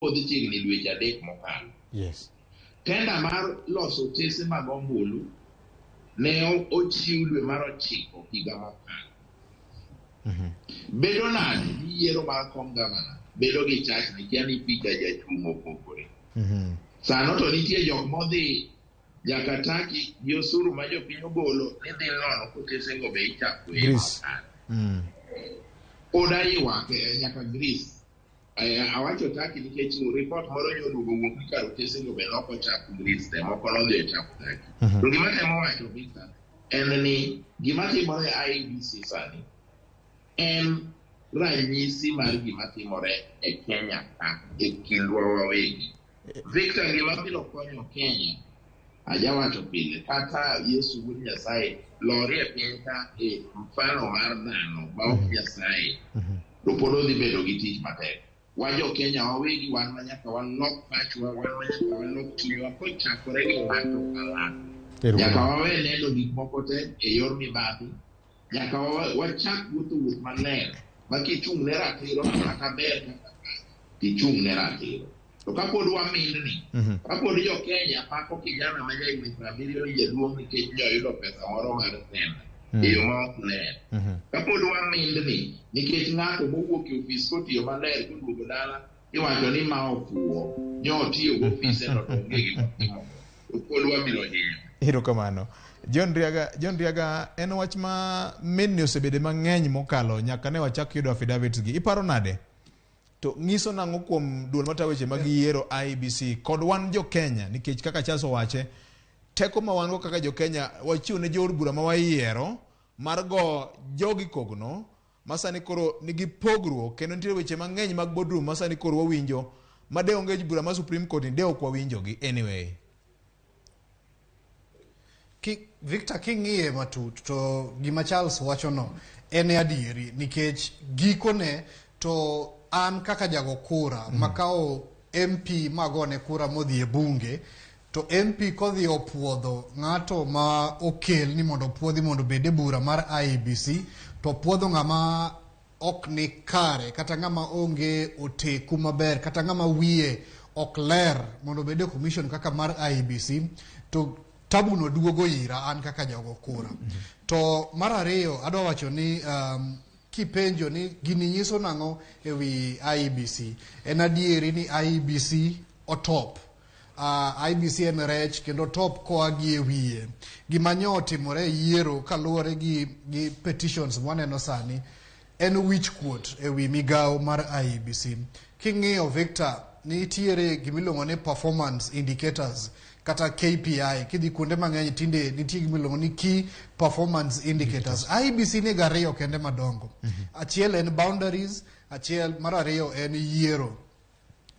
Odhi chiegni dweche 3 mokalo. Yes. Tenda mar loso otese mag ombulu ne ochiw dwe mar 9 higa mokalo. Bedo nade ni yiero mar kom gavana bedo gi chachni kia ni picha jachung' opogore. Sano to nitie jok modhi nyaka Turkey gi osuru ma jopiny ogolo ni dhi nono kotesego be ichako e Greece. makare. Pod aywak nyaka Greece. Awacho Turkey nikech report moro nyo oduogo wuok ni kar otesego be nok ochak Greece te, moko nodhi ochak Turkey. To gima temo wacho Victor en ni gima timore e IEBC sani en ranyisi mar gima timore e Kenya ka e kindwa wawegi. Victor, gima biro konyo Kenya, ajawacho pile, kata Yesu wuod Nyasaye lorie piny ka e mfano mar dhano ma ok Nyasaye, to pod odhi bedo gi tich matek. Wa jo Kenya wawegi wan ma nyaka walok pachwa, wan ma nyaka walok chunywa kochakore gi ng'ato ka ng'ato. Nyaka wawe neno gik moko te e yor mibadhi, nyaka wachak wuotho wuoth maler ma kichung' ne ratiro kata ber kata rach, tichung' ne ratiro. To kapod wamindni, kapod jo Kenya pako kijana ma jahigni 70 ni jaduong' nikech nyoyudo pesa moro mar tenda e yo ma ok ler. Kapod wamindni nikech ng'ato mowuok e ofis kotiyo maler koduogo dala iwacho ni ma ofuwo, nyo otiyo gofise no to onge gima otimo, to pod wabiro hinyo. Erokamano. John Riaga, John Riaga en wach ma mindni osebede mang'eny mokalo nyaka ne wachak yudo affidavits gi. Iparo nade? To nyiso nang'o kuom duol matayo weche mag yiero IEBC kod wan jo Kenya nikech kaka Charles owache teko ma wan go kaka jo Kenya wachiwo ne jood bura ma wayiero mar go jogi kogno ma sani koro nigi pogruok kendo nitie weche mang'eny mag boardroom ma sani koro wawinjo ma de onge bura ma Supreme Court ni de ok wawinjogi anyway. Victor, king'iye matut to gima Charles wachono en adieri nikech gikone to an kaka jago kura makawo MP magone kura modhi e bunge to MP kodhi opuodho ng'ato ma okel ni mondo opuodhi mondo obed e bura mar IEBC to opuodho ng'ama ok ni kare kata ng'ama onge oteku maber kata ng'ama wiye ok ler mondo obed e commission kaka mar IEBC to tabu no duogo ira an kaka jago kura. To mar ariyo adwa wacho ni kipenjo ni gini nyiso nang'o e wi IEBC, en adieri ni IEBC otop. IEBC en rech kendo top koa gi e wiye. Gima nyo otimore e yiero kaluwore gi petitions mwaneno sani en wich kuot e wi migawo mar IEBC. King'iyo Victor, nitiere gimiluongo ni performance indicators kata KPI. Kidhi kuonde mang'eny tinde nitie gimiluongo ni key performance indicators. IEBC nigi ariyo kende madongo. Achiel en boundaries, achiel mar ariyo en yiero.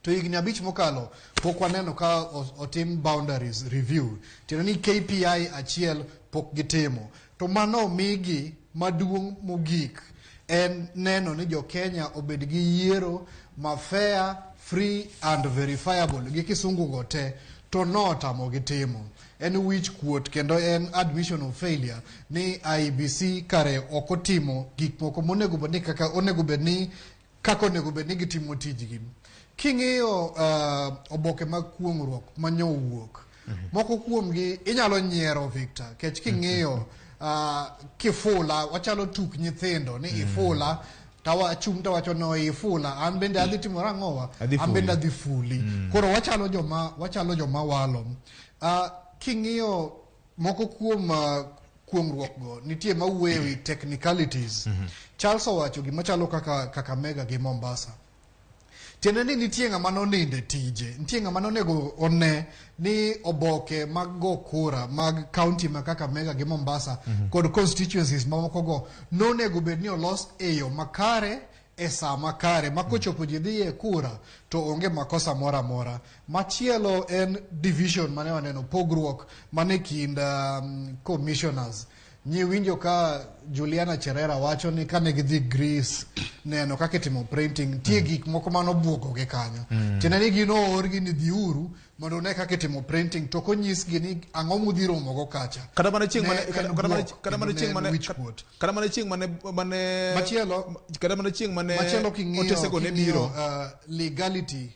To higni 5 mokalo pok waneno ka otim boundaries review. Tiende ni KPI achiel pok gitimo. To mano migi maduong' mogik en neno ni jo Kenya obed gi yiero ma fair, free and verifiable gi kisungu go te to notamo gitimo. En wich kuot kendo en admission of failure ni IEBC kare ok otimo gik moko monego bed ni kaka onego bed ni kaka onego bed ni gitimo tijgi. King'iyo oboke mag kuong'ruok manyo wuok, moko kuomgi inyalo nyiero Victor, kech king'iyo kifula wachalo tuk nyithindo ni ifula tawa achung' tawacho no ifula an bende adhi timo ang'owa an bende adhi fuli. Koro wachalo joma walo. King'iyo moko kuom kuong'ruok go nitie mawuoyo e wi technicalities. Charles owacho gima chalo kaka Kakamega gi Mombasa. Tiende ni nitie ng'ama noninde tije, nitie ng'ama nonego one ni oboke mag go kura mag county ma Kakamega gi Mombasa kod constituencies mamoko go nonego bed ni olos e yo makare e saa makare ma kochopo ji dhi e kura to onge makosa moro amora. Machielo en division mane waneno, pogruok mane kind commissioners. Nyiwinjo ka Juliana Cherera wacho ni kane gidhi Greece neno kaka itimo printing, nitie gik moko mane obuogogi kanyo. Tiende ni gin oorgi ni dhiuru mondo une kaka itimo printing to ok onyisgi ni ang'o mudhi romogo kacha. Kata mana chieng' mane Ne en kata mana buok kata mana kendo chieng' ne en mane wich kuot. kata mana chieng' mane mane Machielo kata mana chieng' mane machielo king'iyo otesego ne biro legality.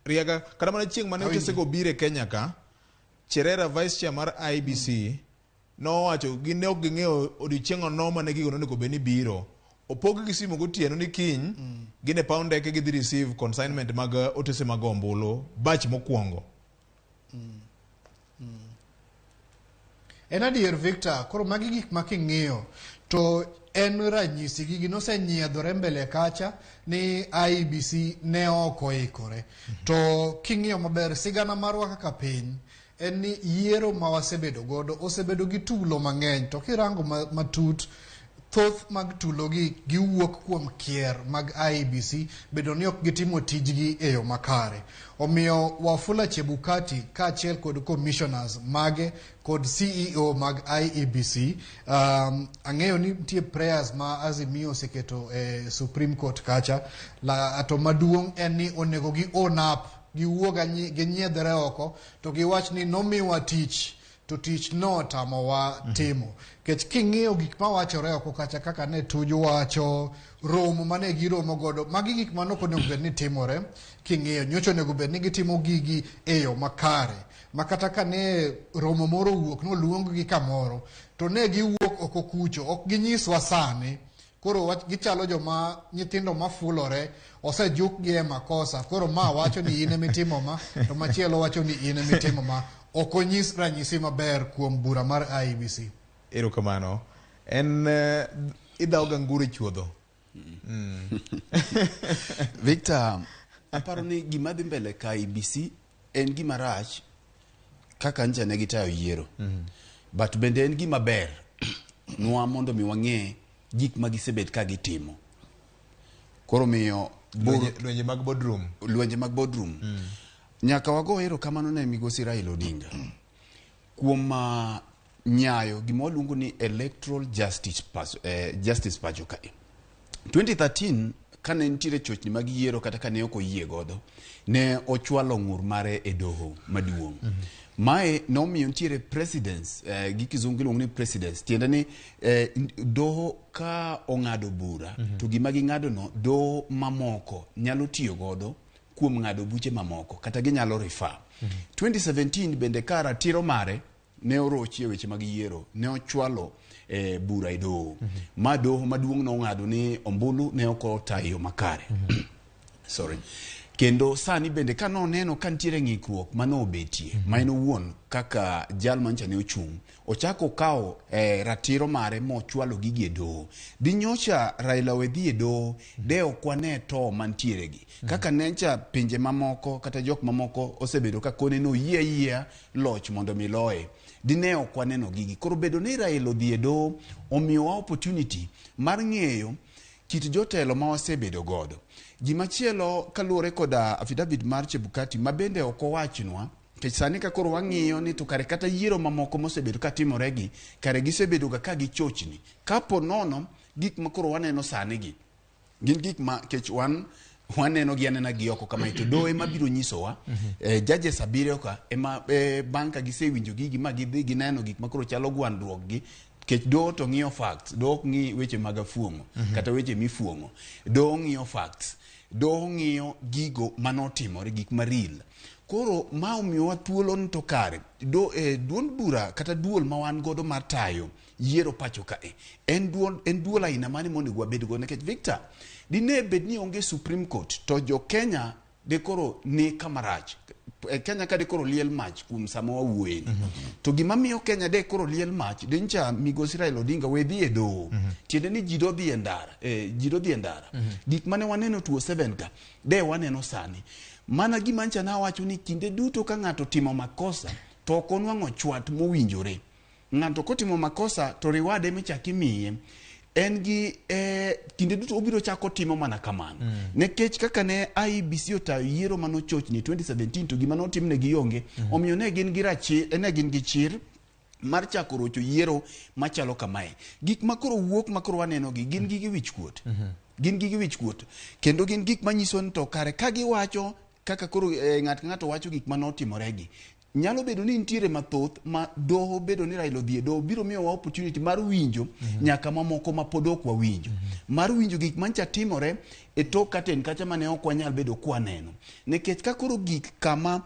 Riaga kata mana chieng' mane Awinji. otesego obiro e Kenya ka, Cherera vice chair mar IEBC nowacho gin ne ok ging'eyo odiochieng' ono mane gigo nonego bed ni biro. Opog gi simu gotieno ni kiny gin e paw ndeke gidhi receive consignment mag otese mag ombulu batch mokwongo. En adier Victor, koro magi gik ma king'iyo to en ranyisi gigi nosenyiedhore mbele kacha ni IEBC ne ok oikore. To king'iyo maber sigana marwa kaka piny en ni yiero ma wasebedo godo osebedo gi tulo mang'eny to kirango matut thoth mag tulogi giwuok kuom kier mag IEBC bedo ni ok gitimo tijgi e yo makare. Omiyo Wafula Chebukati kaachiel kod commissioners mage kod CEO mag IEBC ang'eyo ni nitie prayers ma Azimio oseketo e Supreme Court kacha la, to maduong' en ni onego gi own up giwuog ginyiedhre oko to giwach ni nomiwa tich to tich notamowa timo nikech king'iyo gik mawachore oko kacha kaka ne Tuju wacho romo mane giromo godo magi gik mane ok onego bed ni timore king'iyo nyocha onego bed ni gitimo gigi e yo makare ma kata ka ne romo moro owuok noluong gi kamoro to ne giwuok oko kucho ok ginyiswa sani koro wach gichalo joma nyithindo mafulore osejukgi e makosa koro ma wacho ni in emitimo ma to machielo wacho ni in emitimo ma ok onyis ranyisi maber kuom bura mar IEBC. Erokamano. En idhawo ga nguru e chuodho. Victor, aparo ni gima dhi mbele ka IEBC en gima rach kaka ncha ne gitayo yiero. But bende en gima ber nwa mondo mi wang'e gik ma gisebet ka gitimo. Koro miyo Lwenje mag boardroom. Lwenje mag boardroom. Nyaka wago erokamano ne migosi Raila Odinga kuom nyayo gima waluongo ni electoral justice, justice pacho kae. 2013 kane nitiere chochni mag yiero kata kane ok oyie godo, ne ochwalo ng'ur mare e doho maduong'. Mae nomiyo nitiere precedence, gi kizungu iluongo ni precedence, tiende ni doho ka ong'ado bura, to gima ging'ado no doho mamoko nyalo tiyo godo kuom ng'ado buche mamoko kata ginyalo refer. 2017 bende ka ratiro mare ne orochi e weche mag yiero, ne ochwalo bura e doho. Ma doho maduong' nong'ado ni ombulu ne ok otayo yo makare. Sorry. Kendo sani bende ka noneno ka nitiere ng'ikruok manobetie, ma en owuon kaka jal mancha ne ochung', ochako okawo ratiro mare mochwalo gigi e doho. Dinyocha Raila we dhi e doho, de ok wane to mantiere gi. Kaka nencha pinje mamoko kata jok mamoko osebedo ka kone no yie ayieya loch mondo mi loye. Dine ok waneno gigi. Koro bedo ni Raila odhi e doho omiyowa opportunity mar ng'eyo kit jotelo ma wasebedo godo. Gimachielo kaluwore koda affidavit mar Chebukati ma bende ok owachnwa, nikech sani ka koro wang'iyo ni to kare kata yiero mamoko mosebedo ka timore gi, kare gisebedo ga ka gichochni. Kapo nono gik ma koro waneno sani gi, gin gik ma kech wan waneno gi anena gi oko kamae to doho ema biro nyisowa. Judges abiriyo ka ema bang' ka gisewinjo gigi ma gidhi gineno gik ma koro chalo gwandruok gi, kech doho to ng'iyo facts, doho ok ng'i weche mag afuong'o kata weche mifuong'o. Doho ng'iyo facts, doho ng'iyo gigo manotimore, gik ma real. Koro ma omiyowa thuolo ni to kare duond bura kata duol ma wan godo mar tayo yiero pacho kae en duol aina mane monego wabed go, nikech Victor dine bed ni onge Supreme Court to jo Kenya de koro ni kama rach. Kenya ka de koro liel mach kuom sama wawuoye ni. To gima miyo Kenya de koro liel mach de ncha migosi Raila Odinga we dhi e doho. Tiende ni ji dodhi e ndara, ji dodhi e ndara. Gik mane waneno 2007 ka de waneno sani. Mana gima ncha nawacho ni kinde duto ka ng'ato timo makosa to ok onwang'o chwat mowinjore. Ng'ato kotimo makosa to reward emichak imiye. En gi kinde duto obiro chako timo mana kamano. Nikech kaka ne IEBC otayo yiero manochochni 2017 to gima notimne gi onge, omiyo ne gin gi ne gin gi chir mar chako rocho yiero machalo kamae. Gik makoro wuok makoro waneno gi gin gige wichkuot. Gin gige wichkuot. Kendo gin gik manyiso ni to kare ka giwacho kaka koro ng'at ka ng'ato wacho gik manotimore gi. Nyalo bedo ni nitiere mathoth ma doho bedo ni Raila odhi e doho biro miyowa opportunity mar winjo nyaka mamoko ma pod ok wawinjo. Mar winjo gik mancha timore e tok curtain kacha mane ok wanyal bedo kwaneno. Nikech ka koro gik kama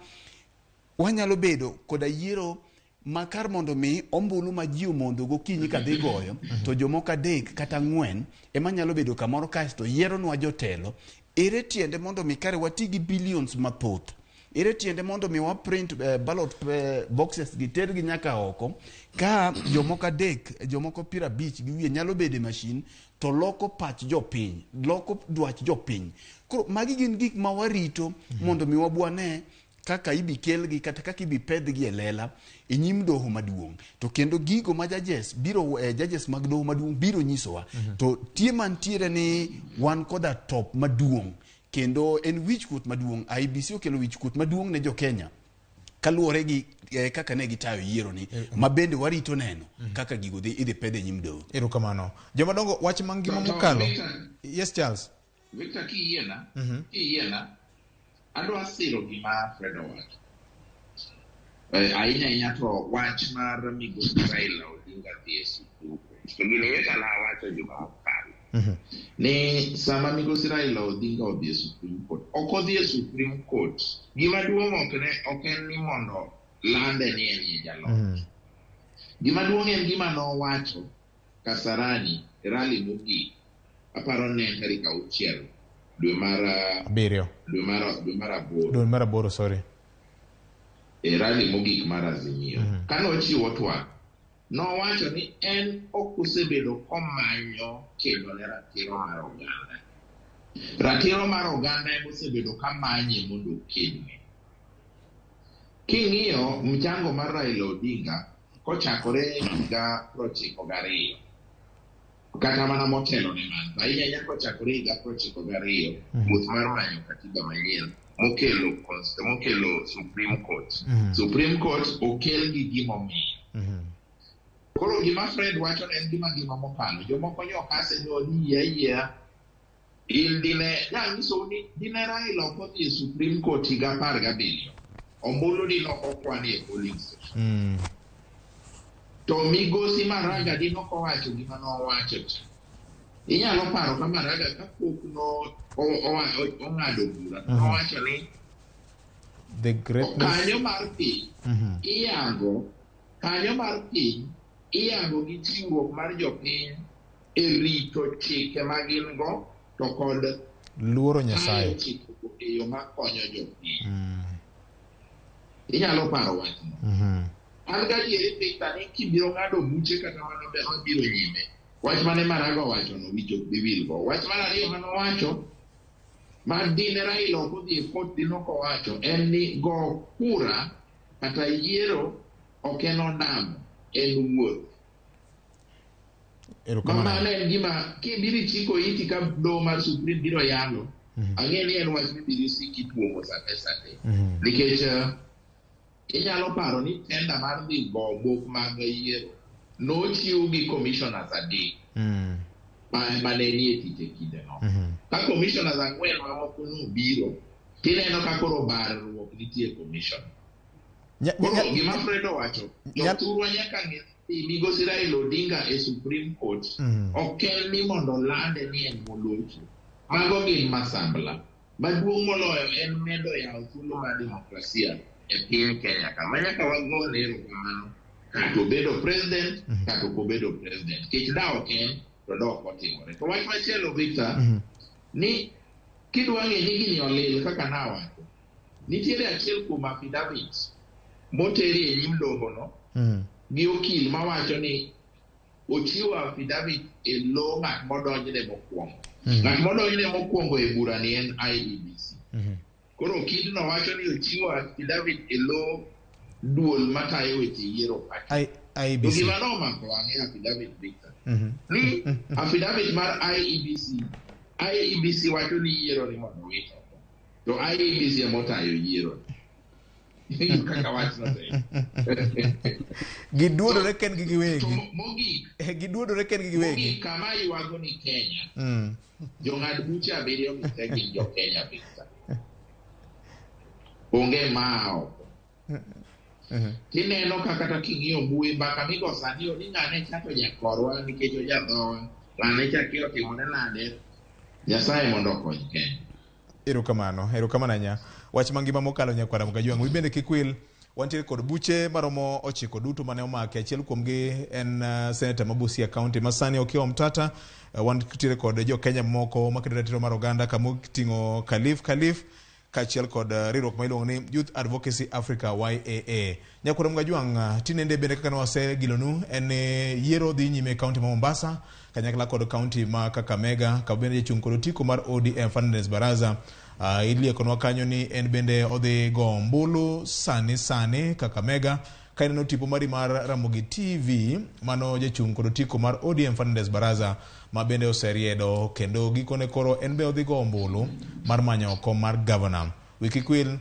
wanyalo bedo koda yiero ma kar mondo mi ombulu ma ji omondo gokinyi kadhi goyo to jomoko adek kata ang'wen ema nyalo bedo kamoro kaeto yieronwa jotelo. Ere tiende mondo mi kare wati gi billions mathoth? Ere tiende mondo mi wa print ballot boxes gi tergi nyaka oko ka jomoko adek, jomoko 50 gi wiye nyalo bedo e machine to loko pach jopiny, loko dwach jopiny. Koro magi gin gik ma warito mondo mi wabwane kaka ibi kelgi kata kaka ibi pedhgi e lela e nyim doho maduong'. To kendo gigo ma judges biro judges mag doho maduong' biro nyisowa. To tie mantiere ni wan koda top maduong' kendo en wichkuot maduong'. IEBC okelo wichkuot maduong' ne jo Kenya kaluwore gi kaka ne gitayo yiero ni ma bende warito neno kaka gigo dhi idhi pedh e nyim doho. Erokamano. Jomadongo, wach mangima To mokalo. Victor, Yes, Charles. Victor kiyiena, kiyiena, adwa siro gima Fred owacho. Ahinya ahinya to wach mar migosi Raila Odinga dhi e Supreme Court. To gini nyocha nawacho juma mokalo. Ni sama migosi Raila Odinga odhi e Supreme Court, ok odhi e Supreme Court. Gima duong' ok ne ok en ni mondo lande ni en e jaloch. Gima duong' en gima nowacho Kasarani e rally mogik. Aparo ni en tarik 6 dwe mar 7. Dwe mar 8. Dwe mar 8, sorry. E rally mogik mar Azimio. Kane ochiwo twak, nowacho ni en ok osebedo komanyo kedo ne ratiro mar oganda. Ratiro mar oganda ema osebedo kamanye mondo okedne. King'iyo mchango mar Raila Odinga kochakore higa 92 kata mana motelo ne mano, ahinya ahinya kochakore higa 92, wuoth mar manyo katiba manyien mokelo Supreme Court. Supreme Court okel gi gimomiyo. Koro gima Fred wacho ne en gima gima mokalo. Jomoko nyo kase ni odhi yie ayiea. In dine, nyanyisou ni dine Raila ok odhi e Supreme Court higa 17. Ombulu dine ok okwani e polling station. To migosi Maraga dine ok owacho gima nowacho cha. Inyalo paro ka Maraga kapok no ong'ado bura, nowacho ni The greatness. Kanyo mar piny iyango, kanyo mar piny iyango gi chiwruok mar jopiny e rito chike ma gin go to kod luoro tayo Nyasaye. chikego e yo makonyo jopiny. Inyalo paro wachno. An gadieri Victor ni kibiro ng'ado buche kata mana mabiro nyime, wach mane Maraga owachono wich ok bi wilgo. Wach mar ariyo manowacho ma dine Raila ok odhi e court dine ok owacho en ni go kura kata yiero ok en ondamo, en wuoth. Erokamano. Mano en gima kibiro ichiko iti ka doho mar Supreme biro yalo, ang'e ni en wach mibiro sik ituomo sate sate. Nikech inyalo paro ni tender mar dhi go bok mag yiero nochiw gi commissioners 3 ma ne nie tich e kindeno. Ka commissioners 4 mamoko nobiro, tineno ka koro barruok nitie e commission. Koro gima Fred owacho, jothurwa nyaka ng'e ni migosi Raila Odinga e Supreme Court ok en ni mondo olande ni en molocho. Mago gin masambla. Maduong' moloyo en medo yawo thuolo mar demokrasia e piny Kenya ka. Ma nyaka wagone erokamano kata obedo president kata ok obedo president. Nikech da ok en to da ok otimore. To wach machielo Victor, ni kidwa ng'e ni gini olil kaka nawacho, nitiere achiel kuom affidavits moteri e nyim dohono gi okil mawacho ni ochiwo affidavit e lo ng'at modonjne mokwongo. Ng'at modonjne mokwongo e bura ni en IEBC. Koro okilno wacho ni ochiwo affidavit e lo duol matayo weche yiero pacho. To IEBC. gima nomako wang'e affidavit Victor, ni affidavit mar IEBC, IEBC wacho ni yiero ni mondo owit oko. To IEBC ema otayo yiero. Kaka wachno tek. Giduodore kendgi To giwegi. mogik, Giduodore kendgi giwegi. mogik kama ywago ni Kenya, jong'ad buche 7 gi te gin jo Kenya Victor. Onge maa oko. Tineno ka kata king'iyo mbui mbaka migo sani ni ng'ane cha to jakorwa nikech ojadhowa, ng'ane cha kia otimone nade. Nyasaye mondo okony Kenya. Erokamano, erokamano ahinya. Wach mangima mokalo nyakwara Mgajwang'. Wi bende kik wil, wantiere kod buche maromo 9 duto mane omaki. Achiel kuomgi en seneta ma Busia County ma sani Okiya Omtata. Wantiere kod jo Kenya moko makedo ratiro mar oganda kamoting'o Khalif Khalif kaachiel kod riwruok ma iluongo ni Youth Advocacy Africa YAA. Nyakwara Mgajwang', tinende bende kaka ne wasegilonu en ni yiero dhi nyime e kaunti ma Mombasa kanyakla kod kaunti ma Kakamega, ka bende jachung' kod otiko mar ODM Fernandes Baraza. Iliekonwa kanyo ni en bende odhi go ombulu sani sani Kakamega. Ka ineno tipo mari mar Ramogi TV, mano jachung' kod otiko mar ODM Fernandes Baraza ma bende oseriedo kendo gikone koro en be odhi go ombulu mar manyo kom mar gavana. Wiki kwil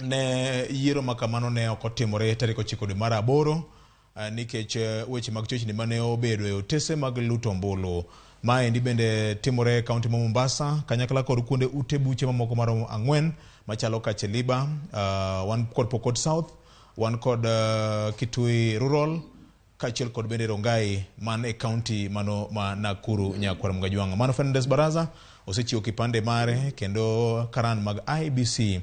ne yiero ma kamano ne ok otimore tarik 9 dwe mar 8 nikech weche mag chochni mane obedo e otese mag luto ombulu. Maendi bende timore e kaunti ma Mombasa kanyakla kod kuonde ute buche mamoko maromo 4 machalo Kacheliba, wan kod Pokot South, wan kod Kitui Rural kaachiel kod bende Rongai man e kaunti mano ma Nakuru. Nyakwar Mgajwang', mano Fernandes Baraza osechiwo kipande mare kendo karan mag IEBC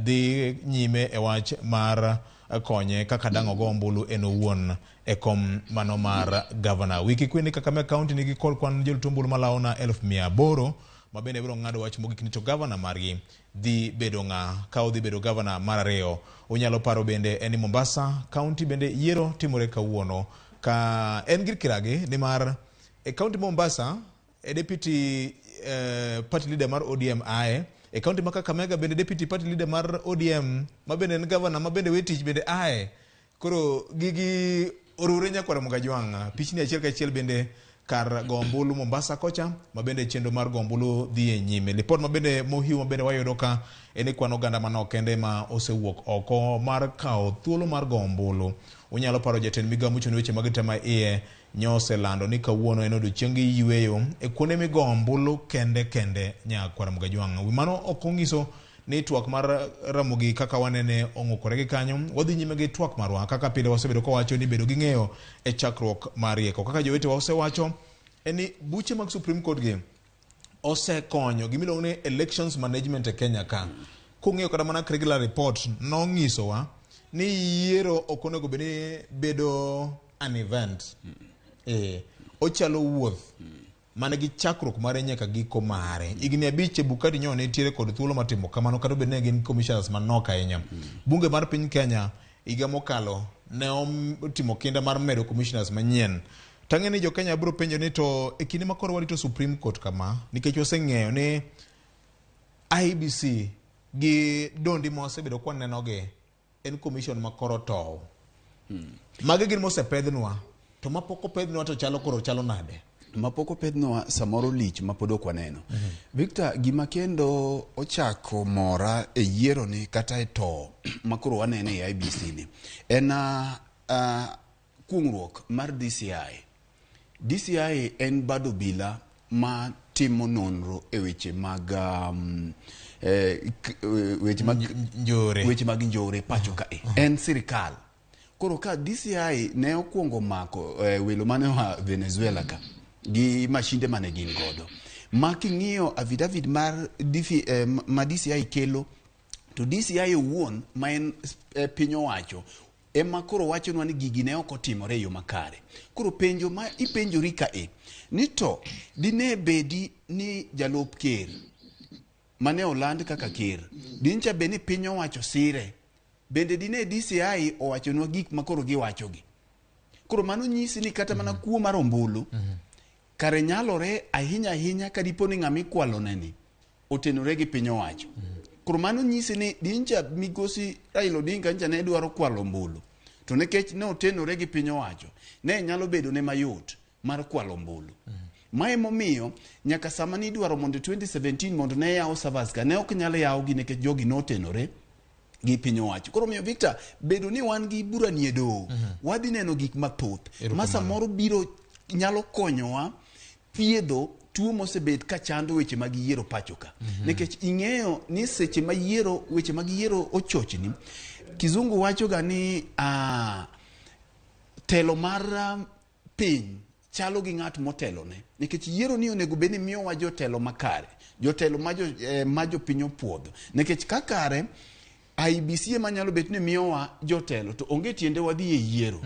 dhi nyime e wach mar konye kaka dang' ogo ombulu en owuon e kom mano mar gavana. Wiki kwe ni Kakamega County nigi kod kwan jolut ombulu malawo na 800,000 ma bende biro ng'ado wach mogik ni to gavana margi dhi bedo ng'a ka odhi bedo gavana mar 2. Unyalo paro bende en ni Mombasa County bende yiero timore kawuono ka en gir kiragi nimar e kaunti ma Mombasa e deputy party leader mar ODM ae, e kaunti ma Kakamega bende deputy party leader mar ODM ma bende en gavana ma bende we tich bende ae. Koro gigi orure nyakwara Mgajwang'. Pichni achiel kachiel bende kar go ombulu Mombasa kocha ma bende chenro mar go ombulu dhi e nyime. Lipot ma bende mohiu ma bende wayudo ka en ni kwan oganda manok kende ma osewuok oko mar kawo thuolo mar go ombulu. Unyalo paro jatend migawo mochung' ne weche mag arita ma iye nyoselando ni kawuono en odiochieng yueyo e kuonde migo ombulu kende kende nyakwara Mgajwang'. Wi mano ok onyiso ni twak mar Ramogi kaka wanene ong'ukore gi kanyo. Wadhi nyime gi twak marwa kaka pile wasebedo kawacho ni bedo gi ng'eyo e chakruok mar rieko. Kaka jowetewa osewacho en ni buche mag Supreme Court gi osekonyo gimiluongo ni elections management e Kenya ka. Kung'iyo kata mana Kriegler report nong'isowa ni yiero ok onego bed ni bedo an event. Ochalo wuoth mane gi chakruok mare nyaka giko mare. Higni 5 Chebukati nyo nitiere kod thuolo mar timo kamano kata obedo ni gin commissioners manok ahinya. Bunge mar piny Kenya higa mokalo ne otimo kinda mar medo commissioners manyien. Tang'e ni jo Kenya biro penjo ni to e kinde ma koro warito Supreme Court kama, nikech waseng'eyo ni IEBC gi dondi ma wasebedo kwa nenogi en commission ma koro tow. Magi gin mosepedhnwa, to mapok opedhnwa to chalo koro chalo nade? Mapok opedhnwa samoro lich mapod ok waneno. Victor, gima kendo ochako mora e yiero ni kata e to makoro waneno e IEBC ni en kuong'ruok mar DCI. DCI en bad obila ma timo nonro e weche mag weche mag njore. Weche mag njore pacho kae. En sirikal. Koro ka DCI ne okwongo mako welo mane oa Venezuela ka gi mashinde mane gin godo. Ma king'iyo affidavit mar ma DCI kelo, to DCI owuon ma en piny owacho ema koro wachonwa ni gigi ne ok otimore e yo makare. Koro penjo ma ipenjori kae ni to dine bedi ni jalup ker mane oland kaka ker dincha bed ni piny owacho sire, bende dine DCI owachonwa gik ma koro giwachogi. Koro mano nyisi ni kata mana kuo mar ombulu kare nyalore ahinya ahinya ka dipo ni ng'ama ikwalone ni otenore gi piny owacho. Koro mano nyisi ni dincha migosi Raila Odinga ncha ne dwaro kwalo ombulu, to nikech ne otenore gi piny owacho ne nyalo bedo ne mayot mar kwalo ombulu. Mae momiyo nyaka sama nidwaro mondo 2017 mondo ne yaw servers ka ne ok nyal yawgi nikech jogi notenore gi piny owacho. Koro miyo Victor, bedo ni wan gi bura ni e doho, wadhi neno gik mathoth ma samoro biro nyalo konyowa thiedho tuo mosebet ka chando weche mag yiero pacho ka. Nikech ing'eyo ni seche ma yiero weche mag yiero ochochni, Kizungu wacho ga ni telo mar piny chalo gi ng'at motelone, nikech yiero ni onego bed ni miyowa jotelo makare, jotelo ma jopiny opuodho, nikech ka kare IEBC ema nyalo bet ni miyowa jotelo to onge tiende wadhi e yiero.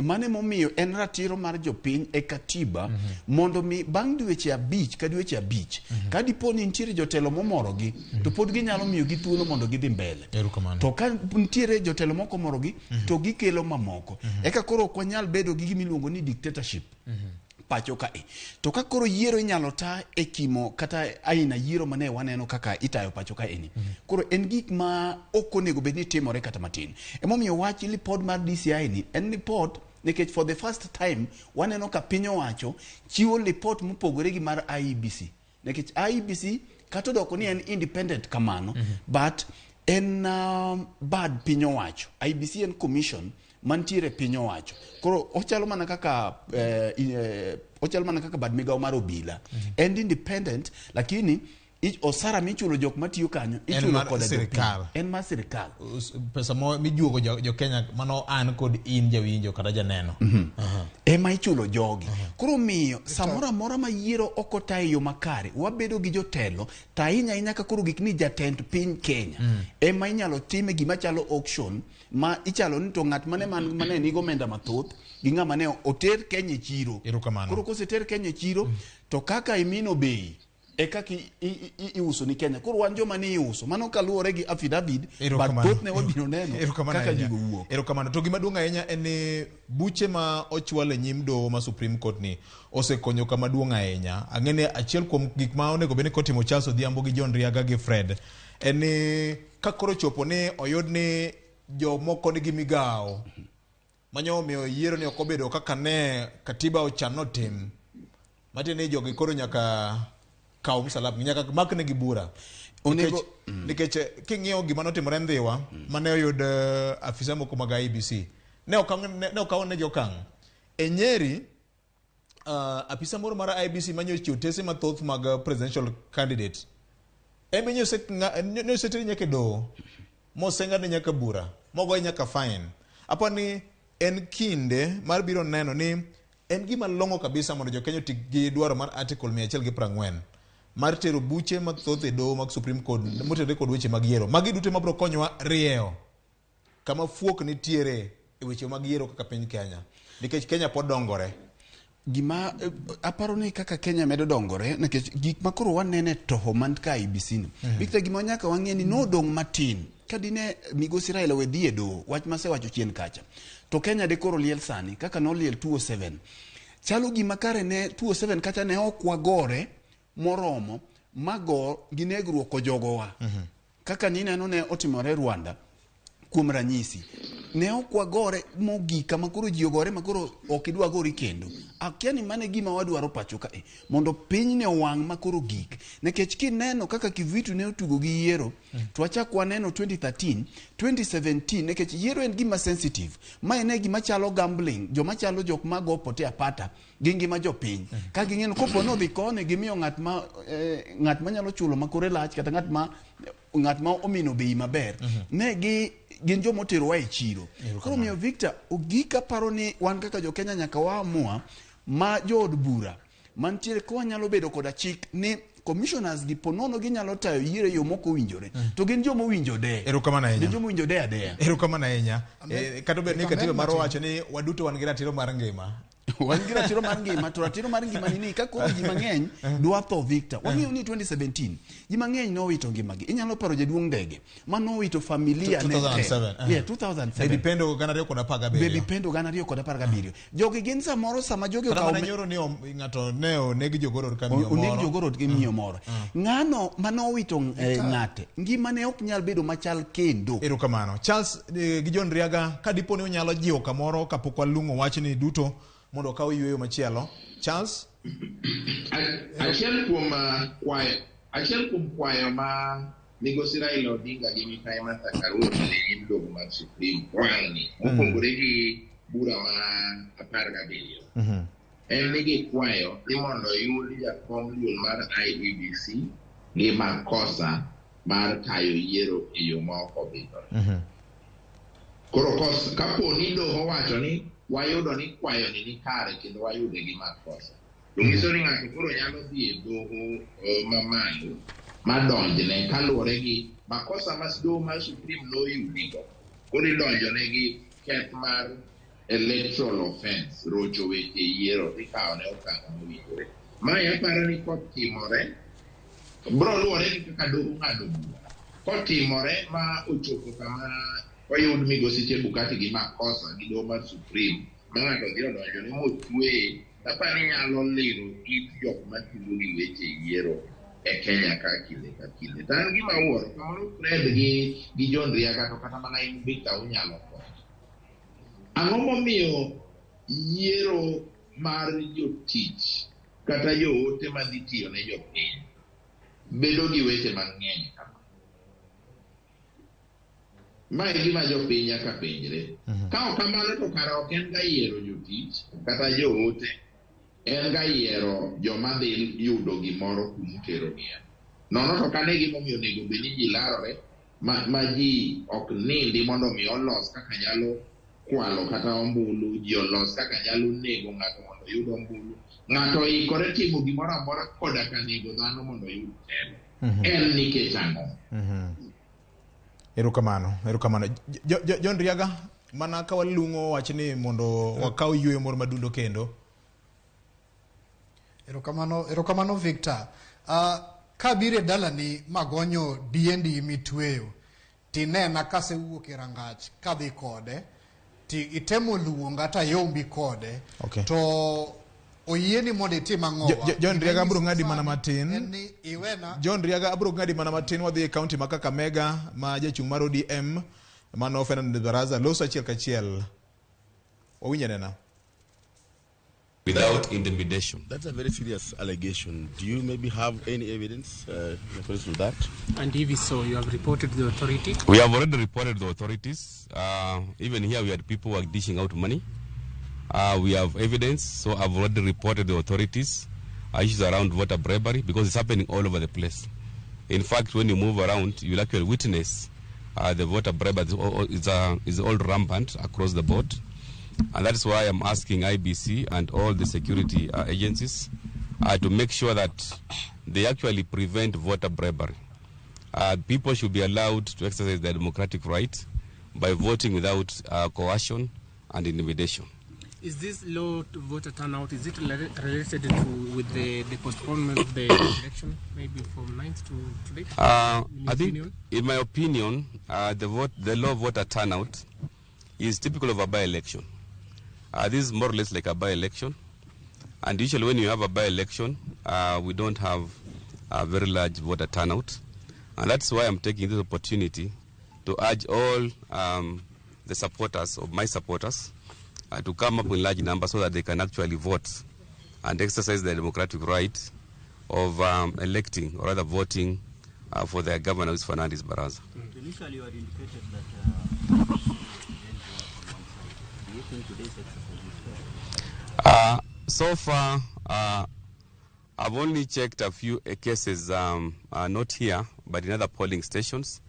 Mano emomiyo en ratiro mar jopiny e katiba mondo mi bang' dweche 5 ka dweche 5 ka dipo ni nitiere jotelo momorogi to pod ginyalo miyogi thuolo mondo gidhi mbele. Erokamano. To ka nitiere jotelo moko morogi to gikelo mamoko. Eka koro ok wanyal bedo gi gima iluongo ni dictatorship pacho kae. To ka koro yiero inyalo ta e kimo kata aina yiero mane waneno kaka itayo pacho kae ni. Koro en gik ma ok onego bed ni timore kata matin. Emomiyo wach lipod mar DCI ni en lipot nikech for the first time waneno ka piny owacho chiwo lipot mopogore gi mar IEBC. Nikech IEBC kata odoko ni en independent kamano, but en bad piny owacho. IEBC en commission mantiere piny owacho. Koro ochalo mana kaka ochalo mana kaka bad migawo mar obila. En independent lakini osara michulo jok matiyo kanyo ichulo koda jopiny. En mar sirikal. Pesa mo mijuogo jo Kenya mano an kod in jawinjo kata janeno. Ema ichulo jogi. Koro miyo samoro amora ma yiero ok ota e yo makare, wabedo gi jotelo to ahinya ahinya ka koro gik ni jatend piny Kenya ema inyalo time gima chalo auction ma ichalo ni to ng'at mane mane nigo omenda mathoth gi ng'ama ne oter Kenya e chiro. Koro koseter Kenya e chiro to kaka imino bei e kaka iuso ni Kenya. Koro wan joma ni iuso mano kaluwore gi affidavit, but thothne wabiro neno kaka gigo wuok. Erokamano. To gima duong' ahinya en ni buche ma ochwal e nyim doho ma Supreme Court ni osekonyo kama duong' ahinya. Ang'e ni achiel kuom gik ma onego bed ni kotimo Charles Odhiambo gi John Riaga gi Fred en ni ka koro chopo ni oyud ni jomoko nigi migawo manyo omiyo yiero ni ok obedo kaka ne katiba ochan notim, matiende ni jogi koro nyaka kaw msalaba, nyaka maknegi bura. Nikech king'iyo gima notimore Ndhiwa mane oyud afisa moko mag IEBC ne okaw negi okang'. E Nyeri apisa moro mar IEBC manyo chiwo tese mathoth mag presidential candidate en be nyoseteri nyaka e doho moseng'adne nyaka bura mogoye nyaka fine. Aparo ni en kinde mar biro neno ni en gima long'o kabisa mondo jo Kenya oti gi dwaro mar article 140 mar tero buche mathoth e doho mag Supreme Court motenore kod weche mag yiero. Magi duto mabiro konyowa rieyo kama fuok nitiere e weche mag yiero kaka piny Kenya, nikech Kenya pod dongore. Gima aparo ni kaka Kenya medo dongore nikech gik ma koro wanene toho man ka IEBC ni. Victor, gima nyaka wang'e ni nodong' matin ka dine migosi Raila we dhi e doho, wach masewacho chien kacha, to Kenya de koro liel sani kaka noliel 2007. Chalo gima kare ne 2007 kacha ne ok wagore moromo mago gi negruok ojogowa. Kaka nineno ne otimore Rwanda kuom ranyisi, ne ok wagore mogik kama koro ji ogore ma koro ok idwa gori kendo. Akia ni mano e gima wadwaro pacho kae, mondo piny ne owang' ma koro gik. Nikech kineno kaka Kivuitu ne otugo gi yiero, to wachak waneno 2013, 2017, nikech yiero en gima sensitive. Ma en e gima chalo gambling, joma chalo jok ma go pote apata gi ngima jopiny. Ka ging'eyo kopo ni odhi koni gimiyo ng'at ma ng'at manyalo chulo ma kore lach kata ng'at ma omino bei maber, ne gin joma oterowa e chiro. Koro miyo Victor, ogik aparo ni wan kaka jo Kenya nyaka waamua ma jood bura mantiere ka wanyalo bedo koda chik ni commissioners gi ponono ginyalo tayo yiero e yo mok owinjore, to gin joma owinjo de. Erokamano ahinya. Gin joma owinjo de adeya. Erokamano ahinya. Kata obedo ni katiba marwa wacho ni waduto wan gi ratiro mar ngima. Wan gi ratiro mar ngima, to ratiro mar ngima ni ka koro ji mang'eny dwa tho Victor. Wang'eyo ni 2017 ji mang'eny nowito ngimagi. Inyalo paro jaduong' ndege ma nowito familia ne te. 2007. Yeah, 2007. Baby Pendo 2017. Baby Pendo 2017. Jogi gin samoro sama jogi okawo Kata mana nyoro ni ng'ato ne oneg jogorot ka miyo moro. Oneg jogorot gi miyo moro. Ng'ano manowito ng'ate, ngimane ok nyal bedo machal kendo. Erokamano. Charles gi John Riaga, ka dipo ni unyalo jiwo kamoro kapok walung'o wachni duto mondo okaw yueyo machielo. Charles? Achiel kuom kwayo ma migosi Raila Odinga gi Mikayi Martha Karua e nyim doho mar Supreme wang'ni mopogore gi bura ma 17 en ni gikwayo ni mondo oyud jakom duol mar IEBC gi makosa mar tayo yiero e yo ma ok obidhore. Koro kapo ni doho wacho ni wayudo ni kwayo ni ni kare kendo wayude gi makosa. To nyiso ni ng'ato koro nyalo dhi e doho mamalo madonjne kaluwore gi makosa ma doho mar Supreme noyudigo. Koro idonjone gi keth mar electoral offense, rocho weche yiero, ikawo ne okang' mowinjore. Mae aparo ni kotimore, bro luwore gi kaka doho ng'ado bura. Kotimore ma ochopo kama oyud migosi Chebukati gi makosa gi doho mar Supreme ma ng'ato dhi odonjone motweye, aparo ni nyalo liro it jok matugo gi weche yiero e Kenya ka kinde ka kinde. To an gima awuoro, kamoro Fred gi John Riaga to kata mana in Victor unyalo konyo. Ang'o momiyo yiero mar jotich kata joote madhi tiyo ne jopiny bedo gi weche mang'eny kama? Ma e gima jopiny nyaka penjre. Ka ok kamano to kara ok en ga yiero jotich kata joote, en ga yiero joma dhi yudo gimoro kumoterogie. Nono to kane gimomiyo onego bed ni ji larore ma ji ok nindi mondo mi olos kaka nyalo kwalo kata ombulu, ji olos kaka nyalo nego ng'ato mondo oyud ombulu. Ng'ato oikore timo gimoro amora koda ka nego dhano mondo oyud telo. En nikech ang'o? Erokamano, erokamano. John Riaga, mana ka walung'o wachni mondo wakaw yueyo moro madundo kendo. Erokamano, erokamano Victor. Kabiro e dalani magonyo diendi mitweyo, tinena kasewuok e rangach kadhi kode, ti itemo luonga tayombi kode, to oyieni mondo itim ang'owa. John Riaga abiro ng'adi mana matin. En ni iwena. John Riaga abiro ng'adi mana matin wadhi e kaunti ma Kakamega ma jachung' mar ODM mano Fernand Baraza loso achiel kachiel. Wawinj anena. Without intimidation. That's a very serious allegation. Do you maybe have any evidence in reference to that? And if so, you have reported the authority? We have already reported the authorities. Even here we had people who are dishing out money. We have evidence, so I've already reported the authorities. Issues around voter bribery, because it's happening all over the place. In fact, when you move around, you'll actually witness the voter bribery is all rampant across the board. And that's why I'm asking IBC and all the security agencies to make sure that they actually prevent voter bribery. People should be allowed to exercise their democratic right by voting without coercion and intimidation. Is this low voter turnout, is it related to with the postponement of the election, maybe from 9th to today? I think, opinion? In my opinion, the low voter turnout is typical of a by-election. This is more or less like a by-election. And usually when you have a by-election, we don't have a very large voter turnout. And that's why I'm taking this opportunity to urge all the supporters of my supporters to come up in large numbers so that they can actually vote and exercise their democratic right of electing, or rather voting, for their governor, Fernandes Baraza. Initially, you had indicated that do you think today's exercise is fair? So far, I've only checked a few cases, not here, but in other polling stations,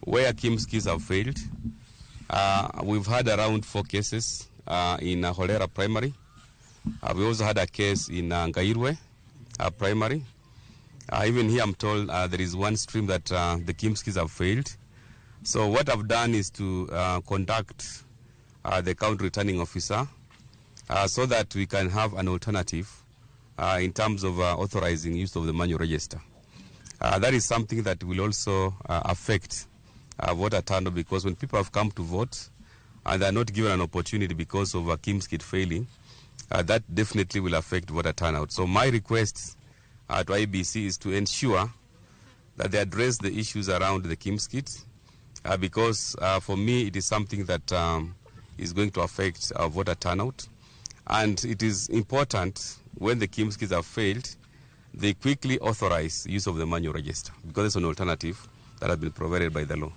where KIEMS have failed. We've had around 4 cases in Holera Primary. We also had a case in Ngairwe Primary. Even here, I'm told there is one stream that the KIEMS have failed. So what I've done is to contact the county returning officer so that we can have an alternative in terms of authorizing use of the manual register. That is something that will also affect voter turnout, because when people have come to vote and they are not given an opportunity because of a KIEMS kit failing, that definitely will affect voter turnout. So my request to IBC is to ensure that they address the issues around the KIEMS kit, because for me it is something that is going to affect our voter turnout. And it is important when the KIEMS kits have failed, they quickly authorize use of the manual register, because it's an alternative that has been provided by the law.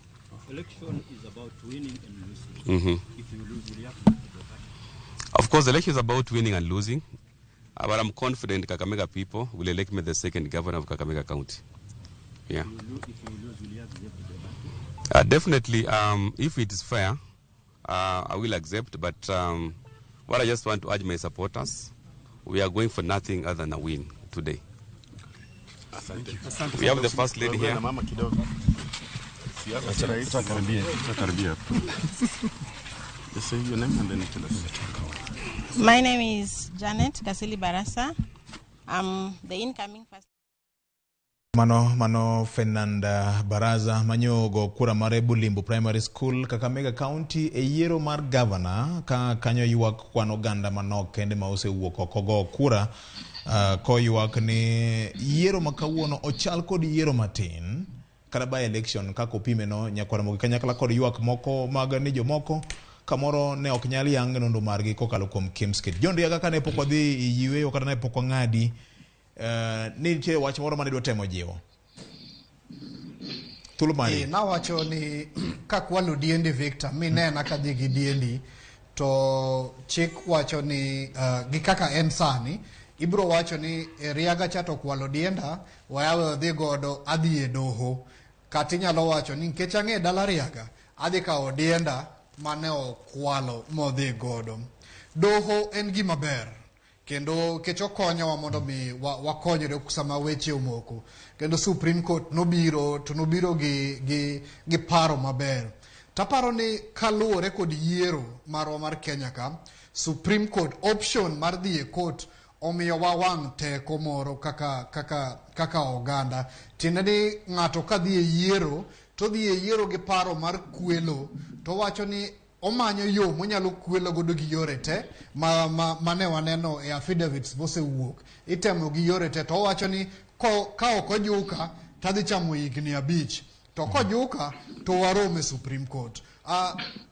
Election is about winning and losing. If you lose, will you have to go back? Of course, election is about winning and losing. But I'm confident Kakamega people will elect me the second governor of Kakamega County. Yeah. If you lose, will you have to go back? Definitely, if it is fair, I will accept, but what I just want to urge my supporters, we are going for nothing other than a win today. Asante. We have the first lady Tuongee here. na mama kidogo. Siasa si rahisi. Tutakaribia. Just say your name and then tell us. My name is Janet Kasili Barasa. I'm the incoming first. Mano Fernanda Baraza manyogo kura mare Bulimbo Primary School, Kakamega County e yiero mar gavana ka kanyo ywak kwan oganda manok kende ma osewuok oko go kura, koywak ni yiero ma kawuono ochal kod yiero matin kata by election kaka opime no nyakwar Ramogi kanyakla kod ywak moko mag ni jomoko kamoro ne ok nyal yang nonro margi kokalo kuom KIEMS kit. John Riaga, kane pok wadhi e yweyo kata ne pok wang'adi, ni nitie wach moro mane idwa temo jiwo. Thuolo mari. Nawacho ni kakwalo diendi Victor, minena kadhi gi diendi, to chik wacho ni gi kaka en sani, ibro wacho ni Riaga cha to kwalo dienda, wayawe odhi godo adhi e doho. Kata inyalo wacho ni nikech ang'e dala Riaga, adhi kawo dienda mane okwalo modhi godo. Doho en gima ber, kendo kech okonyowa mondo mi wakonyre sama weche omoko. Kendo Supreme Court nobiro to nobiro gi paro maber. Taparo ni kaluwore kod yiero marwa mar Kenya ka, Supreme Court option mar dhi e court omiyowa wang' teko moro kaka oganda. Tiende ni ng'ato ka dhi e yiero, to dhi e yiero gi paro mar kwelo, to wacho ni omanyo yo monyalo kwelo godo gi yore te mane waneno e affidavits mosewuok. Itemo gi yore te to owacho ni ka ok ojuka tadhi chamo higni 5, to kojuka to warom e Supreme Court.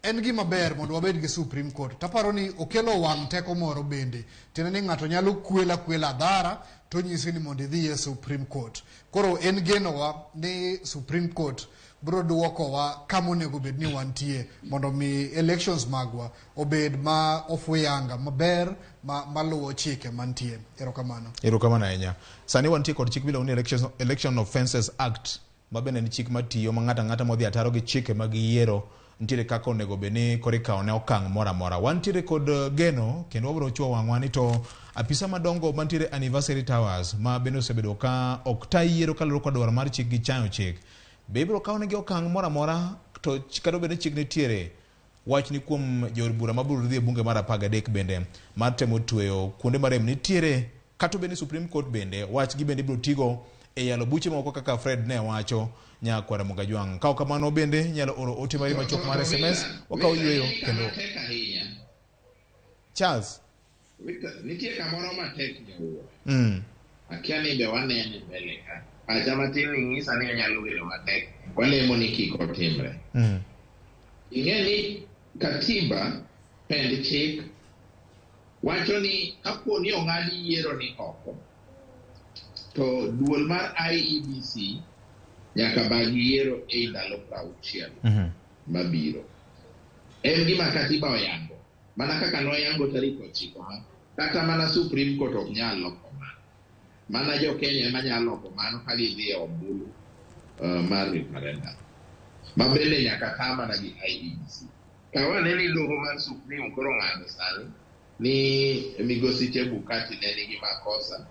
En gima ber mondo wabed gi Supreme Court. Taparo ni okelo wang' teko moro bende. Tiende ni ng'ato nyalo kwela kwela dhara to nyisi ni mondo idhi e Supreme Court. Koro en genowa ni Supreme Court biro duokowa kama onego bed ni wantie mondo mi elections magwa obed ma ofuyanga maber maluwo chike mantie. Erokamano. Erokamano ahinya. Sani wantie kod chik miluongo ni Election Offences Act, ma bende en chik matiyo ma ng'ato ang'ata modhi ataro gi chike mag yiero nitiere kaka onego bed ni koro ikawo ne okang' moro amora. Wantiere kod geno kendo wabiro chuo wang'wa ni to apisa madongo mantiere Anniversary Towers ma bende osebedo ka ok ta yiero kaluwore kod dwaro mar chik gi chayo chik, be ibiro kawo negi okang' moro amora to kata obedo ni chik nitiere wach ni kuom jood bura mabiro dhi e bunge mar 13 bende mar temo tweyo kuonde marem nitiere, kata obedo ni Supreme Court bende wach gi bende ibiro tigo e yalo buche moko kaka Fred ne wacho nyakwar Ramogi Ajwang'. Ka ok kamano bende inyalo oro ote mari machuok mar SMS, wakawo yweyo kendo. Charles. Victor, nitie kamoro matek nyawuoyo. Akia ni be wanene mbele ka. Pacha matin ni ng'isa ni onyalo bedo matek. Walemo ni kik otimre. Ing'e ni katiba pend chik wacho ni kapo ni ong'ad yiero ni oko, to duol mar IEBC nyaka bag yiero e ndalo 60 mabiro. En gima katiba oyango. Mana kaka noyango tarik 9 ma, kata mana Supreme Court ok nyal loko mano. Mana jo Kenya ema nyalo loko mano ka gidhi e ombulu mar referendum. Ma bende nyaka ta mana gi IEBC. Kaw ane ni doho mar Supreme koro ong'ado sani ni migosi Chebukati ne nigi makosa.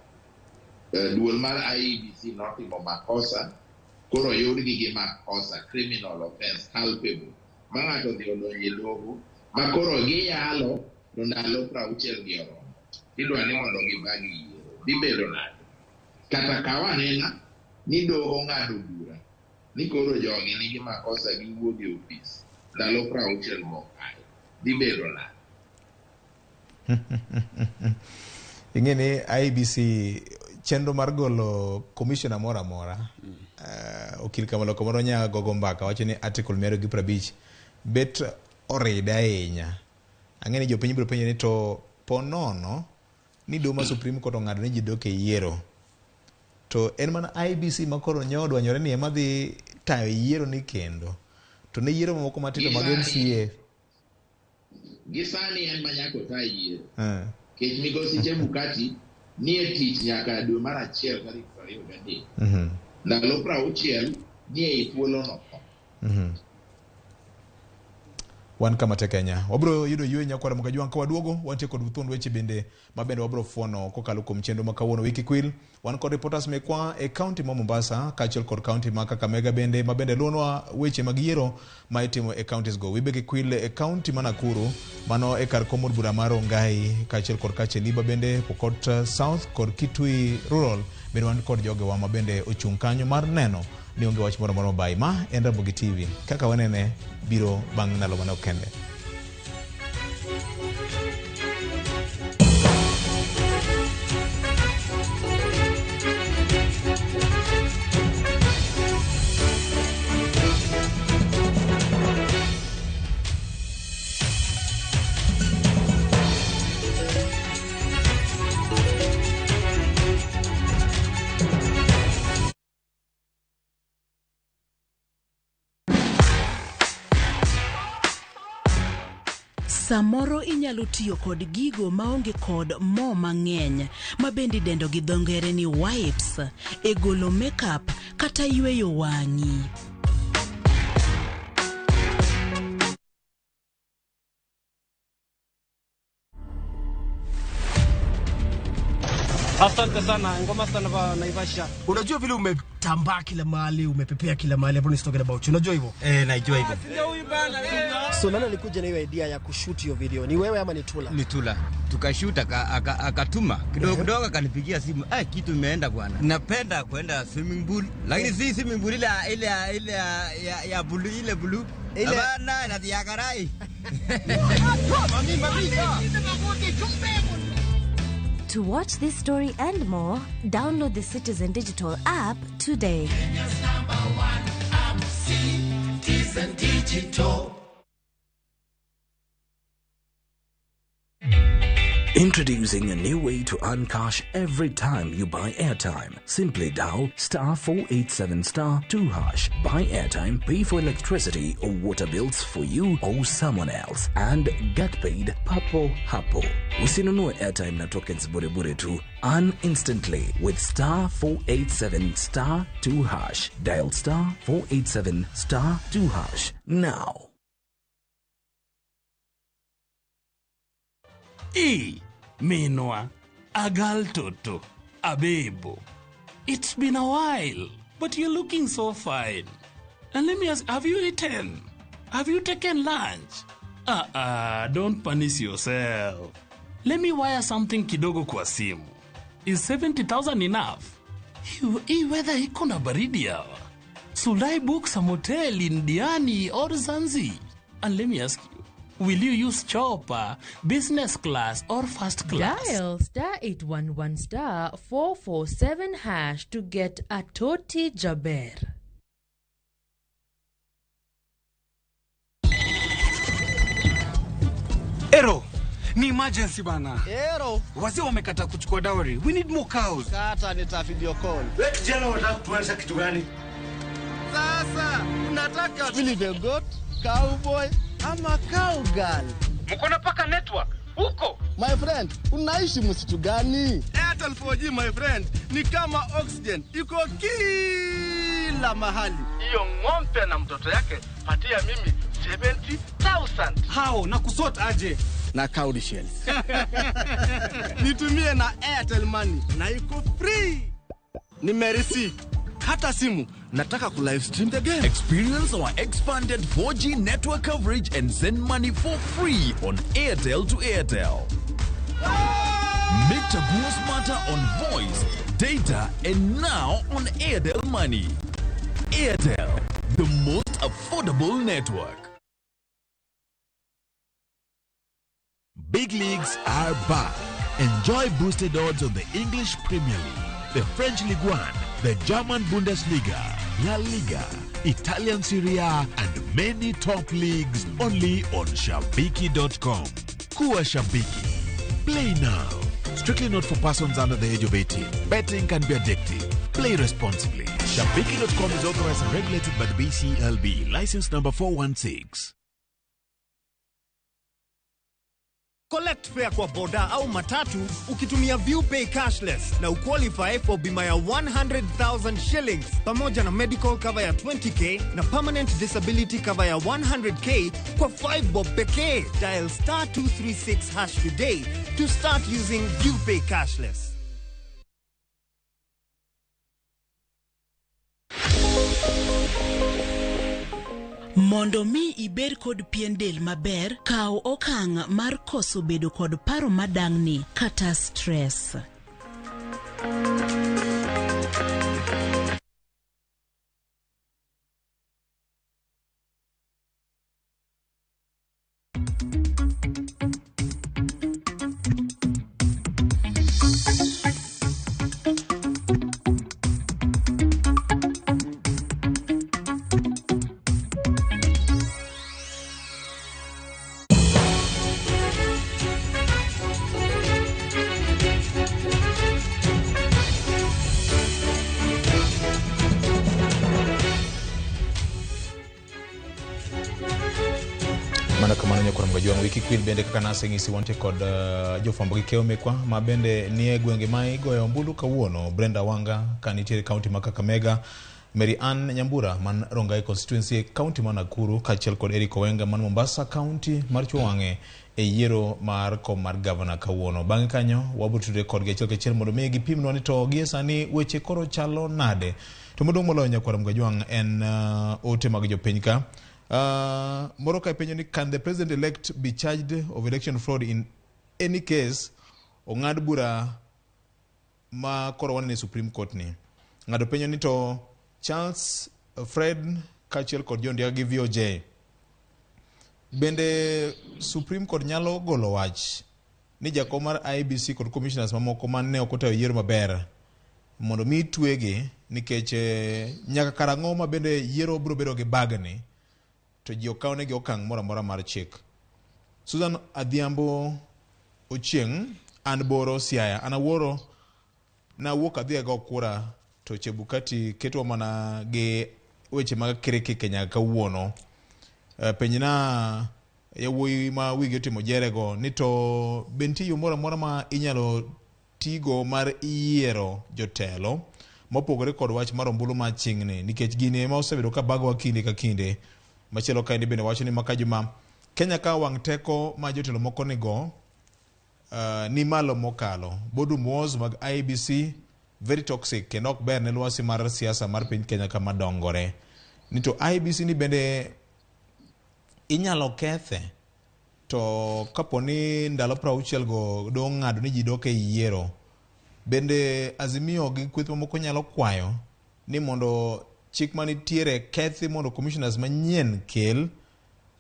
Duol mar IEBC notimo makosa, koro oyudgi gi makosa, criminal offense, culpable. Ma ng'ato odhi odonjo e doho, ma koro giyalo to ndalo 60 gi oromo. Idwa ni mondo gibag yiero. Dhi bedo nade? Kata kaw anena ni doho ong'ado bura ni koro jogi nigi makosa giwuog e ofis ndalo 60 mokayo. Dhi bedo nade? Ing'e ni IEBC chenro mar golo commissioner moro amora, okil Kamalo kamoro nya gogo mbaka wacho ni article 250 bet oride ahinya. Ang'e ni jopiny biro penjo ni to po nono ni doho mar Supreme Court ong'ado ni ji dok e yiero, to en mana IEBC ma koro nyo odwanyore ni ema dhi tayo yiero ni kendo, to ne yiero mamoko matindo mag MCA gi sani en ma nyaka ota yiero. Kech migosi Chebukati ni e tich nyaka dwe mar 1 tarik 23. Ndalo 60 ni e thuolono. Wan kama te Kenya. Wabiro yudo yweyo nyakwara Mokajwang' ka waduogo, wantie kod thuond weche bende ma bende wabiro fuono kokalo kuom chenro ma kawuono wiki kwil. Wan kod reporters mekwa e kaunti ma Mombasa kaachiel kod kaunti ma Kakamega bende ma bende luonwa weche mag yiero ma itimo e counties go. Wibe kwil e kaunti ma Nakuru, mano e kar kom od bura mar Rongai kaachiel kod Kacheliba bende, Pokot South kod Kitui Rural bende wan kod jogewa ma bende ochung' kanyo mar neno ni onge wach moro amora mabayi. Ma en Ramogi TV kaka wanene biro bang' ndalo manok kende. Samoro inyalo tiyo kod gigo maonge kod mo mang'eny ma bende idendo gi dho ngere ni wipes e golo makeup kata yweyo wang'i. Asante sana, ngoma sana ba Naivasha. Unajua vile umetambaa kila mahali, umepepea kila mahali, everyone is talking about you. Unajua hivyo? Eh, najua hivyo. So nani alikuja na hiyo idea ya kushoot hiyo video? Ni wewe ama ni Tula? Ni Tula. Tukashoot akatuma kidogo kidogo, akanipigia simu, eh, kitu imeenda bwana. Napenda kwenda swimming pool, lakini si swimming pool ile ile ile ya blue, ile blue. Ile- Hapana, na ya karai. Mami, mami. To watch this story and more, download the Citizen Digital app today. Citizen Digital. Introducing a new way to earn cash every time you buy airtime. Simply dial star 487 star 2 hash. Buy airtime, pay for electricity or water bills for you or someone else, and get paid papo hapo. Usinunue airtime na tokens bure bure tu. Earn instantly with star 487 star 2 hash. Dial star 487 star 2 hash now. E, Minwa, Agal Toto, Abebo. It's been a while, but you're looking so fine. And let me ask, have you eaten? Have you taken lunch? Don't punish yourself. Let me wire something kidogo kwa simu. Is 70,000 enough? Hii weather iko na baridi hawa. Should I book some hotel in Diani or Zanzi? And let me ask you, will you use chopper, business class, or first class? Dial star 811 star 447 hash to get a Toti Jaber. Ero, ni emergency bana. Ero. Wazee wamekata kuchukua dowry. We need more cows. Kata nita video call. Wewe kijana unataka kutuonyesha kitu gani? Sasa unataka Billy the Goat, cowboy ama cowgirl? Mko na paka network huko? My friend, unaishi msitu gani? Airtel 4G my friend, ni kama oxygen, iko kila mahali. Hiyo ng'ombe na mtoto yake patia mimi 70,000. Hao na kusort aje? Na cowrie shells. Nitumie na Airtel Money na iko free. Nimereceive. Hata simu nataka ku live stream the game. Experience our expanded 4G network coverage and send money for free on Airtel to Airtel. Make Chaguo smarter on voice, data, and now on Airtel Money. Airtel, the most affordable network. Big leagues are back. Enjoy boosted odds on the English Premier League, the French Ligue 1, the German Bundesliga, La Liga, Italian Serie A, and many top leagues only on Shabiki.com. Kuwa Shabiki. Play now. Strictly not for persons under the age of 18. Betting can be addictive. Play responsibly. Shabiki.com is authorized and regulated by the BCLB. License number 416. Collect fare kwa boda au matatu ukitumia ViewPay cashless na uqualify for bima ya 100,000 shillings pamoja na medical cover ya 20K na permanent disability cover ya 100K kwa 5 bob pekee. Dial star 236 hash today to start using ViewPay cashless. Mondo mi ibed kod pien del maber, kaw okang' mar koso bedo kod paro madang'ni kata stress. Mana kamano nyakwar Mgajwang' wiki kwil bende kaka naseng'isi wantie kod jofwambo gi keyo mekwa ma bende nie gwenge ma igoyo ombulu kawuono. Brenda Wanga ka nitiere kaunti ma Kakamega, Mary Ann Nyambura man Rongai constituency e kaunti ma Nakuru, kaachiel kod Eric Owenga man Mombasa kaunti mar Chuo-Wang'e e yiero mar kom mar gavana kawuono. Bang'e kanyo wabiro tudre kodgi achiel kachiel mondo mi gipimnwa ni to gie sani weche koro chalo nade. To maduong' moloyo nyakwar Mgajwang' en ote mag jopiny ka. Moro ka penjo ni can the president elect be charged of election fraud in any case? Ong'ad bura ma koro wanene e Supreme Court ni. Ng'ato penjo ni to Charles Fred kaachiel kod John Ndiaga gi VOJ. Bende Supreme Court nyalo golo wach ni jakom mar IEBC kod commissioners mamoko man ne ok otayo yiero maber mondo mi twegi nikech nyaka karang'o ma bende yiero biro bedo gi bagni to ji okaw negi okang' moro amora mar chik. Susan Adhiambo Ochieng' an Boro Siaya an awuoro nawuok adhi ago kura to Chebukati ketwa mana gi weche mag kirikiki nyaka kawuono. Penjna yawuoyi ma wigi otimo jerego ni to be nitie yo moro amora ma inyalo tigo mar yiero jotelo mopogore kod wach mar ombulu ma ching'ni nikech gini ema osebedo ka bagowa kinde ka kinde. Machielo kaendi bende wacho ni maka juma Kenya ka wang' teko ma jotelo moko nigo ni malo mokalo. Boardroom wars mag IEBC very toxic kendo ok ber ne lwasi mar siasa mar piny Kenya kama dongore. Ni to IEBC ni bende inyalo kethe to kapo ni ndalo 60 go dong' ng'ado ni ji dok e yiero, bende Azimio gi kweth mamoko nyalo kwayo ni mondo chik manitiere kethi mondo commissioners manyien kel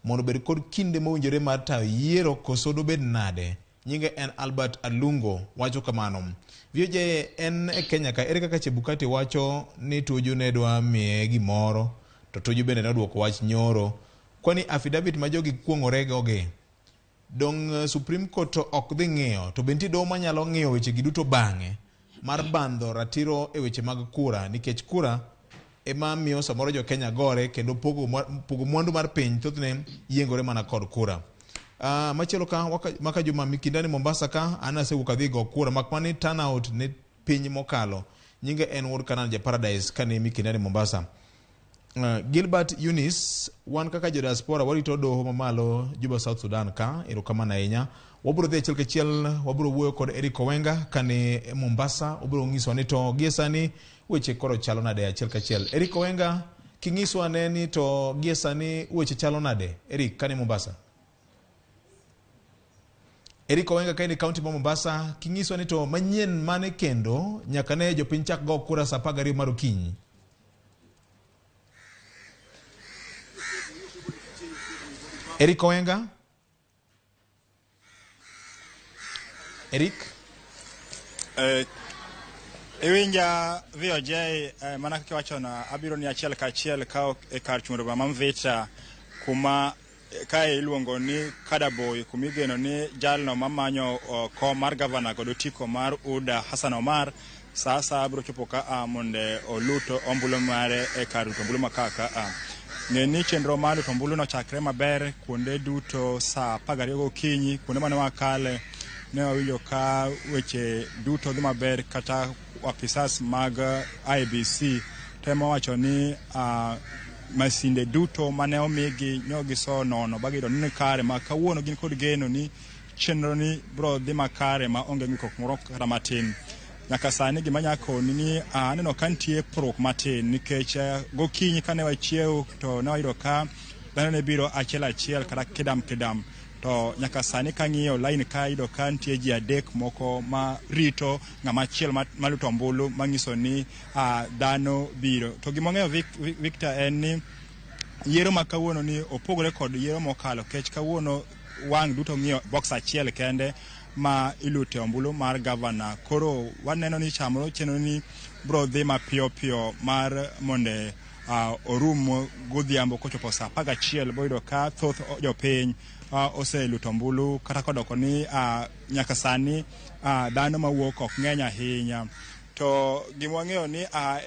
mondo obed kod kinde mowinjore mar tayo yiero koso dobed nade? Nyinge en Albert Alungo wacho kamano. VOJ en e Kenya ka ere kaka Chebukati wacho ni Tuju ne dwa miye gimoro to Tuju bende nodwoko wach nyoro. Kwani affidavit ma jogi kuong'ore go gi dong' Supreme Court to ok dhi ng'iyo to be nitie doho manyalo ng'iyo weche gi duto bang'e mar bandho ratiro e weche mag kura nikech kura ema miyo samoro jo Kenya gore kendo pogo mwandu mar piny thothne yiengore mana kod kura. Machielo ka maka juma Mikindani Mombasa ka an asewuok adhi go kura mak mana ni turnout ne piny mokalo. Nyinge en Wuod Kanan ja Paradise kane Mikindani Mombasa. Gilbert Eunice, wan kaka jo diaspora warito doho mamalo Juba South Sudan ka, erokamano ahinya. Wabiro dhi achiel kachiel, wabiro wuoyo kod Eric Owenga kane Mombasa, obiro nyisowa ni to gie sani weche koro chalo nade achiel kachiel. Eric Owenga, king'iswa ane ni to gie sani weche chalo nade? Eric, kane Mombasa. Eric Owenga kaen e kaunti ma Mombasa, king'iswa ni to manyien mane kendo nyaka ne jopiny chak go kura saa 12 mar okinyi. Eric Owenga? Eric? Iwinja VOJ, mana kaka iwachona, abiro ni achiel kachiel ka e kar chung' romo ma Mvita kuma kae iluongo ni Kadaboy, kuma igeno ni jalno mamanyo kom mar gavana kod otiko mar UDA Hassan Omar sa asaya biro chopo ka mondo olut ombulu mare e kar luto ombulu ma ka. Ng'e ni chenro mar luto ombulu nochakre maber kuonde duto saa 12 gokinyi, kuonde mane wakale ne wawinjo ka weche duto dhi maber, kata apisas mag IEBC temo wacho ni masinde duto mane omigi nyo giso nono ba giyudo ni kare, ma kawuono gin kod geno ni chenro ni bro dhi makare ma onge ng'ikruok moro kata matin. Nyaka sani gima nyalo koni ni aneno ka nitie pogruok matin, nikech gokinyi kane wachiew to ne wayudo ka dhano ne biro achiel achiel kata kidam kidam, to nyaka sani kang'iyo line ka ayudo ka nitie ji adek moko ma rito ng'ama achiel maluto ombulu, manyiso ni dhano biro. To gima wang'eyo Victor en ni yiero ma kawuono ni opogore kod yiero mokalo, nikech kawuono wang' duto ng'iyo box achiel kende ma ilute ombulu mar gavana. Koro waneno ni samoro chenro ni bro dhi mapiyo piyo mar monde orum godhiambo kochopo saa 11, boyudo ka thoth jopiny oseluto ombulu, kata kodoko ni nyaka sani dhano mawuok ok ng'eny ahinya. To gima wang'eyo ni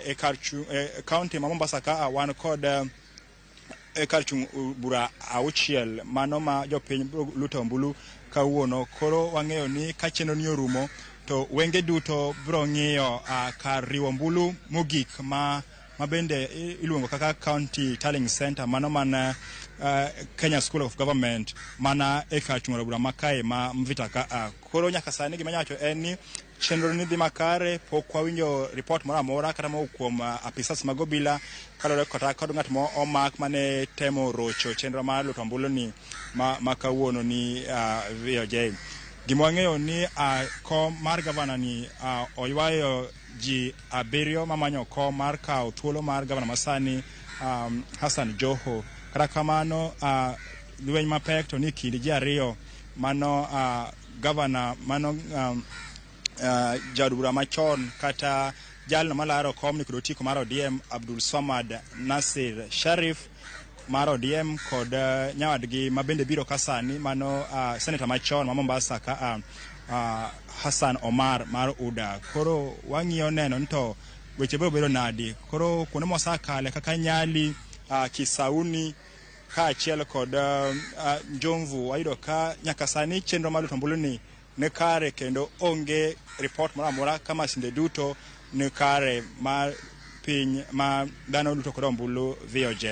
e kar county ma Mombasa ka wan kod e kar chung' bura 6 mano ma jopiny biro luto ombulu kawuono. Koro wang'eyo ni ka chenro ni orumo to wenge duto biro ng'iyo kar riwo ombulu mogik ma bende iluongo kaka County Tallying Center, mano mana Kenya School of Government mana e kar chung' bura makae ma Mvita ka. Koro nyaka sani gima nyawacho en ni chenro ni dhi makare, pok wawinjo report moro amora kata mowuok kuom apisas mag obila kaluwore kata kod ng'at mo omak mane temo rocho chenro mar luto ombulu ni ma kawuono ni VOJ. Gima wang'eyo ni kom mar gavana ni oywayo ji 7 mamanyo kom mar kawo thuolo mar gavana masani Hassan Joho. Kata kamano lweny mapek to ni kind ji 2 mano gavana mano jaod bura machon kata jalno malaro kom ni kod otiko mar ODM Abdul Swamad Nasir Sharif mar ODM kod nyawadgi mabende biro ka sani mano senator machon ma Mombasa ka Hassan Omar mar UDA. Koro wang'iyo neno ni to weche biro bedo nadi. Koro kuonde mosakale kaka Nyali, Kisauni kaachiel kod Njomvu, wayudo ka nyaka sani chenro mar luto ombulu ni ne kare kendo onge report moro amora ka masinde duto ni kare mar piny ma dhano luto kod ombulu VOJ.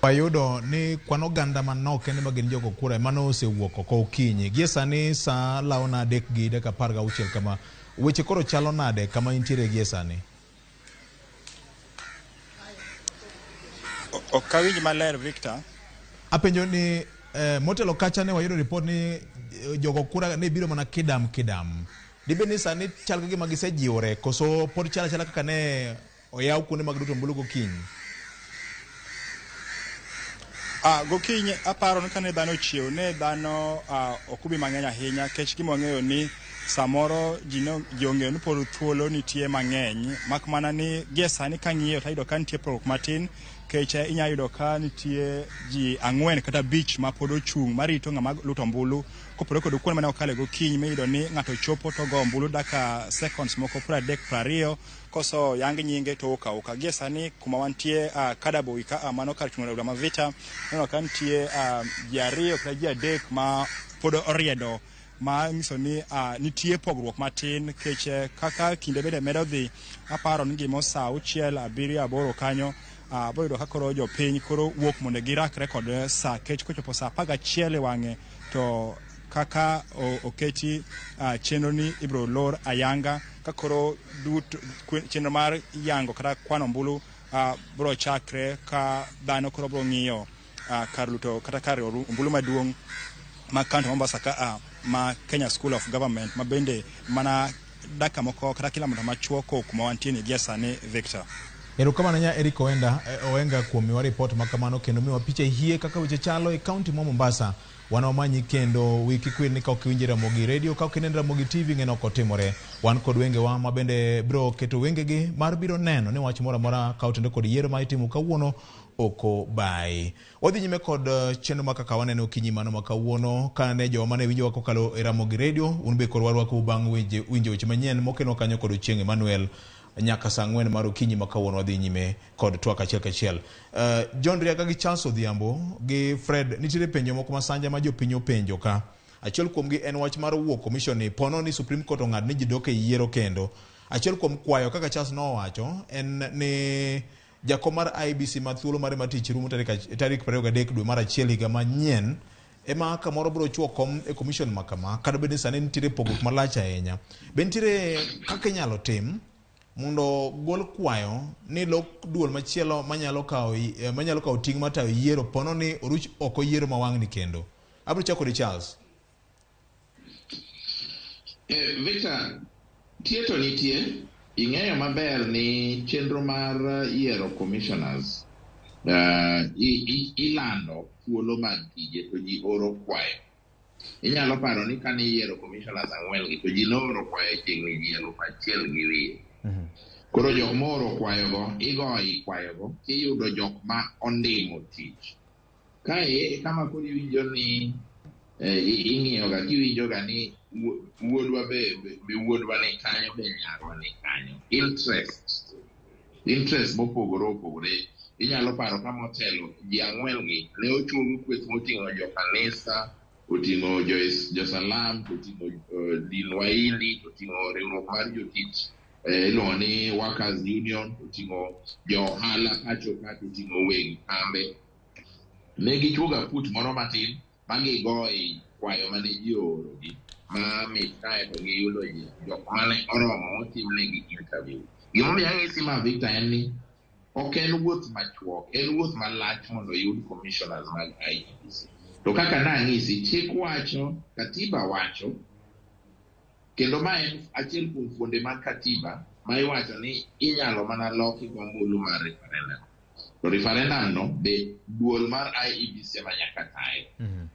Wayudo ni kwan oganda manok kende ma gin jogo kura mano osewuok oko okinyi. Gie sani saa lawo na 3:16 kama, weche koro chalo nade kama intiere gie sani? Ok awinj maler Victor. Apenjo ni motelo kacha ne wayudo report ni jogo kura ne biro mana kidam kidam. Dibed ni sani chal ka gima gisejiwore koso pod chal achala kaka ne oyaw kuonde mag luto ombulu gokinyi? Gokinyi aparo ni kane dhano ochiew ne dhano ok obi mang'eny ahinya, nikech gima wang'eyo ni samoro ji ong'eyo ni pod thuolo nitie mang'eny, mak mana ni gie sani kang'iyo to ayudo ka nitie pogruok matin, nikech inyalo yudo ka nitie ji 4 kata 5 ma pod ochung' marito ng'ama luto ombulu, kopogore kod kuonde mane okale gokinyi miyudo ni ng'ato chopo to go ombulu dakika seconds moko 30 20 koso yang nyinge to wuok awuoka. Gie sani kuma wantie Kadaboi ka mano kar chung' bura ma Vita, ineno ka nitie ji 2 kata ji 3 ma pod oriedo, ma nyiso ni nitie pogruok matin, nikech kaka kinde bende medo dhi, aparo ni gimo saa 6, 7, 8 kanyo boyudo ka koro jopiny koro wuok mondo girakre kod saa, nikech kochopo saa 11 e wang'e to kaka oketi chenro ni ibiro lor ayanga ka koro duto chenro mar yango kata kwano ombulu biro chakre ka dhano koro biro ng'iyo kar luto kata kar ombulu maduong' ma county Mombasa ka ma Kenya School of Government ma bende mana dakika moko kata kilomita machuok kuma wantie ni gie sani Victor. Erokamano nya Eric Oenga kuom miwa report ma kamano kendo miwa picha hie kaka weche chalo e county ma Mombasa. Wan wamanyi kendo wiki kwir ni ka ok iwinjo Ramogi Radio, ka ok ineno Ramogi TV ng'e ok otimore. Wan kod wengewa ma bende biro keto wengegi mar biro neno ni wach moro amora ka otende kod yiero ma itimo kawuono oko bai. Wadhi nyime kod chenro ma kaka waneno okinyi mano ma kawuono ka ne jowa mane winjowa kokalo e Ramogi Radio, un be koro warwakou bang' winjo weche manyien mokenwa kanyo kod Ochieng' Emmanuel. nyaka saa 4 mar okinyi ma kawuono wadhi nyime kod twak achiel kachiel. John Riaga gi Charles Odhiambo gi Fred, nitiere penjo moko masanja ma jopiny openjo ka. Achiel kuomgi en wach mar wuok commission ni pono ni Supreme Court ong'ad ni ji dok e yiero kendo. Achiel kuom kwayo kaka Charles nowacho en ni jakom mar IEBC ma thuolo mare mar tich rumo tarik 23 dwe mar achiel higa manyien ema kamoro biro chuo kom e commission ma kama, kata bed ni sani nitiere pogruok malach ahinya. Be nitiere kaka inyalo tim mondo gol kwayo ni lok duol machielo manyalo kawo ting' mar tayo yiero pono ni oruch oko yiero ma wang'ni kendo? Abiro chako di Charles. Victor, tie to nitie. Ing'eyo maber ni chenro mar yiero commissioners ilando thuolo mag tije to ji oro kwayo. Inyalo paro ni kane iyiero commissioners 4 gi to ji nooro kwayo chiegni ji 1,200. Koro jok mooro kwayogo, igo i kwayogo, tiyudo jok ma ondimo tich. Kae e kama koro iwinjo ni ing'iyoga kiwinjoga ni wuodwa be wuodwa ni kanyo be nyarwa ni kanyo. Interest mopogore opogore. Inyalo paro ka motelo ji 4 gi ne ochuogo kweth moting'o jo kanisa, oting'o jo salam, oting'o din waindi, oting'o riwruok mar jotich iluongo ni Workers Union, oting'o jo ohala pacho ka, oting'o weg kambe. Ne gichuogo aput moro matin ma gigo e kwayo mane ji oorogi ma mit kae to giyudo ji jok mane oromo motimnegi interview. Gimomiyo ang'isi ma Victor en ni ok en wuoth machuok, en wuoth malach mondo oyud commissioners mag IEBC. To kaka nang'isi, chik wacho, katiba wacho, kendo ma en achiel kuom fuonde mag katiba ma iwacho ni inyalo mana loki gi ombulu mar referendum. To referendum no be duol mar IEBC ema nyaka tayo.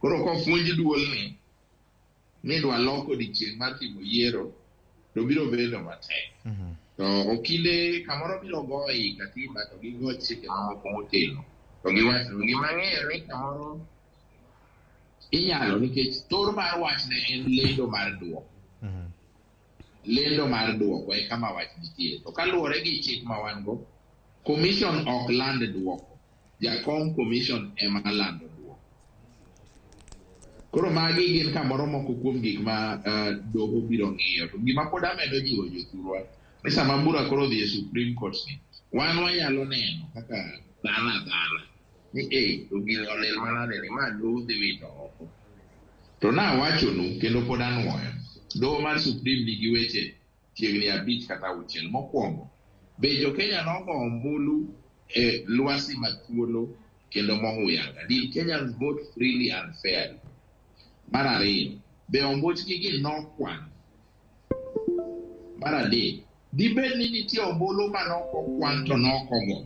Koro kofunj duolni ni dwa loko odiechieng' mar timo yiero, to biro bedo matek. To okinde kamoro biro go ei katiba to gigo chike mamoko motelo. To giwacho gima ang'eyo ni kamoro inyalo nikech thor mar wachne en lendo mar duoko. Lendo mar duoko e kama wach nitie. To kaluwore gi chik ma wan go, commission ok land duoko. Jakom commission ema lando duoko. Koro magi gin kamoro moko kuom gik ma doho biro ng'iyo. To gima pod amedo jiwo jothurwa ni sama bura koro odhi e Supreme Court ni, wan wanyalo neno kaka dhano adhana ni to gini olil manade ni ma doho dhi wito oko. To nawachonu kendo pod anuoyo, doho mar Supreme nigi weche chiegni 5 kata 6. Mokwongo, be jo Kenya nogo ombulu e lwasi mathuolo kendo mohuyanga? Did Kenyans vote freely and fairly? Mar ariyo, be ombuchgi gi nokwan? Mar adek, dibed ni nitie ombulu manok okwan to nokogo?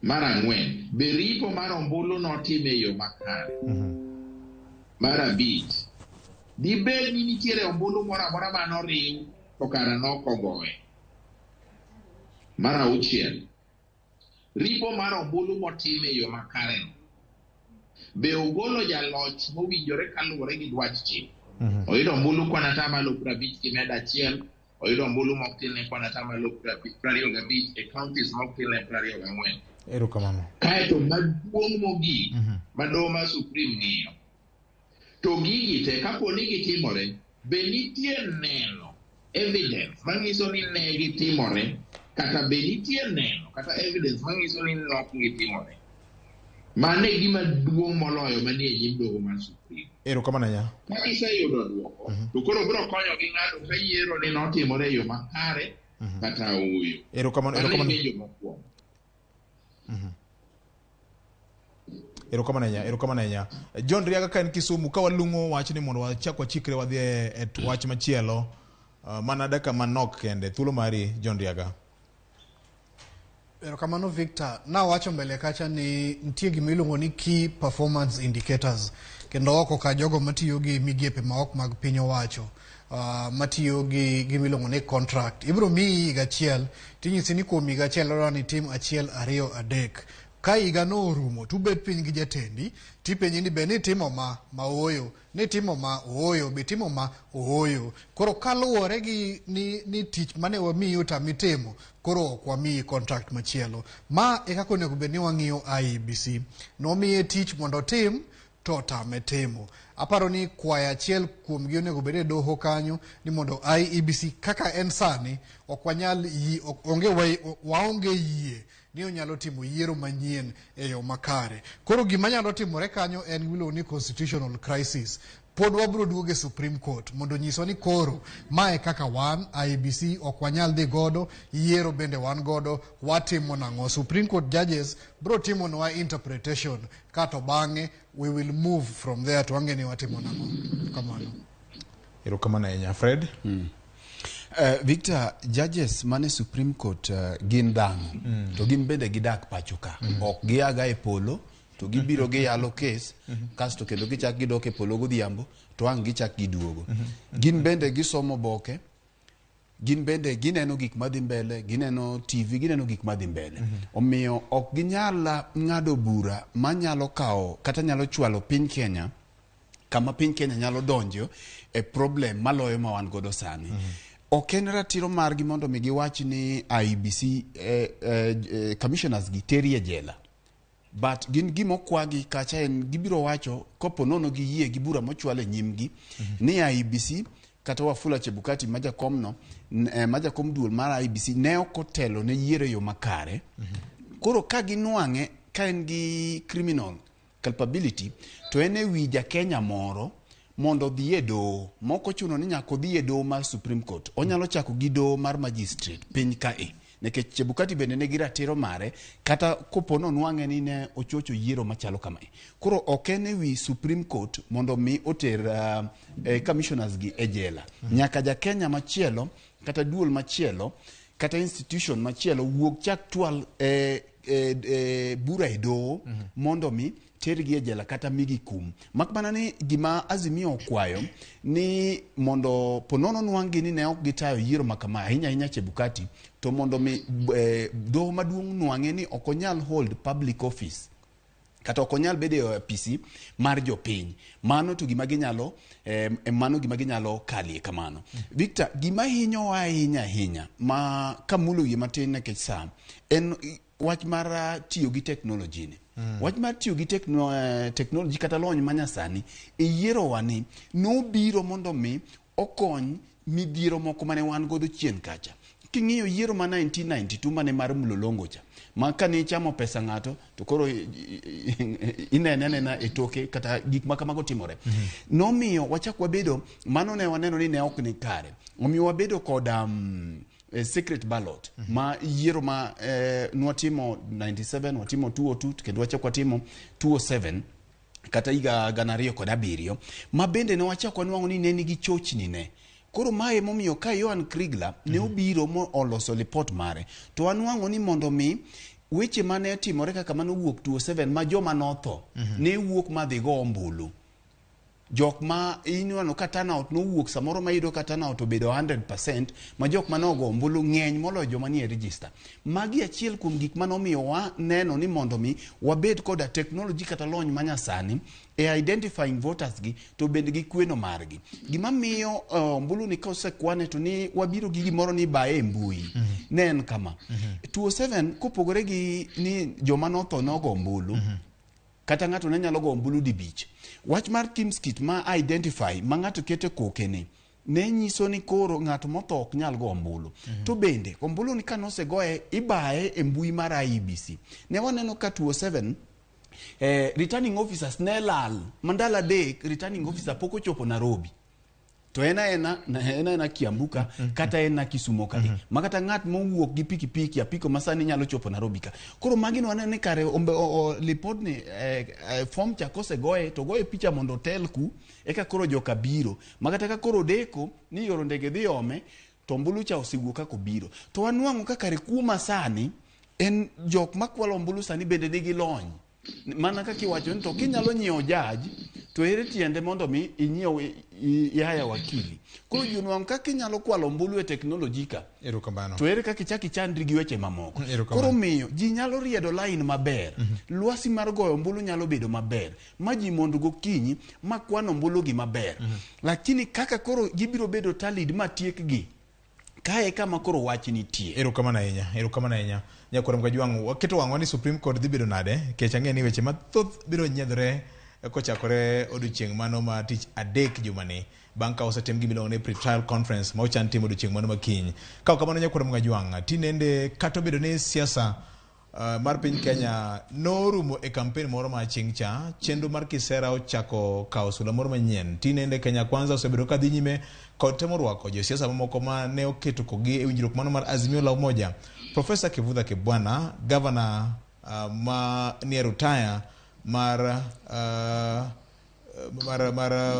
Mar ang'wen, be ripo mar ombulu notim e yo makare? Mar abich, dibed ni nitiere ombulu moro amora manoriw to kara nokogoye? Mar auchiel, ripo mar ombulu motim e yo makare no, be ogolo jaloch mowinjore kaluwore gi dwach chik? Oyudo ombulu kwan 50,1%, oyudo ombulu mok tin ne kwan 25% e counties mok tin ne 24. Erokamano. Kaeto maduong' mogik ma doho mar Supreme ng'iyo, to gigi te kapo ni gitimore, be nitie neno evidence manyiso ni ne gitimore, kata be nitie neno kata evidence manyiso ni nok gitimore? Mano e gima duong' moloyo manie nyim doho mar Supreme. Erokamano ahinya. Ka giseyudo duoko, to koro biro konyogi ng'ado ka yiero ni notimore e yo makare kata ooyo. Erokamano. Mano e penjo mokwongo. Erokamano ahinya, erokamano ahinya. John Riaga ka en Kisumu, ka walung'o wachni mondo wachak wachikre wadhi e wach machielo, mana dakika manok kende. Thuolo mari, John Riaga. Erokamano Victor. Nawacho mbele kacha ni nitie gima iluongo ni key performance indicators, kendo oko ka jogo matiyo gi migepe ma ok mag piny owacho, matiyo gi gima iluongo ni contract. Ibiro miyi higa achiel, tinyisi ni kuom higa achiel idwaro ni itim 1, 2, 3. Ka higa no orumo tubet piny gi jatendi tipenji ni be nitimo ma ma ooyo, nitimo ma ooyo, be timo ma ooyo. Koro kaluwore gi ni tich mane wamiyi otami timo, koro ok wamiyi contract machielo. Ma e kaka onego bed ni wang'iyo IEBC. Nomiye tich mondo otim to otame timo. Aparo ni kwayo achiel kuomgi onego bed e doho kanyo ni mondo IEBC kaka en sani ok wanyal onge waonge yie ni onyalo timo yiero manyien e yo makare. Koro gima nyalo timore kanyo en gimiluongo ni constitutional crisis. Pod wabiro duogo e Supreme Court mondo onyiswa ni koro mae kaka wan IEBC ok wanyal dhi godo, yiero bende wan godo, watimo nang'o? Supreme Court judges biro timonwa interpretation kato bang'e we will move from there to wang'e ni watimo nang'o. Kamano. Erokamano ahinya Fred. Victor, judges mane Supreme Court gin dhano to gin bende gidak pacho ka. Ok giaga e polo to gibiro giyalo kes kasto kendo gichak gidok e polo godhiambo to ang' gichak giduogo. Gin bende gisomo boke, gin bende gineno gik madhi mbele, gineno TV, gineno gik madhi mbele. Omiyo ok ginyal ng'ado bura manyalo kawo kata nyalo chwalo piny Kenya kama piny Kenya nyalo donjo e problem maloyo ma wan godo sani. Ok en ratiro margi mondo mi giwach ni IEBC commissioners gi teri e jela. But gin gima okwagi kacha en gibiro wacho kopo nono giyie gi bura mochwal e nyimgi ni IEBC kata Wafula Chebukati ma jakom no ma jakom duol mar IEBC ne ok otelo ne yiero e yo makare. Koro ka ginwang'e ka en gi criminal culpability to en e wi ja Kenya moro mondo odhi e doho mok ochuno ni nyaka odhi e doho mar Supreme Court. Onyalo chako gi doho mar magistrate piny kae nikech Chebukati bende nigi ratiro mare kata kopo nonwang'e ni ne ochocho yiero machalo kamae. Koro ok en e wi Supreme Court mondo mi oter commissioners gi e jela. Nyaka ja Kenya machielo kata duol machielo kata institution machielo wuog chak chwal bura e doho mondo mi tergi e jela kata migi kum. Mak mana ni gima Azimio okwayo ni mondo ponono nwang'gi ni ne ok gitayo yiero ma kama ahinya ahinya Chebukati to mondo mi doho maduong' nwang'e ni ok onyal hold public office kata ok onyal bedo e apisi mar jopiny. Mano to gima ginyalo mano gima ginyalo kalie kamano. Victor, gima hinyowa ahinya ahinya ma kamulo wiye matin nikech sa en wach mar tiyo gi technology ni. Wach mar tiyo gi technology kata lony manyasani e yierowa ni nobiro mondo mi okony midhiero moko mane wan godo chien kacha. King'iyo yiero ma 1992 mane mar Mlolongo cha, ma kane ichamo pesa ng'ato to koro inene anena e toke kata gik ma kamago timore. Nomiyo wachak wabedo, mano ne waneno ni ne ok ni kare. Omiyo wabedo kod secret ballot ma yiero ma nwatimo 97, watimo 202 kendo wachak watimo 207 kata higa 2007 ma bende ne wachak wanwang'o ni ne nigi chochni ne. Koro mae momiyo ka Johan Kriegler ne obiro mo oloso lipot mare to wanwang'o ni mondo mi weche mane timore kaka mane owuok 207 ma joma notho ne wuok madhi go ombulu. Jok ma inwano ka turnout nowuok samoro ma iyudo ka turnout obedo 100% ma jok mane ogo ombulu ng'eny moloyo joma nie register. Magi achiel kuom gik mane omiyo waneno ni mondo mi wabed koda technology kata lony manyasani e identifying voters gi to bende gi kweno margi. Gima miyo ombulu ni kosekwane to ni wabiro gi gimoro ni baye e mbui. Ne en kama. 207 kopogore gi ni joma notho nogo ombulu. Kata ng'ato ne nyalo go ombulu dibich. Wach mar Kim's kit ma identify ma ng'ato keto e koke ni ne nyiso ni koro ng'at motho ok nyal go ombulu. To bende ombulu ni kanosegoye ibaye e mbui mar IEBC. Ne waneno ka 207 returning officers ne lal mandalo 3 returning officer pok ochopo Nairobi. To en aena Kiambu ka kata en na Kisumo ka. Ma kata ng'at mowuok gi pikipiki apiko masani nyalo chopo Nairobi ka. Koro magi ne waneno ni kare lipodni form cha kosegoye to goye picha mondo otel ku eka koro joka biro. Ma kata ka koro deko ni yoro ndege dhi ome to ombulu cha osewuok kaka obiro. To wanwang'o ka kare kuo masani en jok makwalo ombulu sani bende nigi lony. Mana kaka iwacho ni to kinyalo nyiewo judge To ere tiende mondo mi inyiew ihaya wakili? Koro ji onwang' kaka inyalo kwalo ombulu e teknoloji ka. Erokamano. To ere kaka ichak ichandri gi weche mamoko? Erokamano. Koro miyo ji nyalo riedo line maber. Lwasi mar goyo ombulu nyalo bedo maber. Ma ji mondo gokinyi ma kwan ombulu gi maber. Lakini kaka koro gibiro bedo tallied ma tiekgi, kae kama koro wach nitie. Erokamano ahinya, erokamano ahinya. Nyakwar Mkajwang', waketo wang'wa ni Supreme Court dhi bedo nade? Nikech ang'e ni weche mathoth biro nyiedhore kochakore odiochieng' mano ma tich adek jumani bang' ka osetim gima iluongo ni pre-trial conference ma ochan timo odiochieng' mano makiny. Ka ok kamano Nyakwar Mkajwang', tinende kata obedo ni siasa mar piny Kenya norumo e kampen moro ma chieng' cha, chenro mar kisera ochako kawo sula moro manyien. Tinende Kenya Kwanza osebedo ka dhi nyime kod temo rwako josiasa mamoko ma ne oketo kogi e winjruok mano mar Azimio la Umoja. Profesa Kivutha Kibwana, gavana ma nie rutaya mar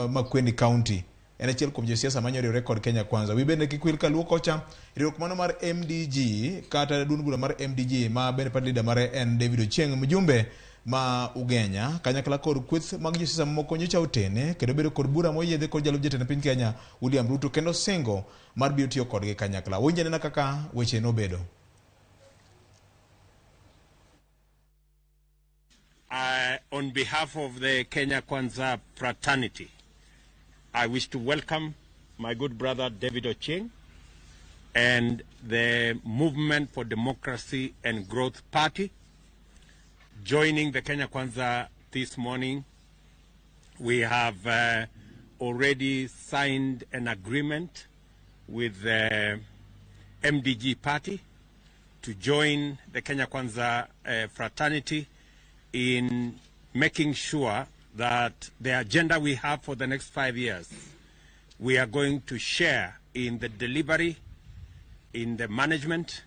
Makueni County, en achiel kuom josiasa manyoriwore kod Kenya Kwanza. Wi bende kik wil kaluo kocha riwruok mano mar MDG kata duond bura mar MDG ma bende party leader mare en David Ochieng, mjumbe ma Ugenya kanyakla kod kweth mag josiasa mamoko nyocha otene kendo bedo kod bura moyiedhi kod jalup jatend piny Kenya William Ruto kendo singo mar biro tiyo kodgi kanyakla. Winj anena kaka weche nobedo. On behalf of the Kenya Kwanza fraternity, I wish to welcome my good brother David Ochieng and the Movement for Democracy and Growth Party joining the Kenya Kwanza this morning. We have already signed an agreement with the MDG party to join the Kenya Kwanza fraternity in making sure that the agenda we have for the next 5 years, we are going to share in the delivery, in the management,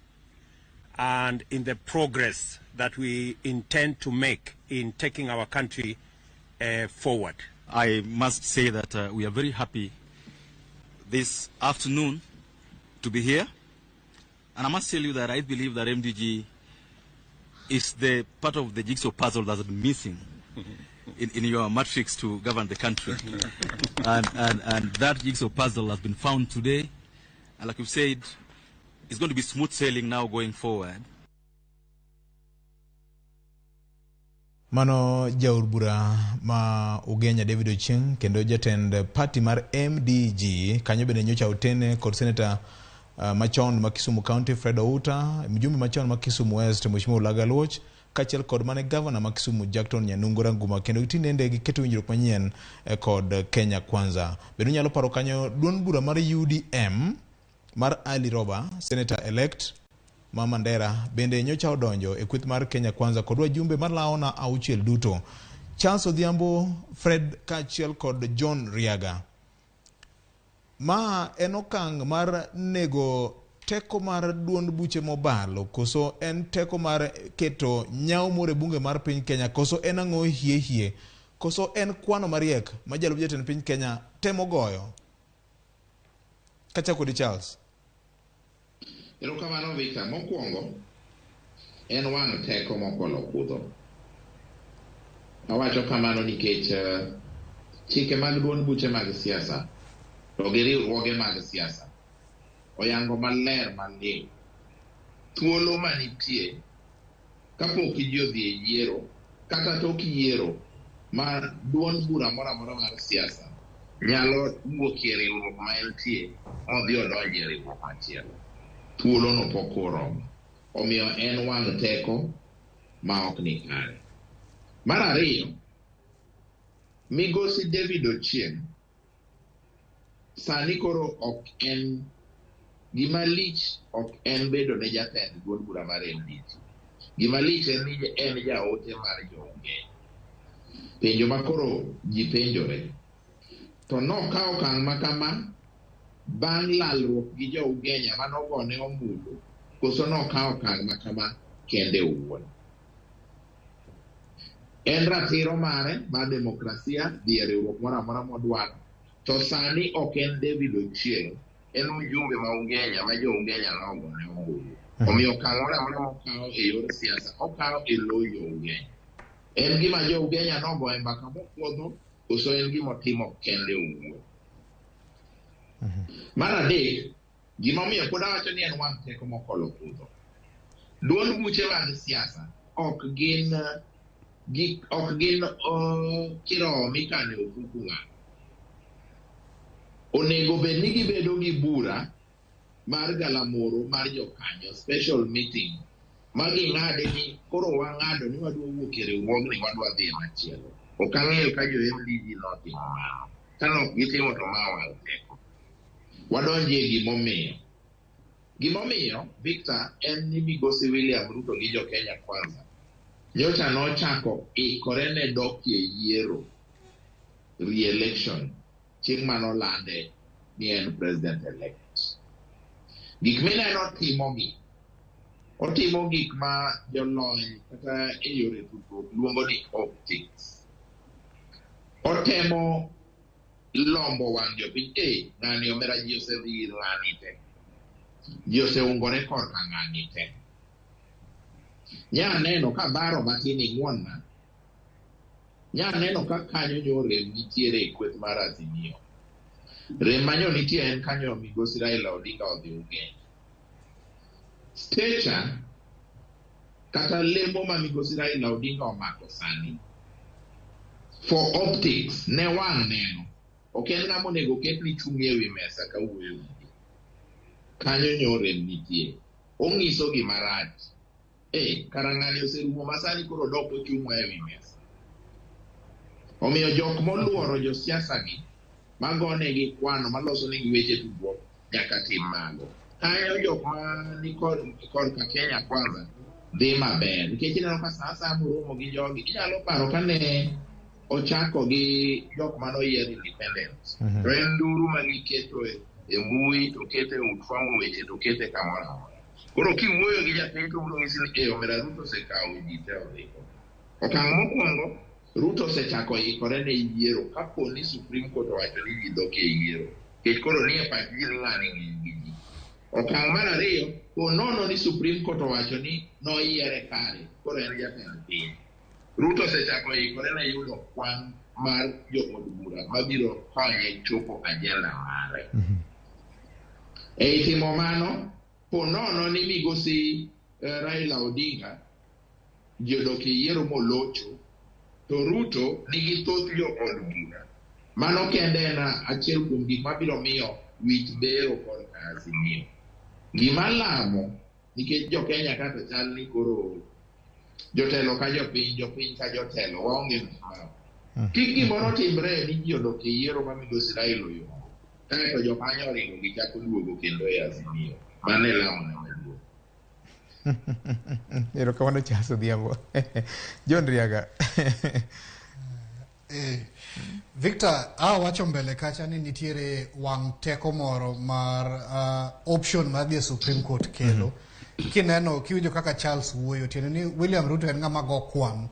and in the progress that we intend to make in taking our country forward. I must say that we are very happy this afternoon to be here. And I must tell you that I believe that MDG is the part of the jigsaw puzzle that's been missing in your matrix to govern the country. and that jigsaw puzzle has been found today. And like you've said, it's going to be smooth sailing now going forward. Mano jaod bura ma Ugenya David Ochieng kendo jatend party mar MDG kanyo bende nyocha otene kod senator machon ma Kisumu County Fred Outa, mjumbe machon ma Kisumu West Mheshimiwa Ulaga Luoch, kaachiel kod mane gavana ma Kisumu Jackton Nyanungo Ranguma, kendo tinende giketo winjruok manyien kod Kenya Kwanza. Bende unyalo paro kanyo duond bura mar UDM mar Ali Roba, senator elect ma Mandera, bende nyocha odonjo e kweth mar Kenya Kwanza kod wajumbe malawo na 6 duto. Charles Odhiambo, Fred kaachiel kod John Riaga. Ma en okang' mar nego teko mar duond buche mobalo, koso en teko mar keto nyawo moro e bunge mar piny Kenya, koso en ang'o hie hie, koso en kwano mariek ma jalup jatend piny Kenya temo goyo? Kachako di Charles. Erokamano Victor. Mokwongo en wang' teko mokolo kudho. Awacho kamano nikech chike mag duond buche mag siasa to gi riwruoge mag siasa oyango maler maliw thuolo manitie kapok ji odhi e yiero kata tok yiero ma duond bura moro amora mar siasa nyalo wuok e riwruok ma entie modhi odonji e riwruok machielo. Thuolono pok oromo. Omiyo en wang' teko ma ok ni kare. Mar ariyo, migosi David Ochieng sani koro ok en gima lich, ok en bedo ne jatend duond bura mar MDG. Gima lich en ni en jaote mar jo-Ugenya. Penjo ma koro ji penjore, to nokawo okang' ma kama bang' lalruok gi jo-Ugenya manogone ombulu, koso nokawo okang' ma kama kende owuon? En ratiro mare mar demokrasia dhi e riwruok moro amora modwaro, to sani ok en David Ochieng, en mjumbe ma Ugenya ma jo-Ugenya nogone ombulu. Omiyo okang' moro amora mokawo e yor siasa okawo e lo jo-Ugenya. En gima jo-Ugenya nogoye mbaka mopuodho Koso en gima otimo kende owuon? Mar adek, gimomiyo pod awacho ni en wang' teko mokolo kudho. Duond buche mag siasa ok gin gik ok gin kirowo mikano e ofuku ng'ato. Onego bed ni gibedo gi bura mar galamoro mar jokanyo, special meeting, ma ging'ade ni koro wang'ado ni wadwa wuok e riwruogni wadwa dhi e machielo. Ok ang'eyo ka jo MDG notimo mano. Ka ne ok gitimo to ma wang' teko. Wadonjie gimomiyo. Gimomiyo, Victor, en ni migosi William Ruto gi jo Kenya Kwanza nyocha nochako ikore ne dokie yiero, re-election, chieng' manolande ni en president elect. Gik mineno timogi, otimo gik ma jolony kata e yore tudruok luongo ni optics. Otemo lombo wang' jopiny, ng'ani omera ji osedhi ir ng'ani te. Ji oseungore korka ng'ani te. Nya neno ka baro matin ing'won na. Nya neno ka kanyo nyo rem nitiere e kweth mar Azimio. Rem manyo nitie en kanyo migosi Raila Odinga odhi Ugenya. Stature kata lemo ma migosi Raila Odinga omako sani for optics ne wang' neno. Ok en ng'ama onego oket ni chung' e wi mesa ka wuoyo gi ji. Kanyo nyo rem nitie. Ong'iso gima rach. Kara ng'ani oserumo ma sani koro dok ochung'wa e wi mesa. Omiyo jok moluoro josiasa gi, magonegi kwano, maloso negi weche tudruok, nyaka tim mago. Kanyo jok ma ni korka Kenya Kwanza dhi maber. Nikech ineno ka sa asaya moromo gi jogi, inyalo paro kane ochako gi jok mane oyier independence. To en nduru ma giketo e mbui, to kete e ut fwambo weche, to kete kamoro amora. Koro kiwuoyo gi japiny to obiro nyisi ni omera Ruto osekawo ji te odhigo. Okang' mokwongo, Ruto osechako ikore ne yiero kapo ni Supreme Court owacho ni ji dok e yiero. Nikech koro nie pach ji ni ng'ani ng'eny gi ji. Okang' mar ariyo, ponono ni Supreme Court owacho ni noyiere kare, koro en jatend piny. Ruto osechako ikore ne yudo kwan mar jood bura mabiro konye chopo agenda mare. Ei timo mano, ponono ni migosi Raila Odinga ji odok e yiero molocho, to Ruto nigi thoth jood bura. Mano kende en achiel kuom gik mabiro miyo wich bero korka Azimio. Gima lamo, nikech jo Kenya kata chal ni koro jotelo ka jopiny, jopiny ka jotelo, waonge msimamo. Kik gimoro timre ni ji odok e yiero ma migosi Raila oyombo, kaeto jokanyo oringo gichako duogo kendo e Azimio. Mano e lamona maduong'. Erokamano Charles Odhiambo. John Riaga. Victor, awacho mbele kacha ni nitiere wang' teko moro mar option mar dhi e Supreme Court kelo. Kineno, kiwinjo kaka Charles wuoyo, tiende ni William Ruto en ng'ama go kwan,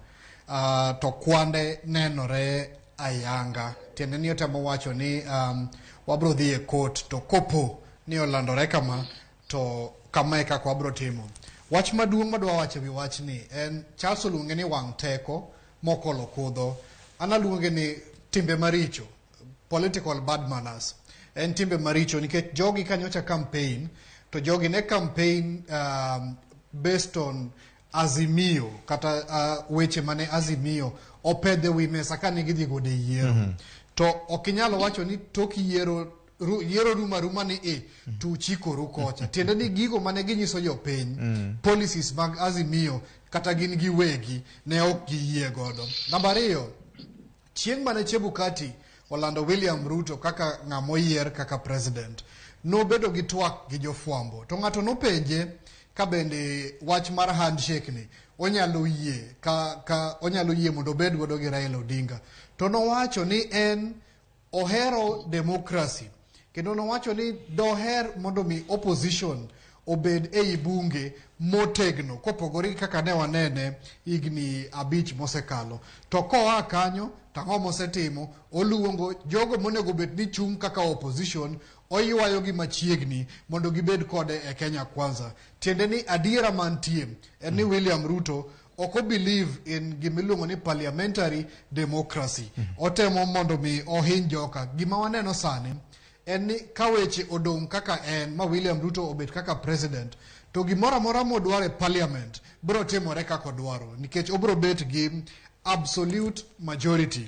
to kwande nenore ayanga. Tiende ni otemo wacho ni wabro dhi e court, to kopo ni olandore kama, to kama e kaka wabro timo. Wach maduong' madwa wacho ewi wachni en Charles oluonge ni wang' teko mokolo kudho. An aluonge ni timbe maricho, political bad manners. En timbe maricho nikech jogi kanyocha campaign, to jogi ne campaign based on Azimio, kata weche mane Azimio opedhe wi mesa kane gidhi godo e yiero. To ok inyal wacho ni tok yiero yiero ruma ruma ni e to uchikoru kocha. Tiende ni gigo mane ginyiso jopiny, policies mag Azimio kata gin giwegi ne ok giyie godo. Namba ariyo, chieng' mane Chebukati olando William Ruto kaka ng'ama oyier kaka president, nobedo gi twak gi jofwambo. To ng'ato nopenje ka bende wach mar handshake ni onyalo yie ka onyalo yie mondo obed godo gi Raila Odinga. To nowacho ni en ohero democracy, kendo nowacho ni doher mondo mi opposition obed ei bunge motegno kopogore gi kaka ne wanene higni 5 mosekalo. To koa kanyo, to ang'o mosetimo? Oluongo jogo monego bed ni chung' kaka opposition, oywayogi machiegni mondo gibed kode e Kenya Kwanza. Tiende ni adiera mantie en ni William Ruto ok o believe in gimiluongo ni parliamentary democracy. Otemo mondo mi ohiny joka. Gima waneno sani en ni ka weche odong' kaka en ma William Ruto obet kaka president, to gimoro amora modwaro e parliament biro timore kaka odwaro nikech obiro bet gi absolute majority.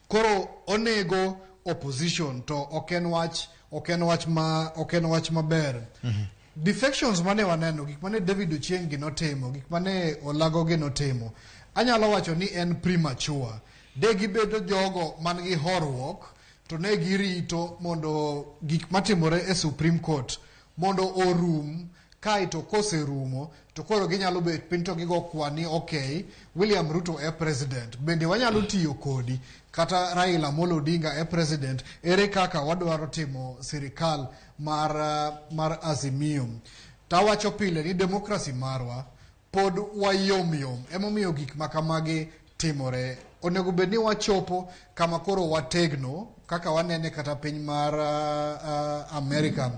Koro onego opposition to ok en wach ok en wach ma ok en wach maber. Defections mane waneno, gik mane David Ochieng gi notimo, gik mane Olago gi notimo, anyalo wacho ni en premature. De gibedo jogo man gi horuok to ne girito mondo gik matimore e Supreme Court mondo orum kaeto koserumo to koro ginyalo bet piny to gigo kwan ni okay, William Ruto e president, bende wanyalo tiyo kodi kata Raila Amolo Odinga e president, ere kaka wadwaro timo sirikal mar Azimio. Tawacho pile ni demokrasi marwa pod wayom yom, emomiyo gik ma kamagi timore. Onego bed ni wachopo kama koro wategno kaka wanene kata piny mar Amerika.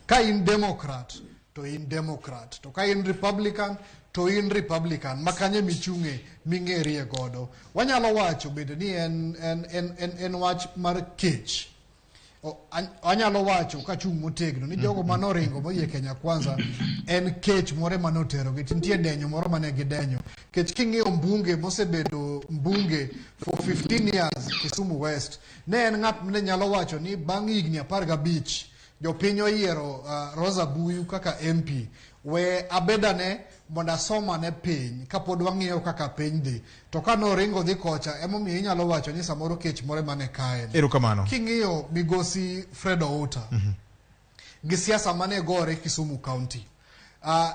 Ka in Democrat to in Democrat, to ka in Republican to in Republican, ma kanye michung'e ming'erie godo. Wanyalo wacho bende ni en wach mar kech. Anyalo wacho kachung' motegno ni jogo manoringo moyie Kenya Kwanza en kech moro ema noterogi, nitie denyo moro mane gidenyo. Kech king'iyo mbunge mosebedo mbunge for 15 years Kisumu West, ne en ng'at mane nyalo wacho ni bang' higni 15 jopiny oyiero Rosa Buyu kaka MP, we abedane mondo asomane piny kapod wang'iyo kaka piny dhi. To ka noringo dhi kocha, emomiyo inyalo wacho ni samoro kech moro ema ne kaye. Erokamano. King'iyo migosi Fred Outa gi siasa mane gore Kisumu County,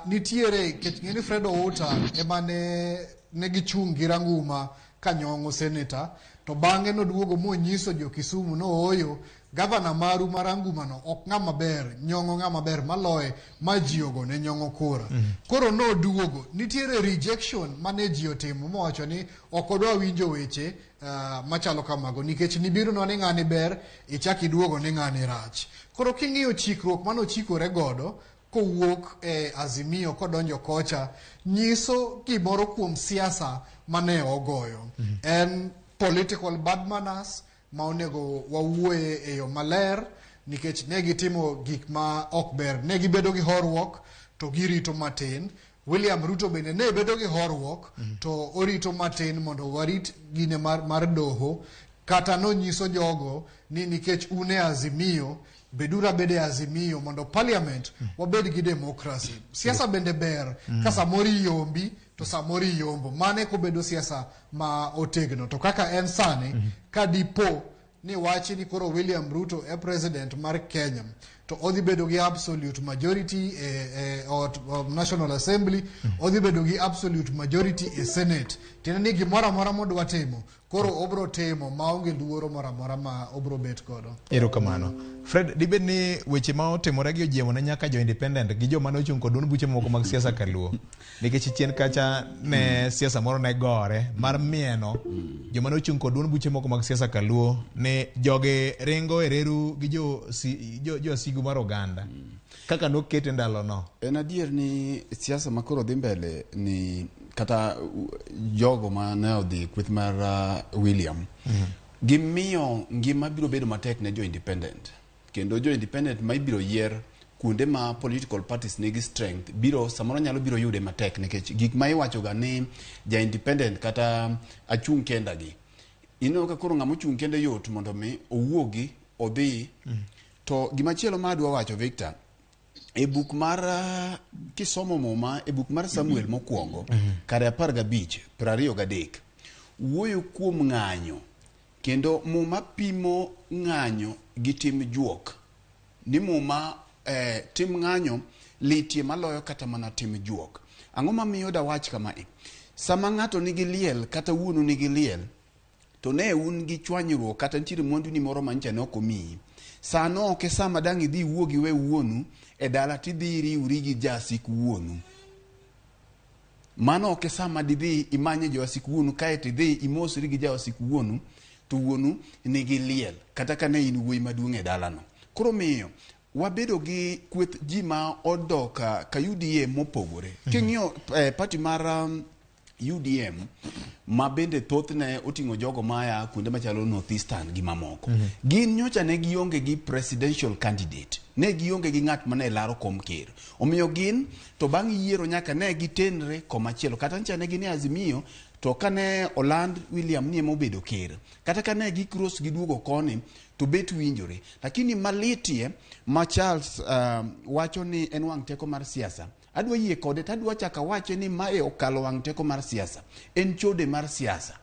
nitiere kech ng'e ni Fred Outa ema ne gichung' gi Ranguma Kanyong'o senator, to bang'e noduogo monyiso jo Kisumu no ooyo gavana maru ma Ranguma no ok ng'ama ber, Nyong'o ng'ama ber maloye ma ji ogone Nyong'o kura. Koro noduogo, nitiere rejection mane ji otimo mowacho ni ok odwa winjo weche machalo kamago nikech nibironwa ni ng'ani ber, ichak iduogo ni ng'ani rach. Koro king'iyo chikruok manochikore godo kowuok e Azimio kodonjo kocha, nyiso gimoro kuom siasa mane ogoyo. En political bad manners ma onego wawuoye e yo maler nikech ne gitimo gik ma ok ber. Ne gibedo gi horuok to girito matin. William Ruto bende ne bedo gi horuok to orito matin mondo warit gine mar doho. Kata nonyiso jogo ni nikech un e Azimio, beduru abeda e Azimio mondo parliament wabed gi democracy. Siasa bende ber ka samoro iyombi to samoro iyombo. Mane kobedo siasa ma otegno. To kaka en sani, ka dipo ni wachi ni koro William Ruto e president mar Kenya, to odhi bedo gi absolute majority e ot National Assembly, odhi bedo gi absolute majority e Senate. Tiende ni gimoro amora modwa timo, koro obro timo maonge luoro moro amora ma obro bet godo. Erokamano. Fred, dibed ni weche ma otimore gi ojiemo ne nyaka jo independent gi joma ne ochung' kod duond buche moko mag siasa kaluo. Nikech chien kacha ne siasa moro ne gore mar mieno joma ne ochung' kod duond buche moko mag siasa kaluo ni jogi ringo e reru gi jo asigu mar oganda. Kaka nokete ndalono. En adier ni siasa ma koro dhi mbele ni kata jogo ma ne odhi kweth mar William gimiyo ngima biro bedo matek ne jo independent, kendo jo independent ma ibiro yier kuonde ma political parties nigi strength biro samoro nyalo biro yude matek, nikech gik ma iwacho ga ni ja independent kata achung' kenda gi ineno ka koro ng'ama ochung' kende yot mondo mi owuogi odhi. To gimachielo ma adwa wacho, Victor, e buk mar kisomo Muma e buk mar Samuel mokwongo kare 15:23 wuoyo kuom ng'anyo, kendo Muma pimo ng'anyo gi tim juok ni Muma tim ng'anyo litie maloyo kata mana tim juok. Ang'o mamiyo dawach kamae? Sama ng'ato nigi liel kata wuonu nigi liel to ne un gi chwanyruok kata nitiere mwanduni moro manyicha ne ok omiyi, sano ok e sama dang' idhi iwuo gi we wuonu e dala tidhi iriwri gi jasik wuonu. Mano ok e sama didhi imanye jowasik wuonu kaeto idhi imosri gi jawasik wuonu to wuonu nigi liel kata ka ne in wuoyi maduong' e dalano. Koro miyo wabedo gi kweth ji ma odok ka UDA mopogore. King'iyo party mar UDM ma bende thothne oting'o jogo maya kuonde machalo North Eastern gi mamoko. Gin nyocha ne gionge gi presidential candidate. Ne gionge gi ng'at mane laro kom ker. Omiyo gin to bang' yiero nyaka ne gitenre komachielo. Kata ncha ne gin e Azimio to kane oland William ni ema obedo ker. Kata kane gikros giduogo koni to bet winjore. Lakini malitie ma Charles wacho ni en wang' teko mar siasa. Adwa yie kode to adwa chako awache ni mae okalo wang' teko mar siasa. En chode mar siasa.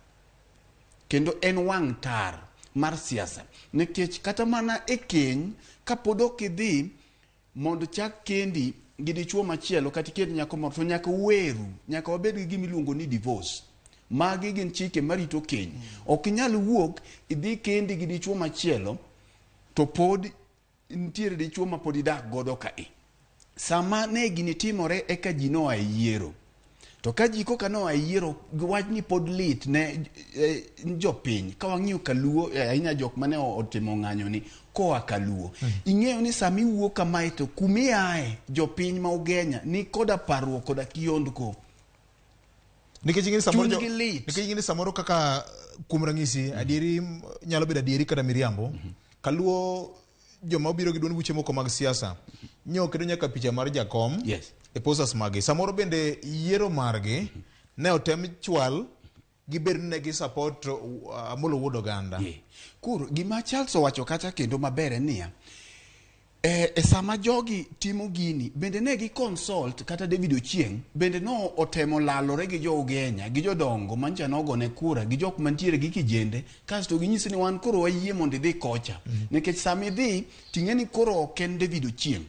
Kendo en wang' tar mar siasa. Nikech kata mana e keny, kapod ok idhi mondo chak kendi gi dichuo machielo kata ikend nyako moro, to nyaka uweru, nyaka wabed gi gima iluongo ni divorce. Magi gin chike marito keny. Ok inyal wuok idhi kendi gi dichuo machielo to pod nitiere dichuo ma pod idak godo kae. Sama ne gini timore eka ji noa e yiero. To ka ji koka noa e yiero, wachni pod lit ne jopiny. Ka wang'iyo Kaluo, ahinya jok mane otimo ng'anyo ni koa Kaluo. Ing'eyo ni sama iwuok kamae to kumiae jopiny ma Ugenya ni koda parruok koda kiondko. Nikech ing'e ni samoro Chunygi lit. Nikech ing'e ni samoro kaka kuom ranyisi, adieri nyalo bedo adieri kata miriambo. Kaluo joma obiro gi duond buche moko mag siasa nyo keto nyaka picha mar jakom e posters magi. Samoro bende yiero margi ne otem chwal gibed ni ne gi support Amolo Wuod Oganda. Koro gima Charles owacho kacha kendo maber en niya, e sama jogi timo gini bende ne gi consult kata David Ochieng bende no otemo lalore gi jo Ugenya gi jodongo mancha nogone kura gi jok mantiere gi kijende kasto ginyisi ni wan koro wayie mondo idhi kocha. Nikech sama idhi ting'e ni koro ok en David Ochieng,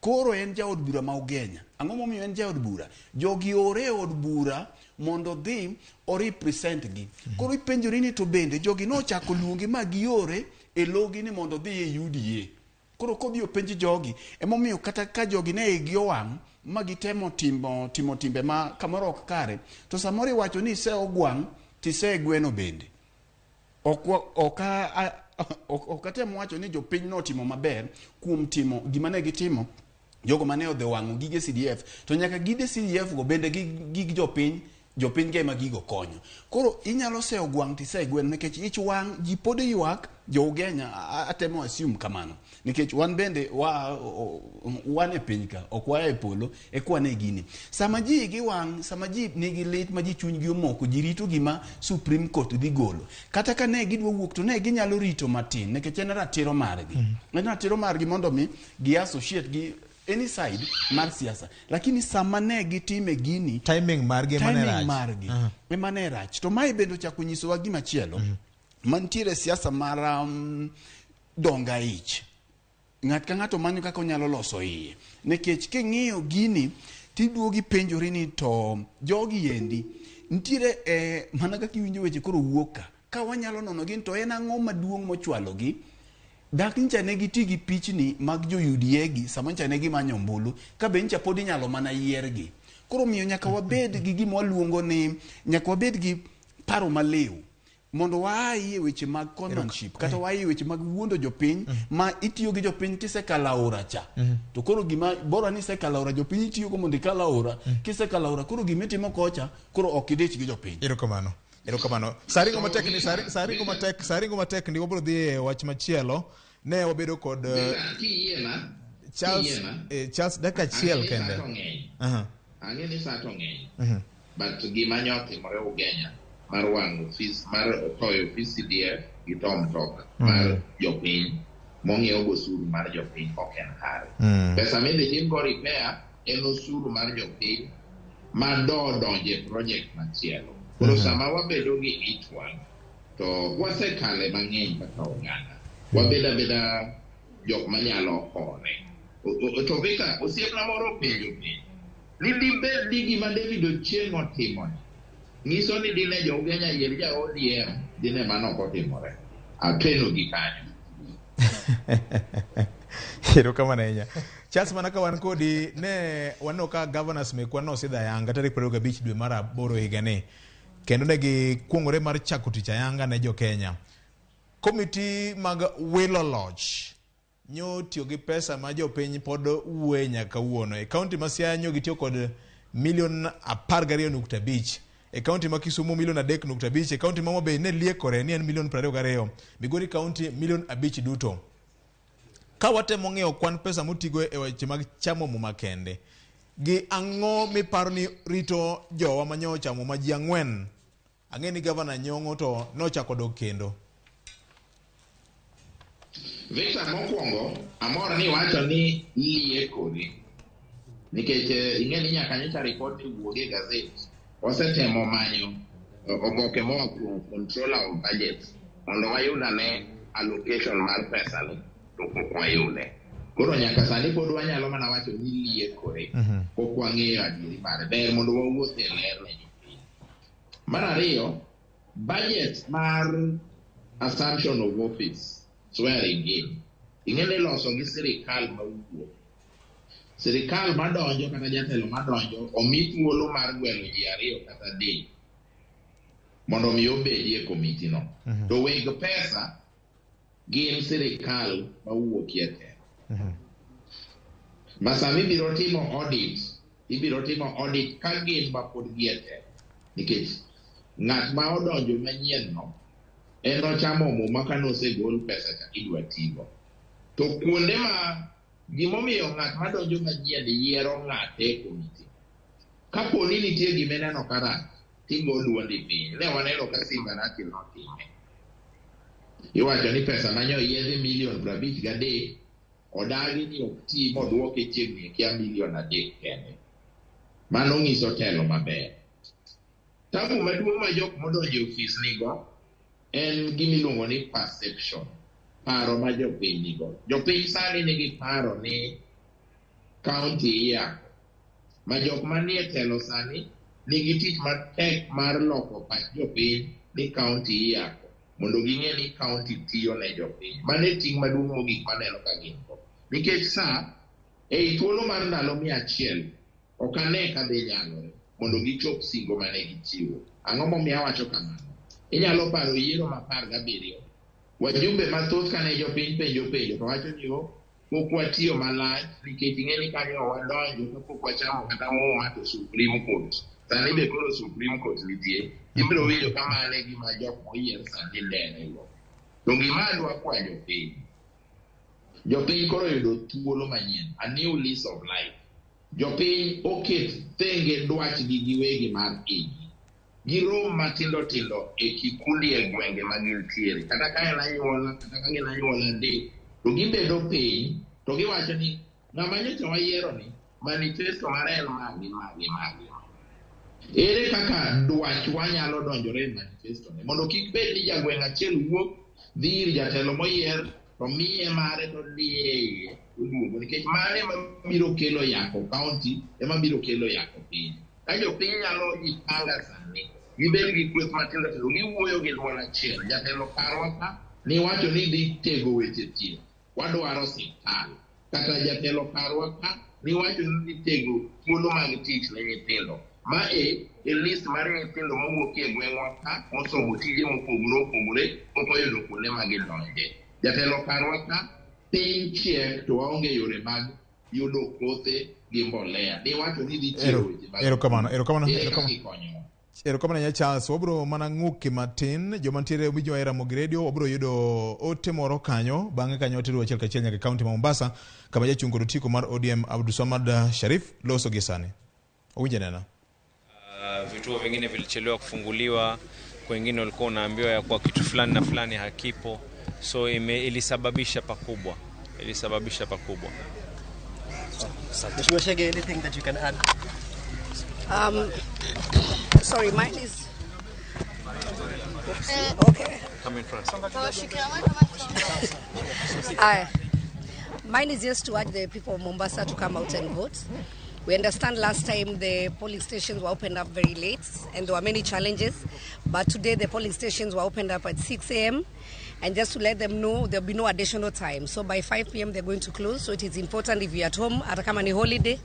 koro en jaod bura ma Ugenya. Ang'o momiyo en jaod bura? Jogi ore e od bura mondo odhi o represent gi. Koro ipenjori ni to bende jogi nochako luonge ma giore e logi ni mondo odhi e UDA. Koro kodhi openj jogi, emomiyo kata ka jogi ne igi owang' ma gitemo timo timbe ma kamoro ok kare, to samoro iwacho ni ise ogwang' tise gweno bende. Ok atem wacho ni jopiny notimo maber kuom timo gima ne gitimo, jogo mane odhi wang'o gige CDF, to nyaka gige CDF go bende gig jopiny, jopiny ge ema gigo konyo. Koro inyalo seyo gwang' tise gweno nikech ich wang' ji pod ywak, jo Ugenya atemo assume kamano. Nikech wan bende wan e piny ka, ok wa e polo, e kwa ne gini. Sama ji gi wang', sama ji nigi lit ma ji chunygi omoko, ji rito gima Supreme Court dhi golo. Kata ka ne gidwa wuok to ne ginyalo rito matin, nikech en ratiro margi. En ratiro margi mondo mi gi associate gi any side mar siasa. Lakini sama ne gitime gini, timing margi ema ne timing rach. margi ema ne rach. To mae bende ochako nyisowa gima chielo. Mantiere siasa mar donga ich. Ng'at ka ng'ato manyo kaka onyalo loso iye. Nikech king'iyo gini, tiduogi penjori ni to jogi endi nitiere mana kaka iwinjo weche koro wuok ka. Ka wanyalo nono gin to en ang'o maduong' mochwalogi? Dak ncha ne giti gi pichni mag jo UDA gi sama ncha ne gimanyo ombulu, ka be ncha pod inyalo mana yiergi. Koro miyo nyaka wabed gi gima waluongo ni, nyaka wabed gi paro maliw mondo waai e weche mag conmanship, kata waai e weche mag wuondo jopiny, ma itiyo gi jopiny kisekalo aora cha. To koro gima bora ni isekalo aora, jopiny itiyogo mondo ikal aora. Kisekalo aora, koro gima itimo kocha, koro ok idich gi jopiny. Erokamano. Erokamano. Saringo matek ni, saringo matek, saringo matek ni wabiro dhi e wach machielo. Ne wabedo kod, Charles, Charles dakika achiel kende. Ang'e ni sa to ng'eny. But gima nyo otimore Ugenya mar wang'o ofis, mar toyo ofis CDF gi to mtoka mar jopiny mong'iewo go osuru mar jopiny ok en kare. Pesa midhi tim go repair en osuru mar jopiny ma do donje e project machielo. Koro sama wabedo gi ich wang' to wasekale mang'eny kaka oganda. Wabedo abeda jok manyalo hore. To Victor, osiepna moro openjo penjo ni dibed ni gima David Ochieng otimo ni nyiso ni dine jo Ugenya yier ja ODM, dine mano ok otimore. Ateno gi kanyo. Erokamano ahinya. Charles, mana ka wan kodi, ne waneno ka governors mekwa nosidho ayanga tarik 25 dwe mar aboro higani. Kendo ne gikuong'ore mar chako tich ayanga ne jo Kenya. Komiti mag wilo loch nyo tiyo gi pesa ma jopiny pod wuoye nyaka kawuono. E kaunti ma Siaya nyo gitiyo kod milion 12.5. E kaunti ma Kisumu milion 3.5, e kaunti ma Homa Bay ne liekore ni en milion 22, Migori kaunti milion 5 duto. Ka watemo ng'iyo kwan pesa motigo e weche mag chamo muma kende, gi ang'o miparo ni rito jowa manyo ochamo ma ji 4? Ang'e ni gavana Nyong'o to nochako dok kendo. Victor, mokwongo amor ni iwacho ni liekore nikech ing'e ni nyaka nyocha ripot ni wuog e gazet wasetemo manyo oboke moa kuom controller of budget mondo wayud ane allocation mar pesa ni to pok wayude. Koro nyaka sani pod wanyalo mana wacho ni liekore, pok wang'eyo adieri mare. Ber mondo wawuoth e ler ne jopiny. Mar ariyo, budget mar assumption of office, swearing in, ing'e ni iloso gi sirikal mawuok. Sirikal madonjo kata jatelo madonjo omi thuolo mar gwelo ji 2 kata 3 mondo mi obedi e komiti no. To weg pesa gin sirikal mawuokie telo. Ma sama ibiro timo audit, ibiro timo audit ka gin ma pod gie telo. Nikech ng'at ma odonjo manyien no, en ochamo muma ka nosegol pesa cha idwa tigo. To kuonde ma gimomiyo ng'at madonjo manyien yiero ng'ate e komiti. Kapo ni nitie gima ineno ka rach, tigo duondi piny. Ne waneno ka Simba Arati notime. Iwacho ni pesa manyo yiedhi milion 53 odagi ni ok ti modwoke chiegni kia milion 3 kende. Mano nyiso telo maber. Tabu maduong' ma jok modonjo e ofis nigo en gimiluongo ni perception, paro ma jopiny nigo. Jopiny sani nigi paro ni county iyako, ma jok manie telo sani nigi tich matek mar loko pach jopiny ni county iyako, mondo ging'e ni county tiyo ne jopiny. Mano e ting' maduong' mogik maneno ka gin go. Nikech sa, ei thuolo mar ndalo 100, ok ane ka dhi nyalore mondo gichop singo mane gichiwo. Ang'o momiyo awacho kamano? Inyalo paro yiero ma 17. Wajumbe mathoth kane jopiny penjo penjo to wacho ni pok watiyo malach nikech ing'e ni kanyo wadonjo kapok wachamo kata muma to Supreme Court. Sani be koro Supreme Court nitie. Ibiro winjo ka mano e gima jok moyier sani lere go. To gima adwa kwayo jopiny, jopiny koro oyudo thuolo manyien, a new lease of life. Jopiny oket thenge dwachgi giwegi mar igi. Girom matindo tindo e kikundi e gwenge ma gintiere. Kata ka en anyuola, kata ka gin anyuola 3, to gibedo piny to giwacho ni ng'ama nyocha wayiero ni manifesto mare en magi magi magi. Ere kaka dwachwa nyalo donjore e manifesto ni mondo kik bed ni jagweng' achiel wuok dhi ir jatelo moyier to miye mare to diye iye oduogo, nikech mare ema biro kelo yako county, ema biro kelo yako piny. Ka jopiny nyalo jipanga sani, gibed gi kweth matindo tindo, giwuoyo gi duol achiel. Jatelo parwa ka ni wacho ni dhi tego weche thieth, wadwaro osiptal. Kata jatelo parwa ka ni wacho ni dhi tego thuolo mag tich ne nyithindo. Ma e list mar nyithindo mowuok e gweng'wa ka mosomo tije mopogore opogore pok oyudo kuonde ma gidonje. Jatelo parwa ka piny chiek to waonge yore mag yudo kothe gi mbolea. Ni wacho ni dhi chiwo weche mag Erokamano, erokamano, Ere kaka erokamano. ikonyowa? Erokamano ahinya Charles, wabiro mana ng'uki matin, joma ntiere winjo e Ramogi Radio, wabiro yudo ote moro kanyo, bang'e kanyo watero achiel kachiel nyaka e kaunti ma Mombasa, kama jachung' kod otiko mar ODM Abdulswamad Sharif loso gi sani. Owinjo nena. Vituo vingine vilichelewa kufunguliwa, kwengine walikuwa unaambiwa ya kuwa kitu fulani na fulani hakipo, so ilisababisha pakubwa, ilisababisha pakubwa. Mheshimiwa Chege, anything that you can add? Sorry, mine is... Okay. Come in front. Mine is just to urge the people of Mombasa to come out and vote. We understand last time the polling stations were opened up very late and there were many challenges, but today the polling stations were opened up at 6 a.m. and just to let them know there'll be no additional time. So by 5 p.m. they're going to close, so it is important if you're at home, at kama ni holiday,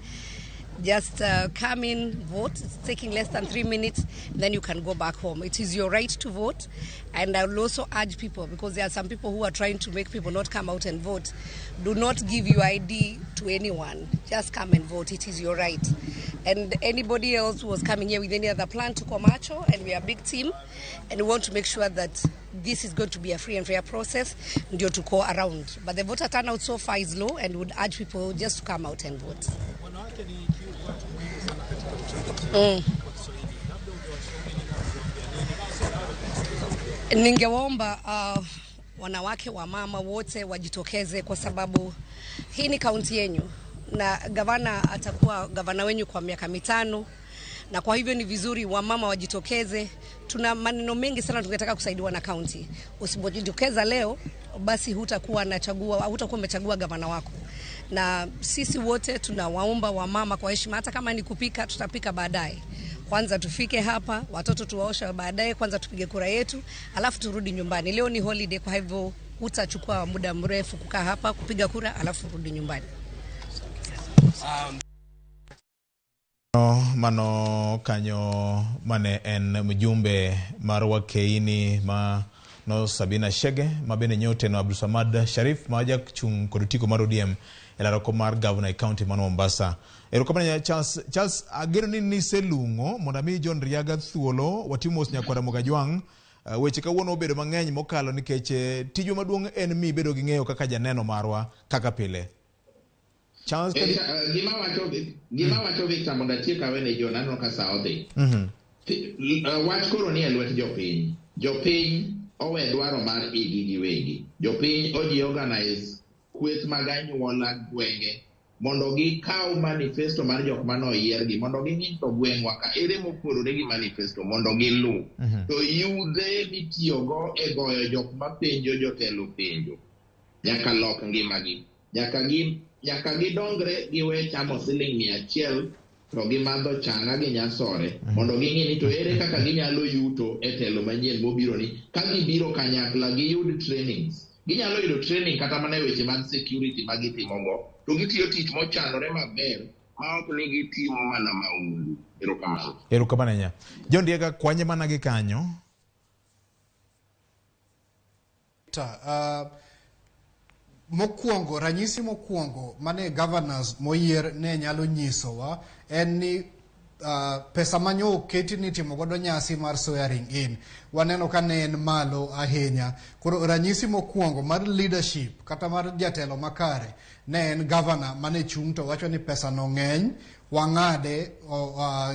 just come in, vote. It's taking less than 3 minutes, then you can go back home. It is your right to vote. And I will also urge people, because there are some people who are trying to make people not come out and vote, do not give your ID to anyone. Just come and vote. It is your right. And anybody else who was coming here with any other plan to Komacho, and we are a big team, and we want to make sure that this is going to be a free and fair process, ndio tuko around. But the voter turnout so far is low, and would urge people just to come out and vote. Ningewaomba wanawake wa mama wote wajitokeze kwa sababu hii ni kaunti yenyu na gavana atakuwa gavana wenyu kwa miaka 5, na kwa hivyo ni vizuri wamama wajitokeze. Tuna maneno mengi sana tungetaka kusaidiwa na kaunti. Usipojitokeza leo, basi hutakuwa umechagua gavana wako. Na sisi wote tunawaomba wamama kwa heshima, hata kama ni kupika tutapika baadaye. Kwanza tufike hapa, watoto tuwaosha baadaye, kwanza tupige kura yetu, alafu turudi nyumbani. Leo ni holiday, kwa hivyo hutachukua muda mrefu kukaa hapa kupiga kura alafu rudi nyumbani. Mano kanyo mane en mjumbe mar Wakeini ma no Sabina Shege mabende nyote no Abdulsamad Sharif maja chung kod otiko mar ODM e laro kom mar gavana e county ma Mombasa. Erokamano Charles, ageno ni niselung'o mondo ami John Riaga thuolo watim mos nyakwara Mogajwang'. Weche kawuono obedo mang'eny mokalo nikech tijwa maduong' en mi bedo gi ng'eyo kaka janeno marwa kaka pile. Charles, gima wacho Victor mondo atiek awene John, aneno ka sa odhi. Wach koro ni e lwet jopiny. Jopiny owe dwaro mar igi giwegi. Jopiny oji organize kweth mag anyuola gwenge mondo gikaw manifesto mar jok mane oyiergi, mondo ging'i to gweng'wa ka ere mopogore gi manifesto mondo giluw. To yudhe mitiyogo e goyo jok mapenjo jotelo penjo nyaka lok ngimagi. Nyaka gidongre giwe chamo siling 100 to gimadho changa gi nyasore mondo ging'i ni to ere kaka ginyalo yuto e telo manyien mobiro ni ka gibiro kanyakla giyud trainings. Ginyalo yudo training kata mana e weche mag security ma gitimogo, to gitiyo tich mochanore maber ma ok ni gitimo mana maundu. Erokamano. Erokamano ahinya. John Riaga, kwanye mana gi kanyo. Mokwongo, ranyisi mokwongo mane governors moyier ne nyalo nyisowa en ni pesa manyo oketi ni timo godo nyasi mar swearing in waneno ka ne en malo ahinya. Koro ranyisi mokwongo mar leadership kata mar jatelo makare ne en governor mane chung' to wacho ni pesa no ng'eny wang'ade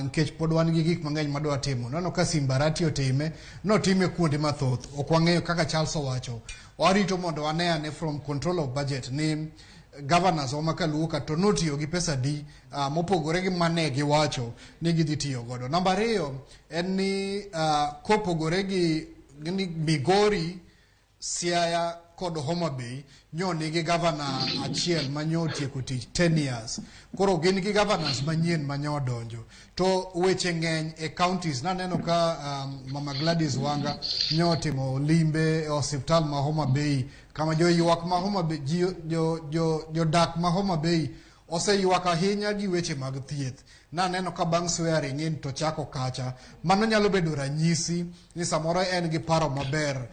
nikech pod wan gi gik mang'eny madwa timo. Neno ka Simbarati otime, notime kuonde mathoth. Ok wang'eyo kaka Charles owacho, warito mondo wane ane from control of budget ni governors wa makaluo ka to notiyo gi pesa di mopogore gi mane giwacho ni gidhi tiyo godo. Namba 2 en ni kopogore gi Migori, Siaya kod Homa Bay nyo nigi governor achiel manyo otieko tich 10 years. Koro gin gi governors manyien manyo odonjo. To weche ng'eny e counties. Naneno ka Mama Gladys Wanga nyo otimo limbe e osiptal ma Homa Bay kama joywak ma Homa Bay, jodak ma Homa Bay oseywak ahinya gi weche mag thieth. Naneno ka bang' swearing in to chako kacha. Mano nyalo bedo ranyisi ni samoro en gi paro maber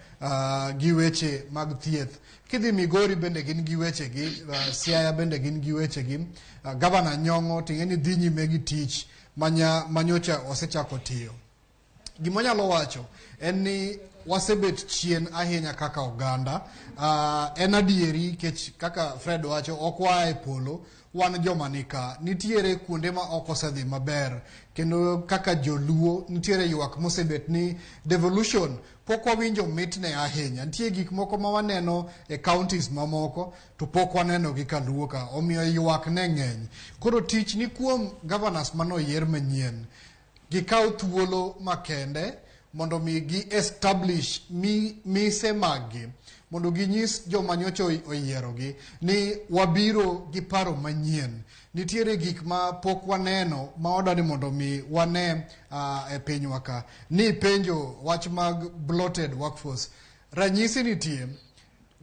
gi weche mag thieth. Kidhi Migori bende gin gi weche gi, Siaya bende gin gi weche gi. Governor Nyong'o ting'e ni dhi nyime gi tich manyocha osechako tiyo. Gima anyalo wacho en ni wasebet chien ahinya kaka oganda. En adieri nikech kaka Fred wacho ok waa e polo, wan joma nika. Nitiere kuonde ma ok osedhi maber kendo kaka joluo nitiere ywak mosebet ni devolution pok wawinjo mitne ahinya. Nitie gik moko ma waneno e counties mamoko to pok waneno gi kaluo ka, omiyo ywak ne ng'eny. Koro tich ni kuom governors manoyier manyien, gikaw thuolo makende mondo mi gi establish mise maggi, mondo ginyis joma nyocha oyierogi ni wabiro gi paro manyien. Nitiere gik ma pok waneno ma wadwa ni mondo mi wane e pinywa ka. Ni penjo wach mag bloated workforce. Ranyisi nitie,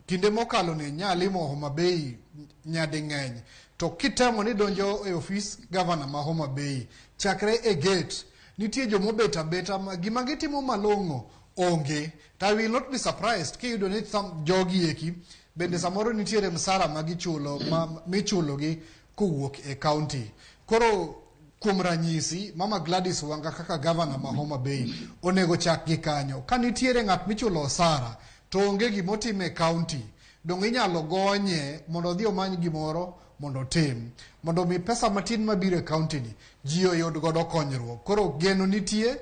kinde mokalo ni nyalimo Homa Bay nyading'eny, to kitemo ni donjo e ofis governor ma Homa Bay chakre e gate nitie jomobet abeta ma gima gitimo malong'o onge. To I will not be surprised kiyudo ni jogi eki bende samoro nitiere msara ma gichulo michulo gi kowuok e county. Koro Kuom ranyisi, Mama Gladys Wanga kaka gavana ma Homa Bay onego chak gi kanyo. Ka nitiere ng'at michulo osara to onge gimotimo e county, dong' inyalo gonye mondo odhi omany gimoro mondo otim. Mondo mi pesa matin mabiro e county ni ji oyud godo konyruok. Koro geno nitie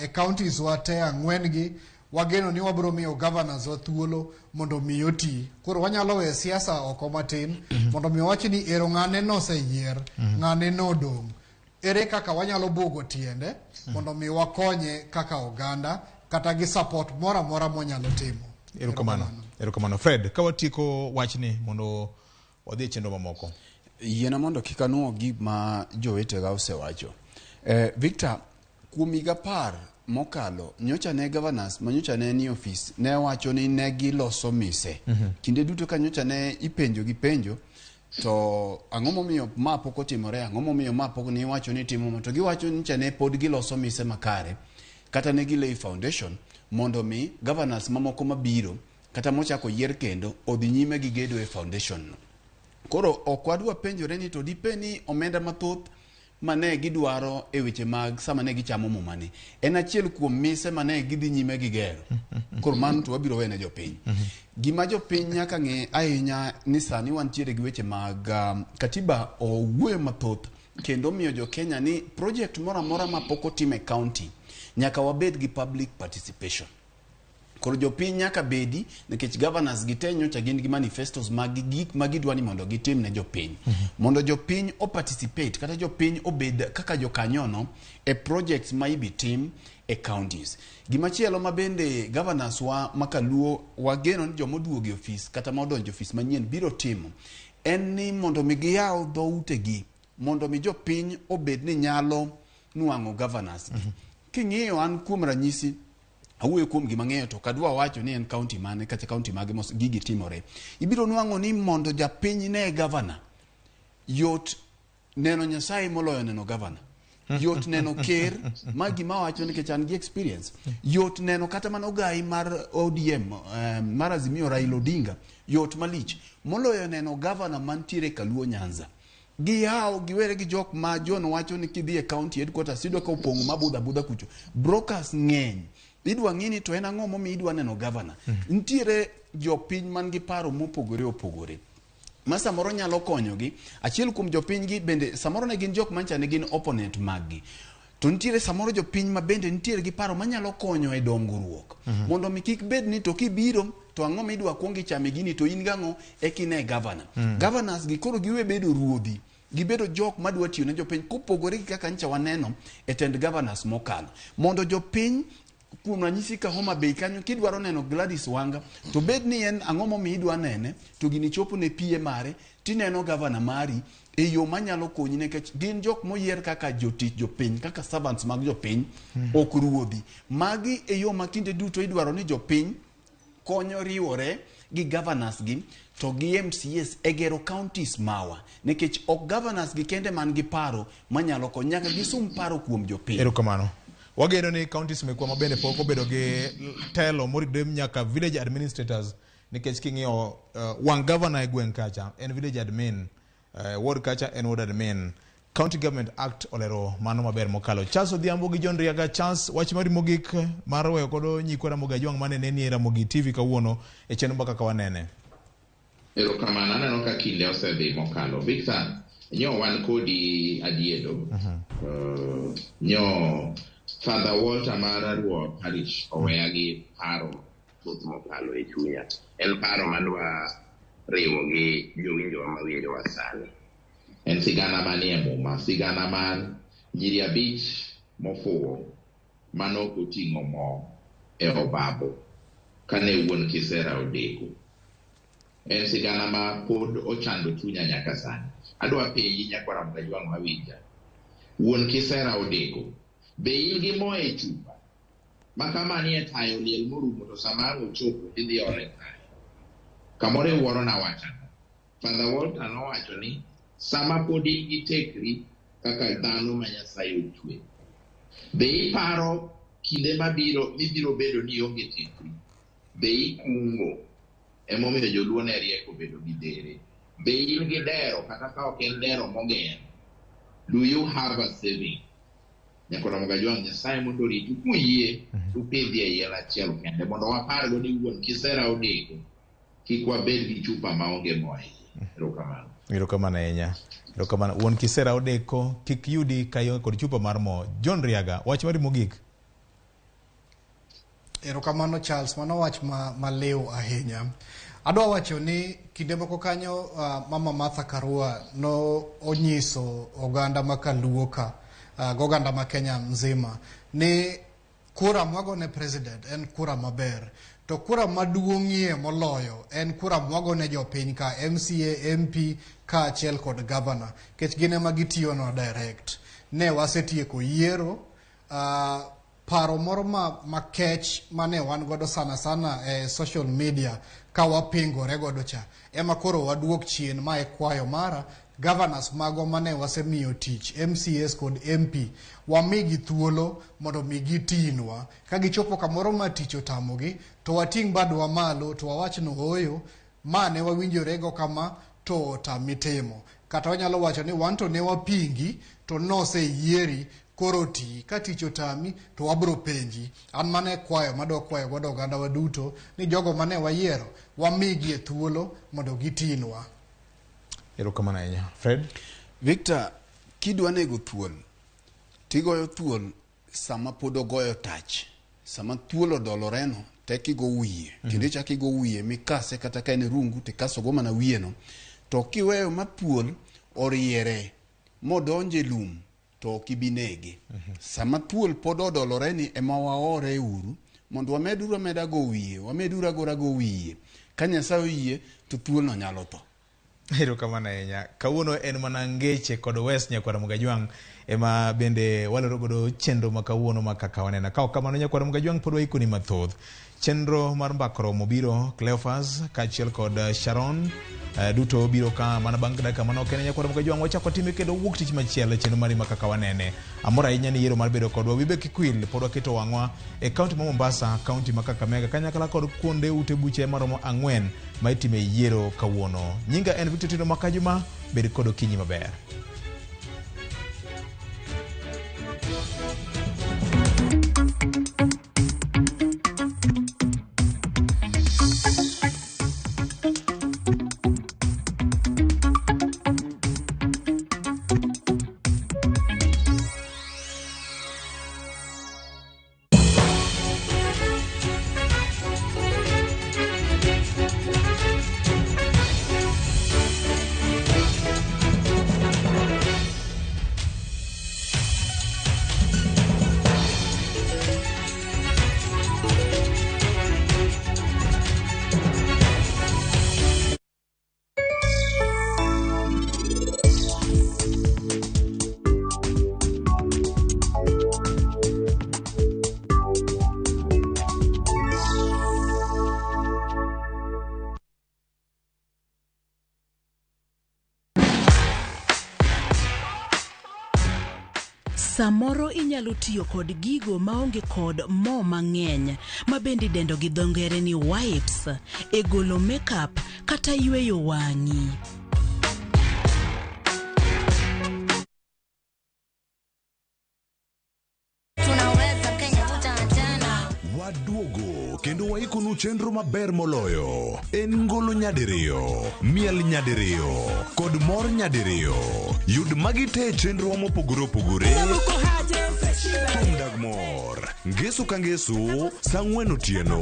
e counties wa te ang'wen gi wageno ni wabiro miyo governors wa thuolo mondo mi oti. Koro wanyalo weyo siasa oko matin mondo mi wawach ni ero ng'ane noseyier, ng'ane nodong'. Ere kaka wanyalo bugo tiende mondo mi wakonye kaka oganda kata gi support moro amora mwanyalo timo. Erokamano. Erokamano. Fred, ka watieko wachni mondo wadhi e chenro mamoko. Yiena mondo kik anuo gik ma jowetega osewacho. Victor, kuom higa 10 mokalo, nyocha ne governors ma nyocha ne ni ofis ne wacho ni ne giloso mise. Kinde duto ka nyocha ne ipenjo gi penjo, to ang'o momiyo ma pok otimore, ang'o momiyo ma pok ni iwacho ni timo ma, to giwacho ni nyocha ne pod giloso mise makare, kata ne gilay foundation mondo mi governors mamoko mabiro kata mochako yier kendo odhi nyime gi gedo e foundation no. Koro ok wadwa penjore ni to dipe ni omenda mathoth mane gidwaro e weche mag sama ne gichamo mumani en achiel kuom mise mane gidhi nyime gi gero. Koro mano to wabiro wene jopiny. Gima jopiny nyaka ng'e ahinya ni sani wantiere gi weche mag katiba owuoyo mathoth kendo miyo jo Kenya ni project moro amora ma pok otim e county nyaka wabed gi public participation. Koro jopiny nyaka bedi nikech governors gi te nyocha gin gi manifestos mag gik ma gidwa ni mondo gitim ne jopiny. Mondo jopiny o participate kata jopiny obed kaka jokanyono e projects ma ibi tim e counties. Gimachielo ma bende governors wa makaluo wageno ni joma oduogo e ofis kata ma odonjo e ofis manyien biro timo en ni mondo mi giyaw dhoutegi mondo mi jopiny obed ni nyalo nwang'o governors gi. King'iyo an kuom ranyisi awuoyo kuom gima ng'eyo to kadwa wacho ni en county mane kata county mage mos gigi timore. Ibiro nwang'o ni mondo japiny ne governor yot neno Nyasaye moloyo neno governor. Yot neno ker ma gima wacho nikech an gi experience. Yot neno kata mana ogai mar ODM mar Azimio Raila Odinga yot malich moloyo neno governor mantiere Kaluo Nyanza. Giyawo giwere gi jok ma John wacho ni kidhi e county headquarters idwa ka opong'o mabudha budha kucho. Brokers ng'eny. Idwa ng'i ni to en ang'o momiyo idwa neno governor. Nitiere jopiny man gi paro mopogore opogore ma samoro nyalo konyogi. Achiel kuom jopiny gi bende samoro ne gin jok mancha ne gin opponent mag gi. To nitiere samoro jopiny ma bende nitiere gi paro manyalo konyo e dongruok. Mondo mi kik bed ni to kibiro to ang'o midwa kuong ichame gini to in gang'o ekine governor. Governors gi koro giwe bedo ruodhi. Gibedo jok madwa tiyo ne jopiny kopogore gi kaka ncha waneno e tend governors mokalo. Mondo jopiny kuom ranyisi ka Homa Bay kanyo kidwaro neno Gladys Wanga to bed ni en ang'o momiyo idwa nene to gini chopo ne PA mare tineno governor mari e yo manyalo konyi nikech gin jok moyier kaka jotich jopiny kaka servants mag jopiny ok ruodhi. Magi e yo ma kinde duto idwaro ni jopiny konyo riwore gi governors gi to gi MCAs e gero counties mawa nikech ok governors gi kende man gi paro manyalo konyo nyaka gisum paro kuom jopiny. Erokamano. Wageno ni counties mekwa ma bende pok obedo gi telo moridore nyaka village administrators nikech king'iyo wang' governor e gweng' kacha en village admin, ward kacha en ward admin. County Government Act olero mano maber mokalo. Charles Odhiambo gi John Riaga. Charles, wach mari mogik mar weyo godo nyikwa Ramogi Ajwang' mane neni e Ramogi TV kawuono e chenro ma kaka wanene. Erokamano, aneno ka kinde osedhi mokalo. Victor, nyo wan kodi adiedo. Nyo Father Walter mar Arua Parish oweya gi paro thoth mokalo e chunya. En paro madwa riwo gi jowinjowa mawinjowa sani. En sigana manie Muma, sigana mar nyiri 5 mofuwo mane ok oting'o mo e obabo kane wuon kisera odeko. En sigana ma pod ochando chunya nyaka sani. Adwa penji nyakwara Ramogi mawinja. Wuon kisera odeko. Be in gi mo e chupa? Ma kama nie tayo liel morumo to sama ang' ochopo tidhi ole kae. Kamoro iwuoro nawacho ang'o? Father Walter nowacho ni sama pod in gi tekri kaka dhano ma Nyasaye ochweyo, be iparo kinde mabiro mibiro bedo ni ionge tekri? Be ikungo? Emomiyo joluo ne riek obedo gi dere. Be in gi dero kata ka ok en dero moger? Do you have a saving? Nyakona Mogajwang' Nyasaye mondo oritu kuyie upidhie yien achiel kende mondo wapargo ni wuon kisera onego kik wabed gi chupa maonge mo e iye. Erokamano. Erokamano ahinya. Erokamano. Wuon kisera odeko kik yudi ka ionge kod chupa mar mo. John Riaga, wach mari mogik. Erokamano Charles, mano wach maliw ahinya. Adwa wacho ni kinde moko kanyo Mama Martha Karua no onyiso oganda ma Kaluo ka, goganda ma Kenya mzima ni kura mwago ne president en kura maber. To kura maduong'ie moloyo en kura mwago ne jopiny ka MCA, MP kaachiel kod governor, nikech gin ema gitiyonwa direct. Ne wasetieko yiero, paro moro makech mane wan godo sana sana e social media ka wapingore godo cha ema koro waduok chien. Ma e kwayo mara, governors magwa mane wasemiyo tich, MCAs kod MP, wamigi thuolo mondo mi gitinwa. Ka gichopo kamoro ma tich otamogi, to wating' badwa malo to wawach no ooyo, ma ne wawinjorego kama to otami timo. Kata wanyalo wacho ni wan to ne wapingi to noseyieri, koro ti. Ka tich otami to wabro penji. An mane kwayo madwa kwayo godo oganda wa duto ni jogo mane wayiero wamigi e thuolo mondo gitinwa. Erokamano ahinya. Fred? Victor, kidwa nego thuol, tigoyo thuol sama pod ogoyo tach. Sama thuol odoloreno, tek igo wiye. Kendo ichako igo wiye mikase kata ka en rungu tikasogo mana wiyeno. To kiweyo ma thuol oriere modonjo e lum, to ok ibi nege. Sama thuol pod odolore ni ema waore uru mondo wameduru ameda go wiye, wameduru agora go wiye. Ka Nyasaye oyie to thuol no nyalo tho. Erokamano ahinya. Kawuono en mana ngeche kod Wes Nyakwar Mogajwang' ema bende waloro godo chenro ma kawuono ma kaka waneno. Ka ok kamano Nyakwar Mogajwang' pod waikoni mathoth. Chenro mar mbak romo biro Cleophas kaachiel kod Sharon duto biro ka mana bang' dakika manok kende. Nyakwar Mogajwang' wachako watime kendo wuok tich machielo e chenro mari ma kaka wanene. Amor ahinya ni yiero mar bedo kodwa. Wibe kik wil pod waketo wang'wa e kaunti ma Mombasa, kaunti ma Kakamega kanyakla kod kuonde ute buche maromo 4 ma itime yiero kawuono. Nyinga en Victor Tino Makajuma, bed kod okinyi maber. Samoro inyalo tiyo kod gigo maonge kod mo mang'eny ma bende idendo gi dho ngere ni wipes e golo makeup kata yweyo wang'i. Tunaweza Kenya tutaachana. Waduogo kendo waikonu chenro maber moloyo. En ngolo nyadiriyo, miel nyadiriyo, kod mor nyadiriyo. Yud magi te e chenro mopogore opogore. Thum dag mor. Ngeso ka ngeso, saa 4 otieno.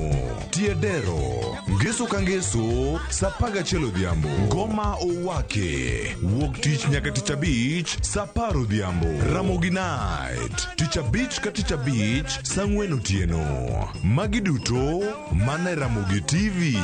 Tie dero. Ngeso ka ngeso, saa 11 odhiambo. Ngoma owake. Wuok tich nyaka tich abich, saa 10 odhiambo. Ramogi Night. Tich abich ka tich abich, saa 4 otieno. Magi duto mana e Ramogi TV.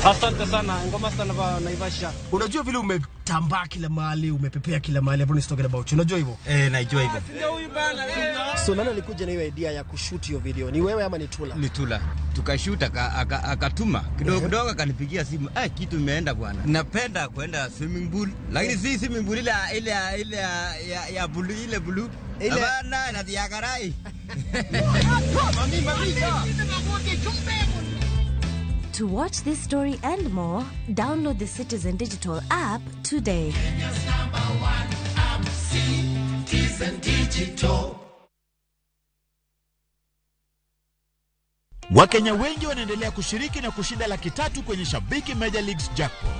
Asante sana, ngoma sana ba Naivasha. Unajua vile umetambaa kila mahali, umepepea kila mahali, everyone is talking about you. Unajua hivyo? Najua hivyo. So nani alikuja na hiyo idea ya kushoot hiyo video? Ni wewe ama ni Tula? Ni Tula. Tukashoot akatuma kidogo kidogo akanipigia simu. Kitu imeenda bwana. Napenda kwenda swimming pool, lakini si swimming pool ile ya blue, ile blue. Hapana, na ya karai. To watch this story and more, download the Citizen Digital app today. Citizen Digital. Wakenya wengi wanaendelea kushiriki na kushinda 300,000 kwenye Shabiki Major Leagues Jackpot.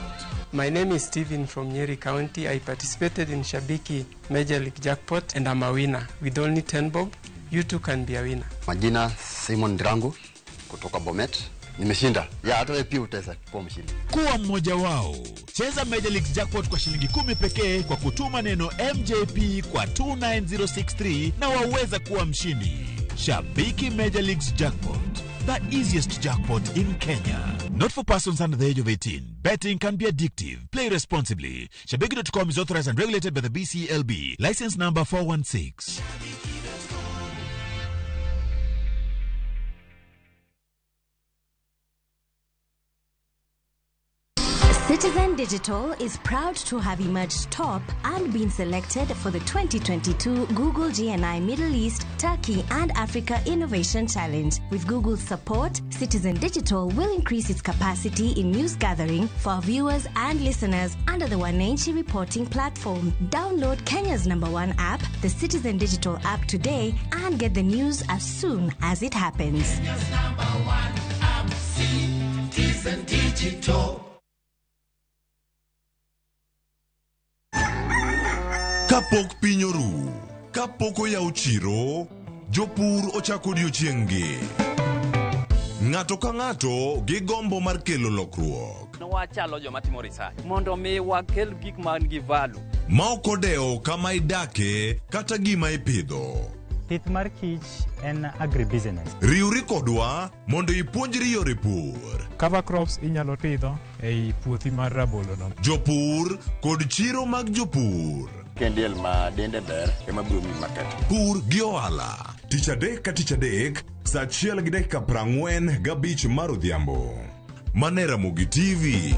My name is Steven from Nyeri County. I participated in Shabiki Major League Jackpot and I'm a winner. With only 10 bob, you too can be a winner. Majina Simon Ndirangu kutoka Bomet. Nimeshinda. Ya hata wewe pia utaweza kuwa mshindi. Kuwa mmoja wao. Cheza Major Leagues Jackpot kwa shilingi 10 pekee kwa kutuma neno MJP kwa 29063 na waweza kuwa mshindi. Shabiki Major Leagues Jackpot, the easiest jackpot in Kenya. Not for persons under the age of 18. Betting can be addictive. Play responsibly. Shabiki.com is authorized and regulated by the BCLB. License number 416. Citizen Digital is proud to have emerged top and been selected for the 2022 Google GNI Middle East, Turkey and Africa Innovation Challenge. With Google's support, Citizen Digital will increase its capacity in news gathering for our viewers and listeners under the Wananchi reporting platform. Download Kenya's #1 app, the Citizen Digital app today, and get the news as soon as it happens. Kenya's #1 app, Citizen Digital. Kapok piny oru, kapok oyaw chiro, jopur ochako odiochieng'-gi. Ng'ato ka ng'ato gi gombo mar kelo lokruok. Wachalo joma timo research mondo mi wakel gik man gi value. Ma ok odewo kama idake kata gima ipidho. Pith mar kich en agribusiness. Riwri kodwa mondo ipuonjri yore pur. Cover crops inyalo pidho ei puothi mar rabolo no. Jopur kod chiro mag jopur. Kendiel ma dende ber ema biro miyi market. Pur gi ohala. Tich adek ka tich adek, saa 1:45 mar odhiambo. Mane Ramogi TV.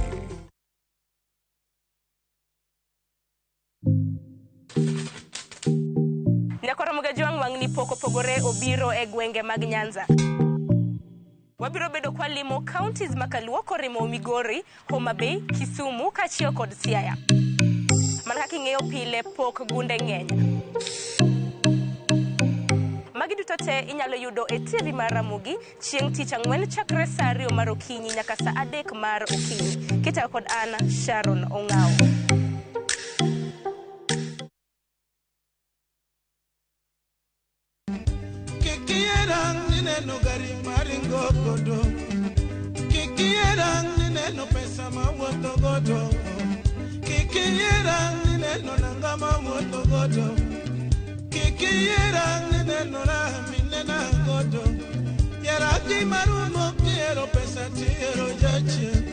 Nyakoromoga Jwang' wang'ni pok opogore obiro e gwenge mag Nyanza. Wabiro bedo kwa limo counties makaluo korimo Migori, Homa Bay, Kisumu kaachiel kod Siaya. Mana kaka ing'eyo pile pok gunde ng'eny. Magi duto te inyalo yudo e TV mar Ramogi chieng' tich ang'wen chakre saa 2 mar okinyi nyaka saa 3 mar okinyi. Kitayo kod an Sharon Ong'awo. Kikierang nineno gari maringo godo. Kikierang nineno pesa mawuotho godo. Kikierang nineno nanga mawuotho godo. Kikierang nineno raha minena godo. Yaraki marumo kiero pesa tiero jachien.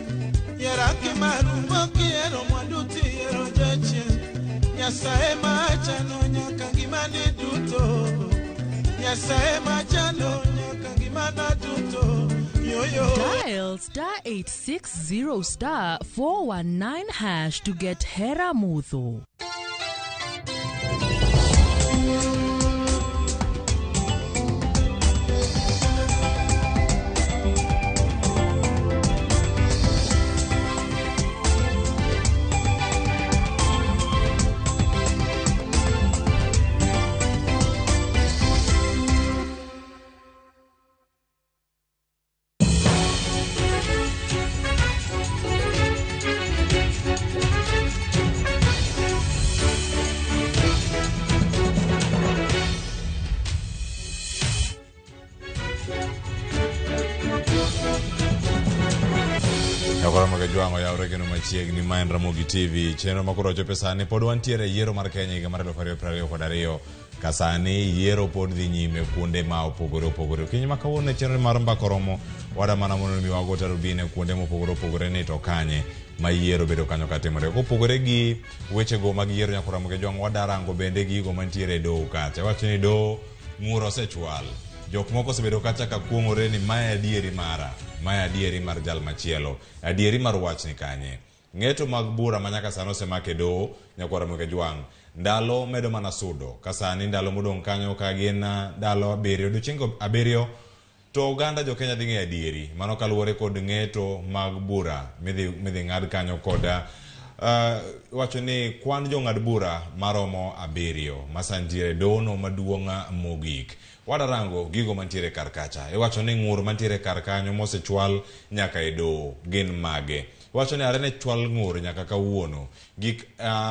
Yaraki marumo kiero mwandu tiero jachien. Nyasaye machano nyaka ngimani duto. Nyasaye machano nyaka ngimana duto. Yo yo. Dial star 860 star 419 hash to get Hera Muthu. Jwang'o yawre kendo machiegni ma en Ramogi TV. Chenro ma koro ochopo sani pod wantiere e yiero mar Kenya higa mar 2022 ka sani yiero pod dhi nyime kuonde ma opogore opogore. Okinyi ma kawuono e chenro mar Mbaka Oromo wada mana mondo mi wago tarubini kuonde mopogore opogore ni to kanye ma yiero bedo kanyo katimore. Kopogore gi wechego mag yiero nyaka Ramogi Jwang'o wadarango bende gigo mantiere e doho kacha. Wacho ni doho ng'ur osechwal. Jok moko osebedo kacha ka kuong'ore ni mae adieri mara, mae adieri mar jal machielo, adieri mar wach ni kanye. Ng'eto mag bura ma nyaka sani osemak e doho nyakwar Ramogi Kajwang'. Ndalo medo mana sudo ka sani ndalo modong' kanyo ka gin ndalo abiriyo odiochienge abiriyo to oganda jo Kenya dhi ng'eyo adieri mano kaluwore kod ng'eto mag bura midhi midhi ng'ad kanyo kod wacho ni kwan jong'ad bura maromo abiriyo ma sani nitiere e dohono maduong' mogik. Wadarango gigo mantiere kar kacha. Iwacho ni ng'ur mantiere kar kanyo mosechwal nyaka e doho gin mage? Iwacho ni are ne chwal ng'ur nyaka kawuono. Gik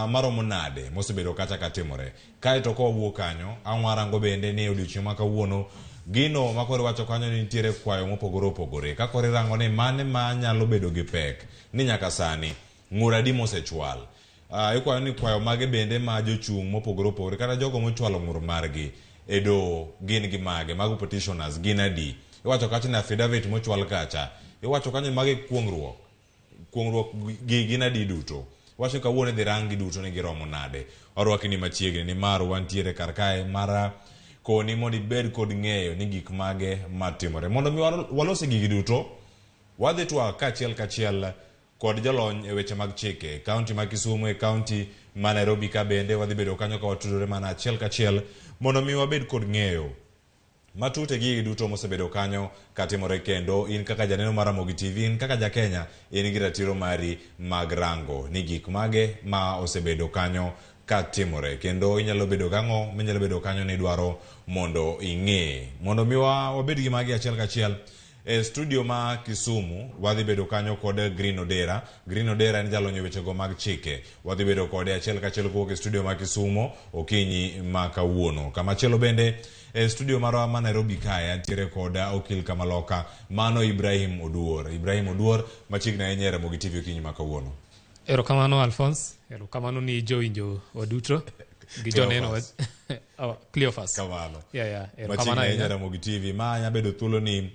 maromo nade mosebedo kacha katimore? Kaeto ka wawuok kanyo, ang' warango bende ni odiochieng' ma kawuono gino ma koro iwacho kanyo ni nitiere kwayo mopogore opogore. Ka koro irango ni mane ma nyalo bedo gi pek ni nyaka sani ng'ur adi mosechwal. Ikwayo ni kwayo mage bende ma jochung' mopogore opogore kata jogo mochwalo ng'ur margi e doho gin gi mage, mago petitioners gin adi. Iwacho kacha ni affidavit mochwal kacha, iwacho kanyo ni magi kuong'ruok. Kuong'ruok gi gin adi duto. Iwacho ni kawuono idhi rang gi duto ni giromo nade. Warwaki ni machiegni ni mar wantiere kar kae mar koni mondo ibed kod ng'eyo ni gik mage matimore. Mondo mi walose gigi duto, wadhi twak kaachiel kachiel kod jolony e weche mag chike. Kaunti ma Kisumu e kaunti ma Nairobi ka bende wadhi bedo kanyo ka watudore mana achiel kachiel mondo mi wabed kod ng'eyo matut e gigi duto mosebedo kanyo katimore kendo in kaka janeno mar Ramogi TV, in kaka ja Kenya, in gi ratiro mari mag rango ni gik mage ma osebedo kanyo katimore kendo inyalo bedo gang'o minyalo bedo kanyo ni idwaro mondo ing'e. Mondo mi wabed gi magi achiel kachiel e studio ma Kisumu wadhi bedo kanyo kod Green Odera. Green Odera en jalony e wechego mag chike. Wadhi bedo kode achiel kachiel kowuok e studio ma Kisumu okinyi ma kawuono. Kamachielo bende e studio marwa ma Nairobi kae antiere kod okil kamaloka mano Ibrahim Oduor. Ibrahim Oduor machiegni ahinya e Ramogi TV okinyi ma kawuono. Erokamano Alphonse, erokamano ni jowinjo waduto gi joneno Cleophas. Cleophas. Kamano. Yeah, Machiegni erokamano ahinya ahinya. Ramogi TV. Ma nya bedo thuolo ni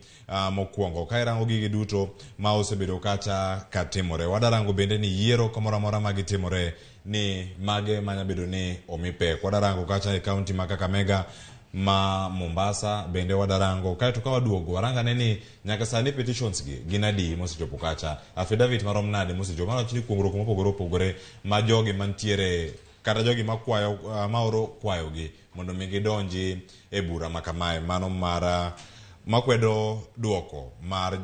mokwongo ka irango gigi duto ma osebedo kacha katimore. Wadarango bende ni yiero kamoro amora ma gitimore ni mage manya bedo ni omi pek. Wadarango kacha e kaunti ma Kakamega ma Mombasa bende wadarango. Kaeto ka waduogo warangane ni nyaka sani petitions gi gin adi mosechopo kacha. Affidavit marom nade mosechopo. Mano wacho ni kuongruok mopogore opogore ma jogi mantiere kata jogi makwayo maoro kwayogi mondo mi gidonji e bura ma kamae mano mar makwedo duoko mar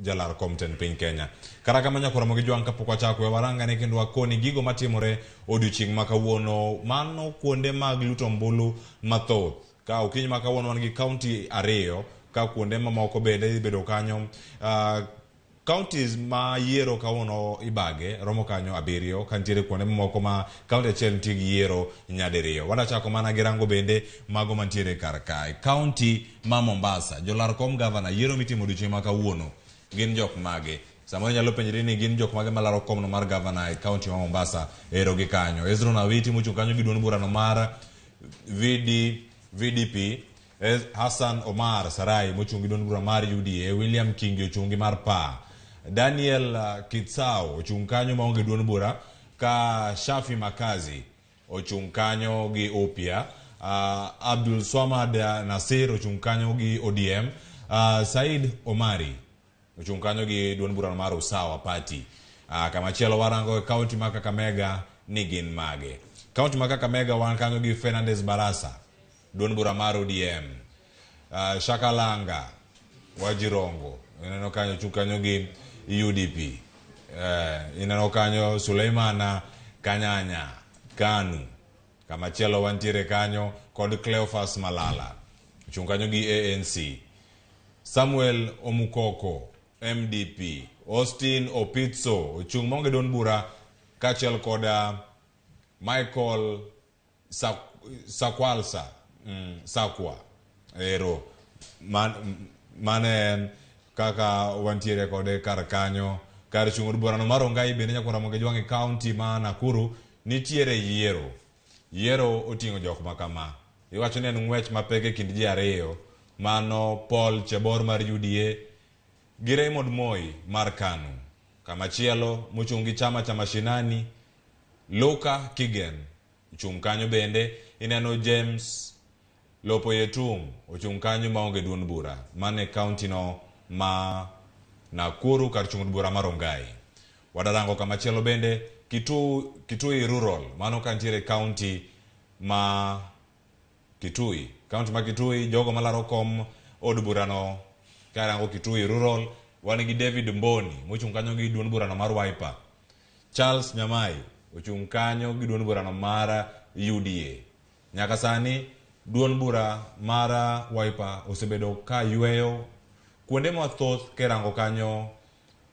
jalar kom tend piny Kenya. Kata kamano nyaka Ramogi Jwang' kapok wachako we warangane kendo wakoni gigo matimore odiochieng' ma kawuono mano kuonde mag luto ombulu mathoth. Ka okinyi ma kawuono wan gi kaunti ariyo ka kuonde mamoko bende ibedo kanyo counties ma yiero kawuono ibage romo kanyo abiriyo ka nitiere kuonde mamoko ma county achiel nitie gi yiero nyadiriyo. Wadachako mana gi rango bende mago mantiere kar kae. County ma Mombasa, jolar kom gavana yiero mitimo odiochieng' ma kawuono gin jok mage? Samoro inyalo penjri ni gin jok mage malaro komno mar gavana e county ma Mombasa ero gi kanyo. Ezron Awiti mochung' kanyo gi duond burano mar VDP, Hassan Omar Sarai mochung' gi duond bura mar UDA, William Kingi ochung' gi mar PA, Daniel Kitsao ochung' kanyo maonge duond bura, ka Shafi Makazi ochung' kanyo gi Upya, Abdul Swamad Nasir ochung' kanyo gi ODM, Said Omari ochung' kanyo gi duond bura mar Usawa Party. Kamachielo warango e kaunti ma Kakamega ni gin mage. Kaunti ma Kakamega wan kanyo gi Fernandez Barasa, duond bura mar ODM, Shakalanga Wajirongo ineno kanyo ochung' kanyo gi UDP, ineno kanyo Suleimana Kanyanya Kanu. Kamachielo wantiere kanyo kod Cleophas Malala ochung' kanyo gi ANC, Samuel Omukoko MDP, Austin Opitso ochung' maonge duond bura kaachiel kod Michael Sakwalsa Sakwa ero mane en kaka wantiere kode kar kanyo. Kar chung' od burano mar Rongai bende nyaka Ramogi Jwang' e kaunti ma Nakuru nitiere yiero. Yiero oting'o jok ma kama. Iwacho ni en ng'wech mapek e kind ji ariyo, mano Paul Chebor mar UDA gi Raymond Moi mar KANU. Kamachielo mochung' gi chama cha Mashinani, Luka Kigen ochung' kanyo bende. Ineno James Lopoyetung ochung' kanyo maonge duond bura mane kaunti no ma Nakuru kar chung' od bura mar Rongai. Wadarango kamachielo bende Kitui Rural, mano kantiere county ma Kitui. County ma Kitui, jogo malaro kom od burano karango Kitui Rural, wan gi David Mboni mochung' kanyo gi duond burano mar Wiper. Charles Nyamai ochung' kanyo gi duond burano mar UDA. Nyaka sani duond bura mar Wiper osebedo ka yweyo kuonde mathoth kirango kanyo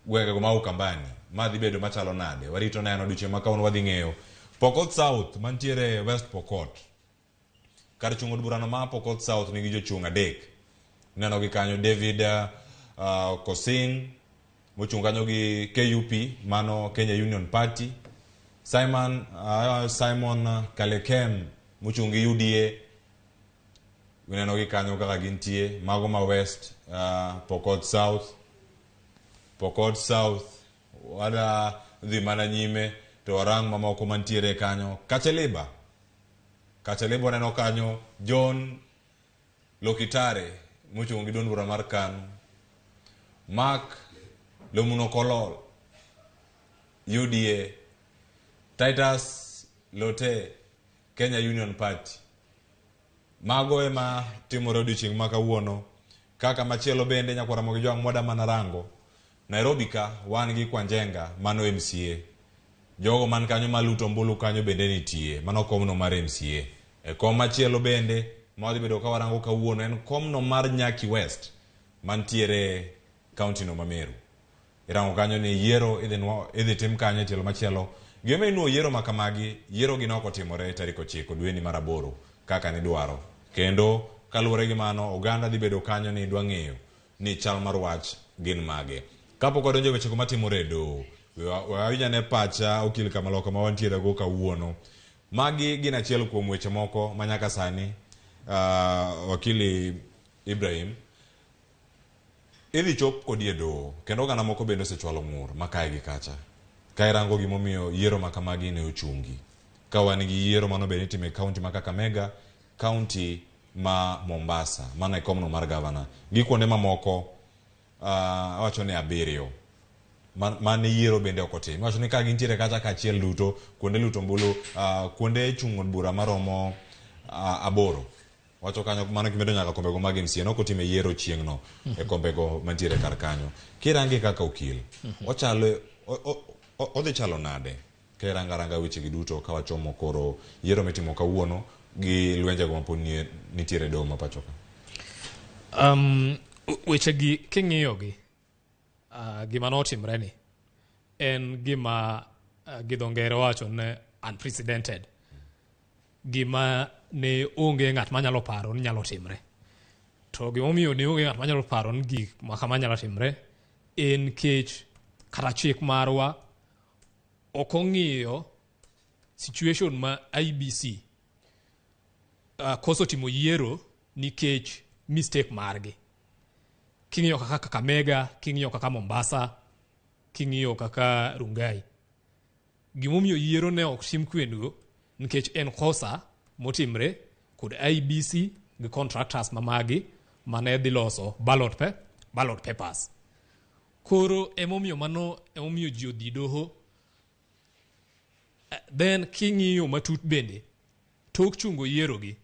gwengego ma Ukambani. Ma dhi bedo machalo nade? Warito neno odiochieng' ma kawuono wadhi ng'eyo. Pokot South mantiere West Pokot. Kar chung' od burano ma Pokot South nigi jochung' adek. Ineno gi kanyo David Kosing mochung' kanyo gi KUP mano Kenya Union Party. Simon Kalekem mochung' gi UDA. Ineno gi kanyo kaka gintie. Mago ma West Pokot South. Pokot South wada dhi mana nyime to warang mamoko mantiere kanyo. Kacheliba. Kacheliba waneno kanyo John Lokitare mochung' gi duond bura mar KANU. Mark Lomunokolol UDA. Titus Lote Kenya Union Party. Mago ema timore odiochieng' ma kawuono. Kaka machielo bende nyakwar Ramogi Jwang' mwada mana rango. Nairobi ka wan gi Kwanjenga mano MCA. Jogo man kanyo maluto ombulu kanyo bende nitie. Mano komno mar MCA. E kom machielo bende ma wadhi bedo ka warango kawuono en komno mar Nyaki West mantiere county no ma Meru. Irango kanyo ni yiero idhi tim kanyo e tielo machielo. Gima inuo yiero ma kamagi, yiero gi nok otimore tarik 9 dweni mar 8 kaka nidwaro. Kendo kaluwore gi mano, oganda dhi bedo kanyo ni dwa ng'eyo ni chal mar wach gin mage. Kapok wadonjo e wechego matimore e doho, wawinj ane pacha okil Kamaloka ma wantiere go kawuono. Magi gin achiel kuom weche moko ma nyaka sani wakili Ibrahim idhi chop kodi e doho kendo oganda moko bende osechwalo ng'ur ma kae gi kacha. Ka irango gimomiyo yiero ma kamagi ne ochungi. Ka wan gi yiero mano bende itimo e kaunti ma Kakamega, kaunti ma Mombasa, mano e komno mar gavana, gi kuonde mamoko awacho ni 7 mane yiero bende ok otim. Iwacho ni ka gintiere kacha kaachiel duto, kuonde luto ombulu, kuonde chung' od bura maromo 8. Wacho kanyo mano kimedo nyaka kombego mag MCA nok otime yiero chieng'no e kombego mantiere kar kanyo. Kirange kaka okil, ochalo odhi chalo nade? Ka irango aranga wechegi duto ka wachomo koro yiero mitimo kawuono gi lwenjego mapod nitiere e doho ma pacho ka. Wechegi king'iyogi, gima notimre ni en gima gi dho ngere wacho ni unprecedented. Gima ne onge ng'at manyalo paro ni nyalo timre. To gimomiyo ne onge ng'at manyalo paro ni gik ma kama nyalo timre en kech kata chik marwa ok ong'iyo situation ma IBC koso timo yiero nikech mistake margi. King'iyo kaka Kakamega, king'iyo kaka Mombasa, king'iyo kaka Rongai. Gimomiyo yiero ne ok tim kwendo nikech en kosa motimre kod IBC gi contractors mamagi mane dhi loso ballot papers. Koro emomiyo mano emomiyo ji odhi doho. Then king'iyo matut bende tok chungo yiero gi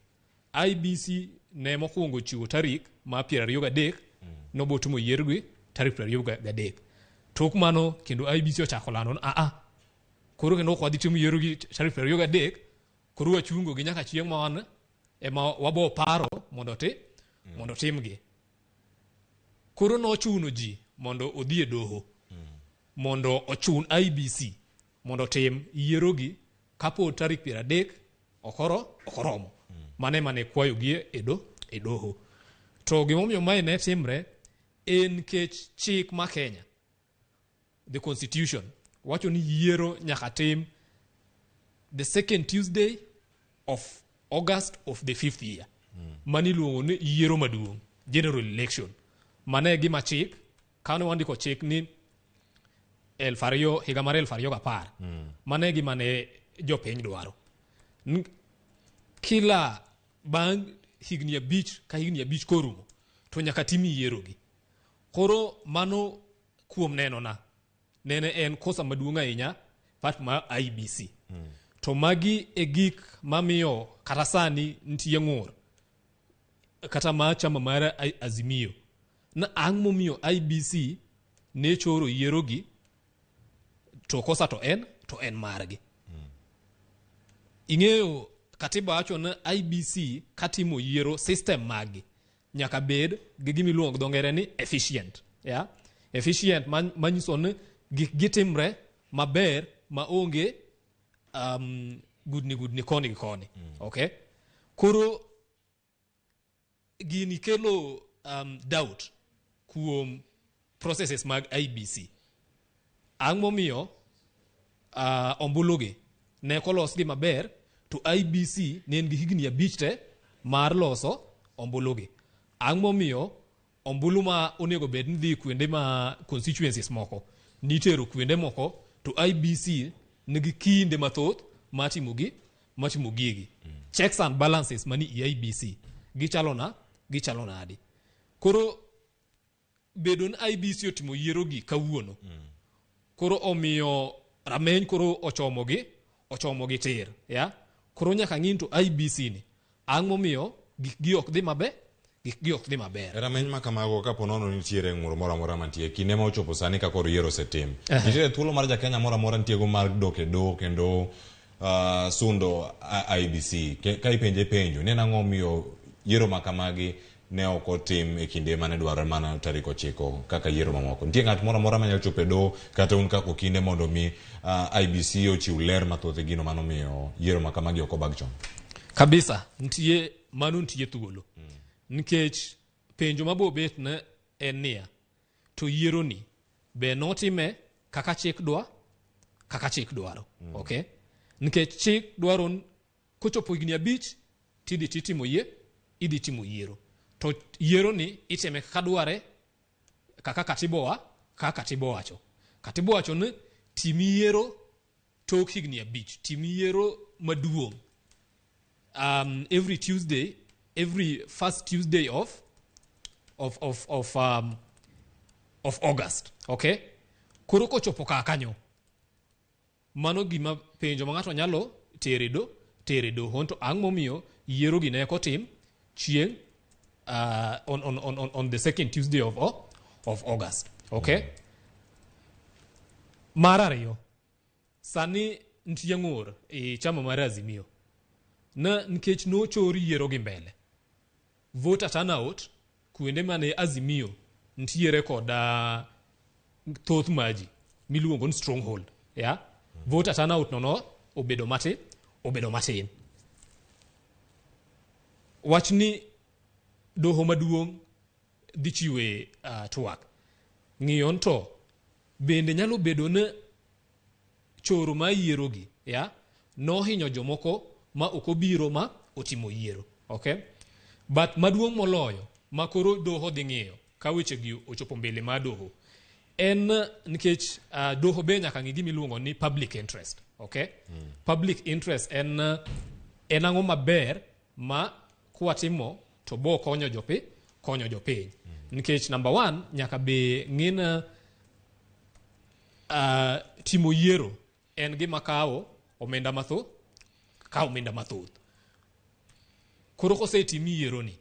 IBC ne mokwongo chiwo tarik ma 23 nobo timo yiero gi tarik 23. Tok mano kendo IBC ochako lando ni koro kendo ok wadhi timo yiero gi tarik 23, koro wachungo gi nyaka chieng' ma wan ema wabo paro mondo mondo timgi. Koro nochuno ji mondo odhi e doho mondo ochun IBC mondo otim yiero gi kapod tarik 30 okoromo. Mane mane kwayo gi e doho. To gimomiyo mae ne timre en kech chik ma Kenya, the constitution, wacho ni yiero nyaka tim the second Tuesday of August of the 5th year. Mani iluongo ni yiero maduong', general election. Mane e gima chik, kane wandiko chik ni 2000, higa mar 2010. Mane e gima ne jopiny dwaro. Kila bang' higni 5 ka higni 5 korumo, to nyaka tim yiero gi. Koro mano kuom nenona, nene en kosa maduong' ahinya part ma IEBC. To magi e gik mamiyo kata sani nitie ng'ur kata ma chama mar Azimio na ang' momiyo IEBC ne choro yierogi to kosa to en margi. Ing'eyo katiba wacho ni IEBC katimo yiero system maggi nyaka bed gi gima iluongo gi dho ngere ni efficient. Yeah? Efficient manyiso ni gik gitimre maber maonge gudni koni gi koni. Okay? Koro gini kelo doubt kuom processes mag IEBC. Ang' momiyo ombulugi ne kolosgi maber to IEBC ne en gi higni 5 te mar loso ombulugi. Ang' momiyo ombulu ma onego bed ni dhi kuonde ma constituencies moko nitero kuonde moko to IEBC nigi kinde mathoth mar timo gigi. Checks and balances mani e IEBC gichalo nadi. Koro bedo ni IEBC otimo yiero gi kawuono. Koro omiyo rameny koro ochomo gi tir, ya? Koro nyaka ng'i to IEBC ni ang' momiyo gik gi ok dhi maber, gik gi ok dhi maber. Rameny ma kamago kapo nono nitiere ng'ur moro amora mantie kinde ma ochopo sani ka koro yiero osetim. Nitiere thuolo mar ja Kenya moro amora nitiego mar dok e doho kendo sundo IEBC ka ipenje penjo ni en ang'o miyo yiero ma kamagi ne ok otim e kinde mane dwarore mana tarik 9 kaka yiero mamoko. Nitie ng'at moro amora manyalo chopo e doho kata un kaka okinde mondo mi IEBC ochiw ler mathoth e gino manomiyo yiero ma kamagi ok obag chon. Kabisa, nitie mano nitie thuolo. Nikech penjo mabo bet ne en niya, to yiero ni be notime kaka chik dwaro. Okay? Nikech chik dwaro kochopo higni 5 tidhi titimo idhi timo yiero. To yiero ni itime kaka dware, kaka katiba wacho. Katiba wacho ni tim yiero tok higni 5, tim yiero maduong'. Every Tuesday, every first Tuesday of August. Okay? Koro kochopo kanyo, mano gima penjo ma ng'ato nyalo tere doho to ang' momiyo yiero gi ne kotim chieng' on the second Tuesday of August. Okay? Mar ariyo, sani nitie ng'ur e chama mar Azimio na nikech nochor yiero gi mbele. Voter turnout kuonde mane Azimio nitiere kod thoth maji miluongo ni stronghold. Yeah? Voter turnout no obedo matin. Wach ni doho maduong' dhi chiwe twak. Ng'iyo to bende nyalo bedo ni choro ma yiero gi, ya, nohinyo jomoko ma ok obiro ma otimo yiero. Okay? But maduong' moloyo ma koro doho dhi ng'iyo ka weche gi ochopo mbele mar doho en nikech doho be nyaka ng'i gima iluongo ni public interest. Okay? Public interest en ang'o maber ma kwatimo to bo konyo jopiny. Nikech number 1 nyaka be ng'ina timo yiero en gima kawo omenda mathoth, Koro kosetim yiero ni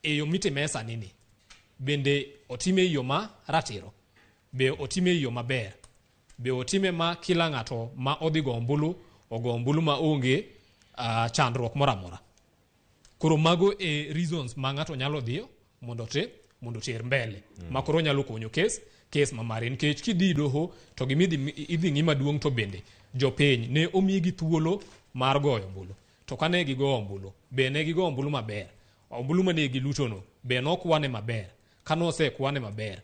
e yo mitime sani ni bende otime e yo ma ratiro, be otime e yo maber, be otime ma kila ng'ato ma odhi go ombulu ogo ombulu ma onge chandruok moro amora. Koro mago e reasons ma ng'ato nyalo dhiyo mondo oter mbele. Ma koro nyalo konyo kes ma mare nikech kidhi doho to gimidhi idhi ng'i maduong' to bende jopiny ne omigi thuolo mar goyo ombulu. To kane gigo ombulu, be ne gigo ombulu maber. Ombulu mane gilutono be nokwane maber. Kane osekwane maber,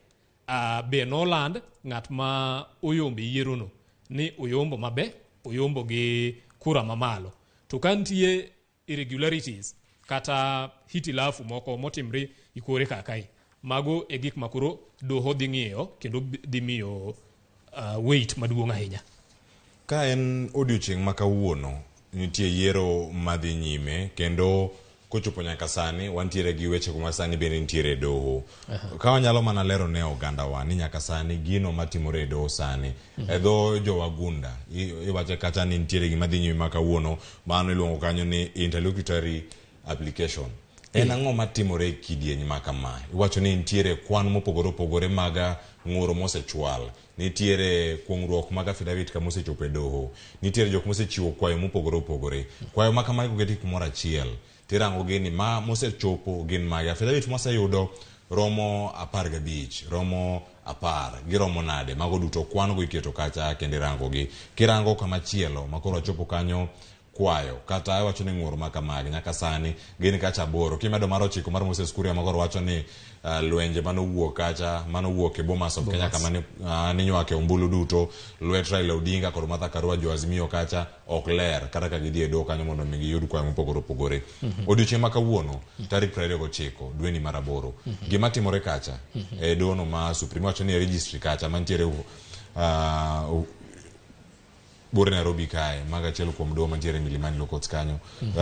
be noland ng'at ma oyombe yierono ni oyombo maber, oyombo gi kura mamalo. To ka nitie irregularities kata hitilafu moko motimre ikore kakai, mago e gik ma koro doho dhi ng'iyo kendo dhi miyo weight maduong' ahinya. Ka en odiochieng' ma kawuono, nitie yiero madhi nyime kendo Kochopo nyaka sani wantiere gi weche kuma sani bende nitiere e doho. Ka wanyalo mana lero ne ogandawa ni nyaka sani gino matimore e doho sani e dho jowagunda iwacho kata ni nitiere gima dhi nyime ma kawuono mano iluongo kanyo ni interlocutory application. En ang'o matimore e kidieny ma kama? Iwacho ni nitiere kwan mopogore opogore mag ng'uro mosechwal. Nitiere kuong'ruok mag affidavit kama osechopo e doho. Nitiere jok mosechiwo kwayo mopogore opogore. Kwayo ma kamagi koketi kumoro achiel, tirango gi ni ma mosechopo gin mage. Affidavit mwaseyudo romo 15, romo 10, giromo nade? Mago duto kwan go iketo kacha kendo irango gi. Kirango kama chielo ma koro wachopo kanyo kwayo kata iwacho ni ng'ur ma kamagi nyaka sani gin kacha 8. Kimedo mar 9 mar Moses Kuria ma koro wacho ni lwenje manowuok kacha manowuok e Bomas of Kenya kama ninywake ombulu duto lwet Raila Odinga kod Martha Karua jo Azimio kacha ok ler kata ka gidhi e doho kanyo mondo mi giyud kwayo mopogore opogore. Odiochieng' ma kawuono tarik 29 dweni mar 8 gima timore kacha e doho ma Supreme wacho ni e registry kacha mantiere Bore Nairobi kae, mago achiel kuom doho mantiere Milimani Law Courts kanyo,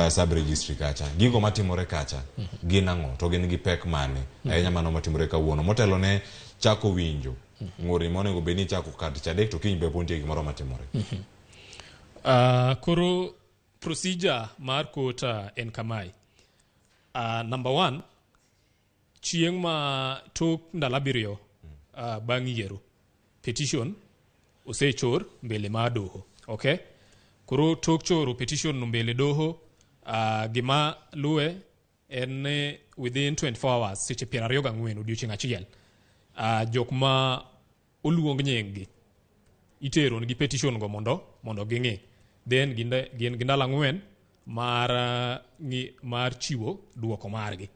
sub registry kacha. Gigo matimore kacha gin ang'o to gin gi pek mane? Ahinya mano matimore kawuono. Motelo ne chako winjo ng'ur monego bed ni ichako kar tich adek to kiny be pod nitie gimoro matimore. Koro procedure mar court en kamae. Number 1, chieng' ma tok ndalo 7 bang' yiero, petition osechor mbele mar doho. Okay? Koro tok choro petition no mbele doho, gima luwe en ni within 24 hours, seche 24 odiochieng' achiel, jok ma oluong nying-gi itero nigi petition go mondo ging'i. Then gin gi ndalo 4 mar chiwo duoko margi.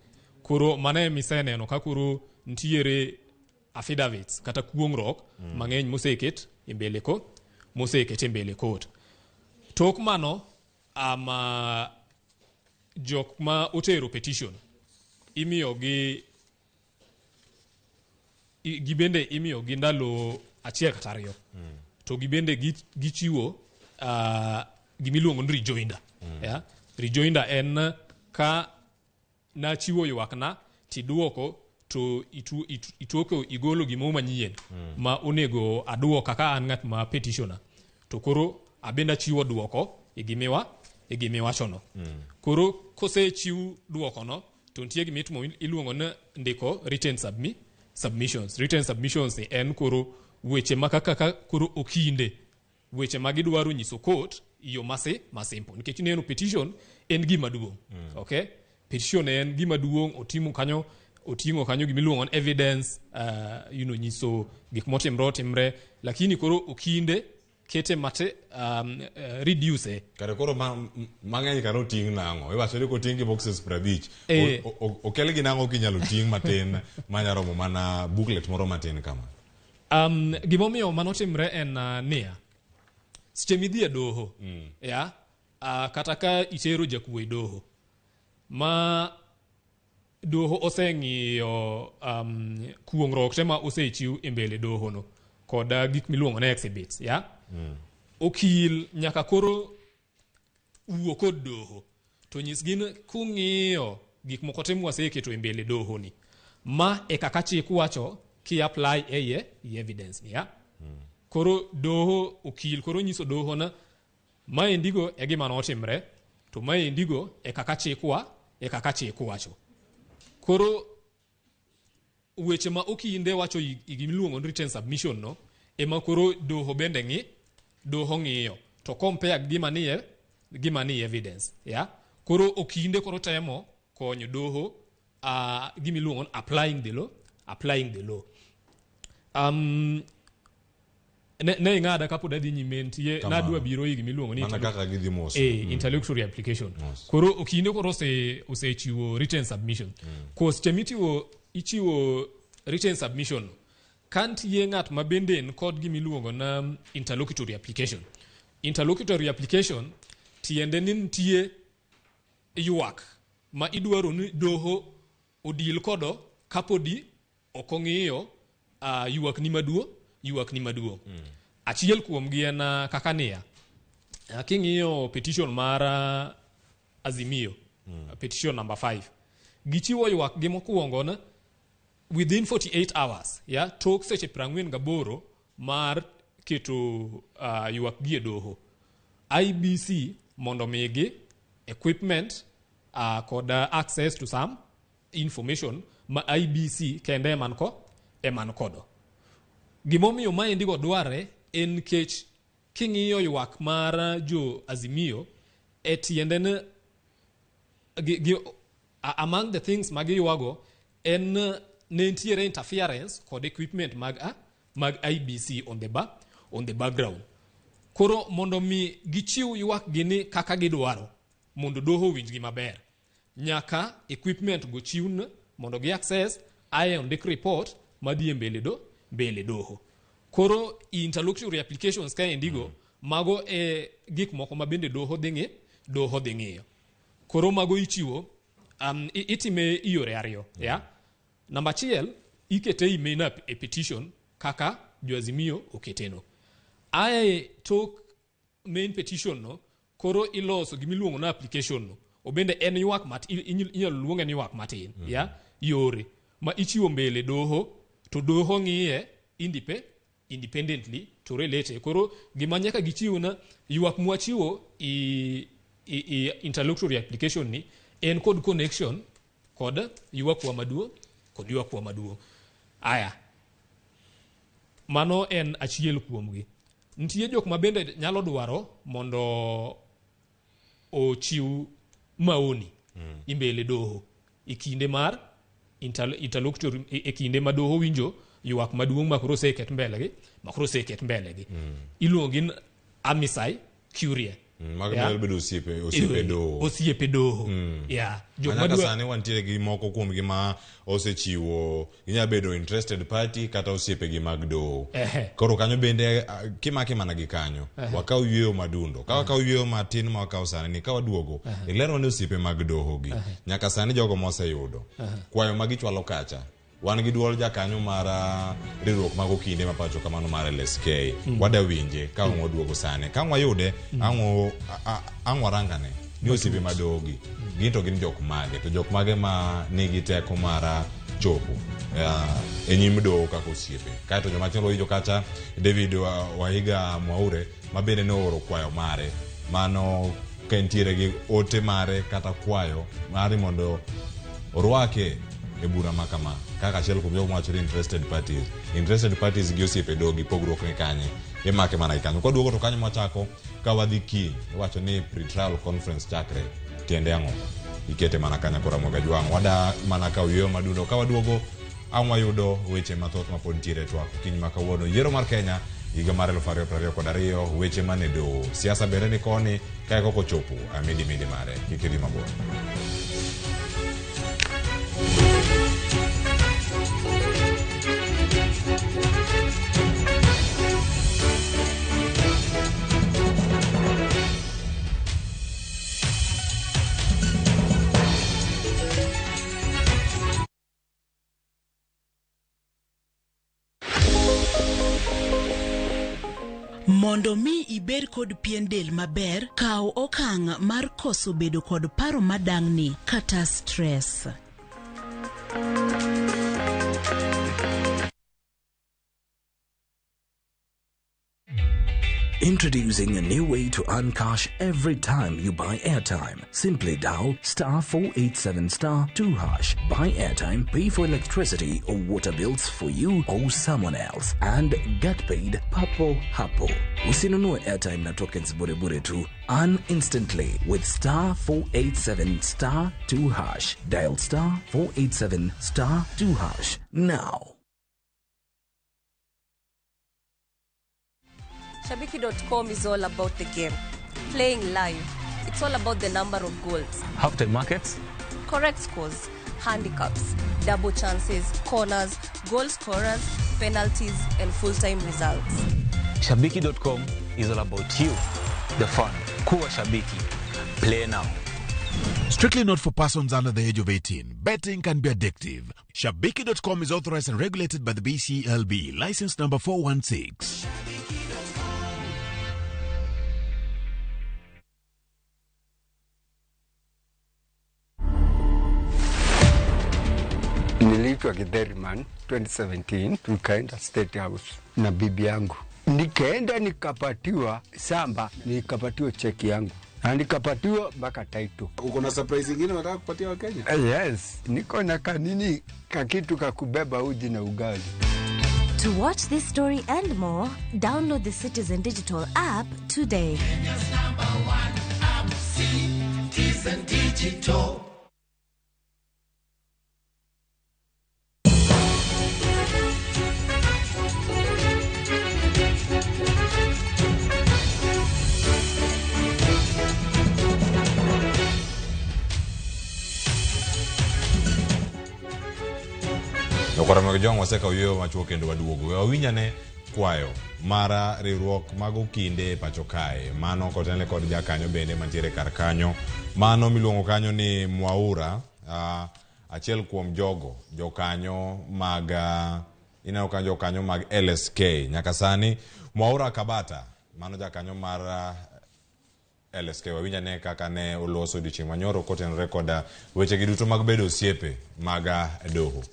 Koro mano ema iseneno ka koro nitiere affidavits kata kuong'ruok mang'eny moseket e mbele ko moseket e mbele court. Tok mano jok ma otero petition imiyo gi gibende imiyo gi ndalo 1 kata 2. To gibende gichiwo gimiluongo ni rejoinder. Yeah? Rejoinder en ka nachiwo ywakna tiduoko to itoko igolo gimoro manyien ma onego aduok kaka an ng'at ma petitioner. To koro abende achiwo duoko e gimiwachono. Koro kosechiw duokono to nitie gimitimo iluongo ni ndiko written submissions. Written submissions ni en koro weche ma kaka koro okinde weche ma gidwaro nyiso court yo ma simple. Nikech ineno petition en gima duong'. Okay? Petition en gima duong', oting'o kanyo gimiluongo ni evidence, nyiso gik motimre otimre, lakini koro okinde kete mate reduce. Kare koro mang'eny kare oting' nang'o? Iwacho ni koting' gi boxes 50, okel gi nang'o kinyalo ting' matin manyalo romo mana booklet moro matin kama? Gimomiyo mano timre en niya, seche midhi e doho, ya, kata ka itero jakuo e doho, ma doho oseng'iyo kuong'ruok te ma osechiw e mbele doho no kod gik miluongo ni exhibits, ya? Okil nyaka koro wuo kod doho to nyisgi ni kung'iyo gik moko te mwaseketo e mbele doho ni, ma e kaka chik wacho ki apply e evidence ni, ya? Koro doho okil koro nyiso doho na maendigo e gima notimre to maendigo e kaka chik wacho. Koro weche ma okinde wacho i gimiluongo ni written submission no ema koro doho bende doho ng'iyo to compare gi gima nie evidence, ya? Koro okinde koro temo konyo doho gimiluongo ni applying the law. Ne ing'ada kapod adhi nyime nitie nadwa biro i gimiluongo ni interlocutory application. Koro okinde koro osechiwo written submission. Ko seche mitiwo ichiwo written submission, ka nitie ng'at ma bende en kod gimiluongo na interlocutory application. Interlocutory application tiende ni nitie ywak ma idwaro ni doho odil kodo kapodi ok ong'iyo ywak ni maduong'. Achiel kuom gi en kaka niya, king'iyo petition mar Azimio Petition number 5. Gichiwo ywak gi mokwongo ne within 48 hours, ya tok seche 48 mar keto ywak gi e doho. IEBC mondo migi equipment kod access to some information ma IEBC kende eman kodo. Gimomiyo maendi go dware en nikech king'iyo ywak mar jo Azimio e tiende ne among the things magiywago en ne nitiere interference kod equipment mag IEBC on the background. Koro mondo mi gichiw ywak gini kaka gidwaro mondo doho owinjgi maber, nyaka equipment go chiwn mondo gi access ae ondik report madhi e mbele doho. Koro interlocutory applications ka endigo mago e gik moko ma bende doho dhi ng'iyo. Koro mago ichiwo itime e yore ariyo, ya. Namba achiel ikete e main e petition kaka jo Azimio oketeno. Ae tok main petition no koro iloso gimiluongo na application no. Obende en ywak inyalo luonge ni ywak matin, ya, yore ma ichiwo mbele doho to doho ng'iye independently to relate. Koro gima nyaka gichiw na ywak mwachiwo i interlocutory application ni en kod connection kod ywak wa maduong', Aya, mano en achiel kuomgi. Nitie jok ma bende nyalo dwaro mondo ochiw maoni imbele doho e kinde mar interlocutory, e kinde ma doho winjo ywak maduong' ma koro oseket mbelegi. Iluongo gi amici curiae. Mago nyalo bedo osiepe doho. Osiepe doho. Yeah. Jok Manyaka sani wantiere gi moko kuomgi ma osechiwo, ginyalo bedo interested party kata osiepe gi mag doho. Koro kanyo bende kimake mana gi kanyo. Wakaw yweyo madundo. Ka wakaw yweyo matin ma wakaw sani ni ka waduogo, ilerwa ni osiepe mag doho gi. Nyaka sani jogo moseyudo. Kwayo ma gichwalo kacha. Wan gi duol jakanyo mar riwruok mag okinde ma pacho kamano mar LSK. Wada winje ka ang' waduogo sani. Ka ang' wayude, ang' warangane ni osiepe madogi. Gin to gin jok mage. To jok mage ma nigi teko mar chopo e nyim doho kaka osiepe. Kaeto joma chielo winjo kacha David Wahiga Mwaure ma bende nooro kwayo mare. Mano ka entiere gi ote mare kata kwayo mare mondo orwake e bura ma kama kaka achiel kuom jogo mawacho ni interested parties. Interested parties gi osiepe dogi pogruok ni kanye imake mana gi kanyo. Kwaduogo to kanyo mwachako ka wadhi kiny iwacho ni pre-trial conference chakre tiende ang'o ikete mana kanyo koro Ramogi Ajwang'. Wada mana ka yweyo madundo ka waduogo ang' wayudo weche mathoth ma pod nitiere e twak okinyi ma kawuono. Yiero mar Kenya higa mar 2022 weche mane doho. Siasa bende ni koni kae koko chopo amidi midi mare kik idhi mabor. Mondo mi ibed kod pien del maber, kaw okang' mar koso bedo kod paro madang'ni kata stress. Introducing a new way to earn cash every time you buy airtime. Simply dial star 487 star 2 hash. Buy airtime, pay for electricity or water bills for you or someone else, and get paid papo hapo. Usinunue airtime na tokens bure bure tu. Earn instantly with star 487 star 2 hash. Dial star 487 star 2 hash now. Shabiki.com is all about the game. Playing live. It's all about the number of goals. Halftime markets. Correct scores. Handicaps. Double chances. Corners. Goal scorers. Penalties. And full-time results. Shabiki.com is all about you, the fan. Kuwa Shabiki. Play now. Strictly not for persons under the age of 18. Betting can be addictive. Shabiki.com is authorized and regulated by the BCLB. License number 416. Niliitwa Githeriman 2017, tukaenda State House na bibi yangu, nikaenda nikapatiwa samba, nikapatiwa cheki yangu na nikapatiwa mpaka title. Uko na surprise ingine unataka kupatia Wakenya? Yes, niko na kanini kakitu kakubeba uji na ugali. To watch this story and more, download the Citizen Digital app today. Citizen Digital. Jokora mag jong wasekawo yueyo machuok kendo waduogo. We wawinj ane kwayo mar riwruok mag okinde e pacho kae. Mano kotenore kod jakanyo bende mantiere kar kanyo. Mano miluongo kanyo ni Mwaura, achiel kuom jogo jokanyo mag ineno ka jokanyo mag LSK. Nyaka sani Mwaura Kabata, mano jakanyo mar LSK. Wawinj ane kaka ne oloso odiochieng' manyoro kotenore kod wechegi duto mag bedo osiepe mag doho.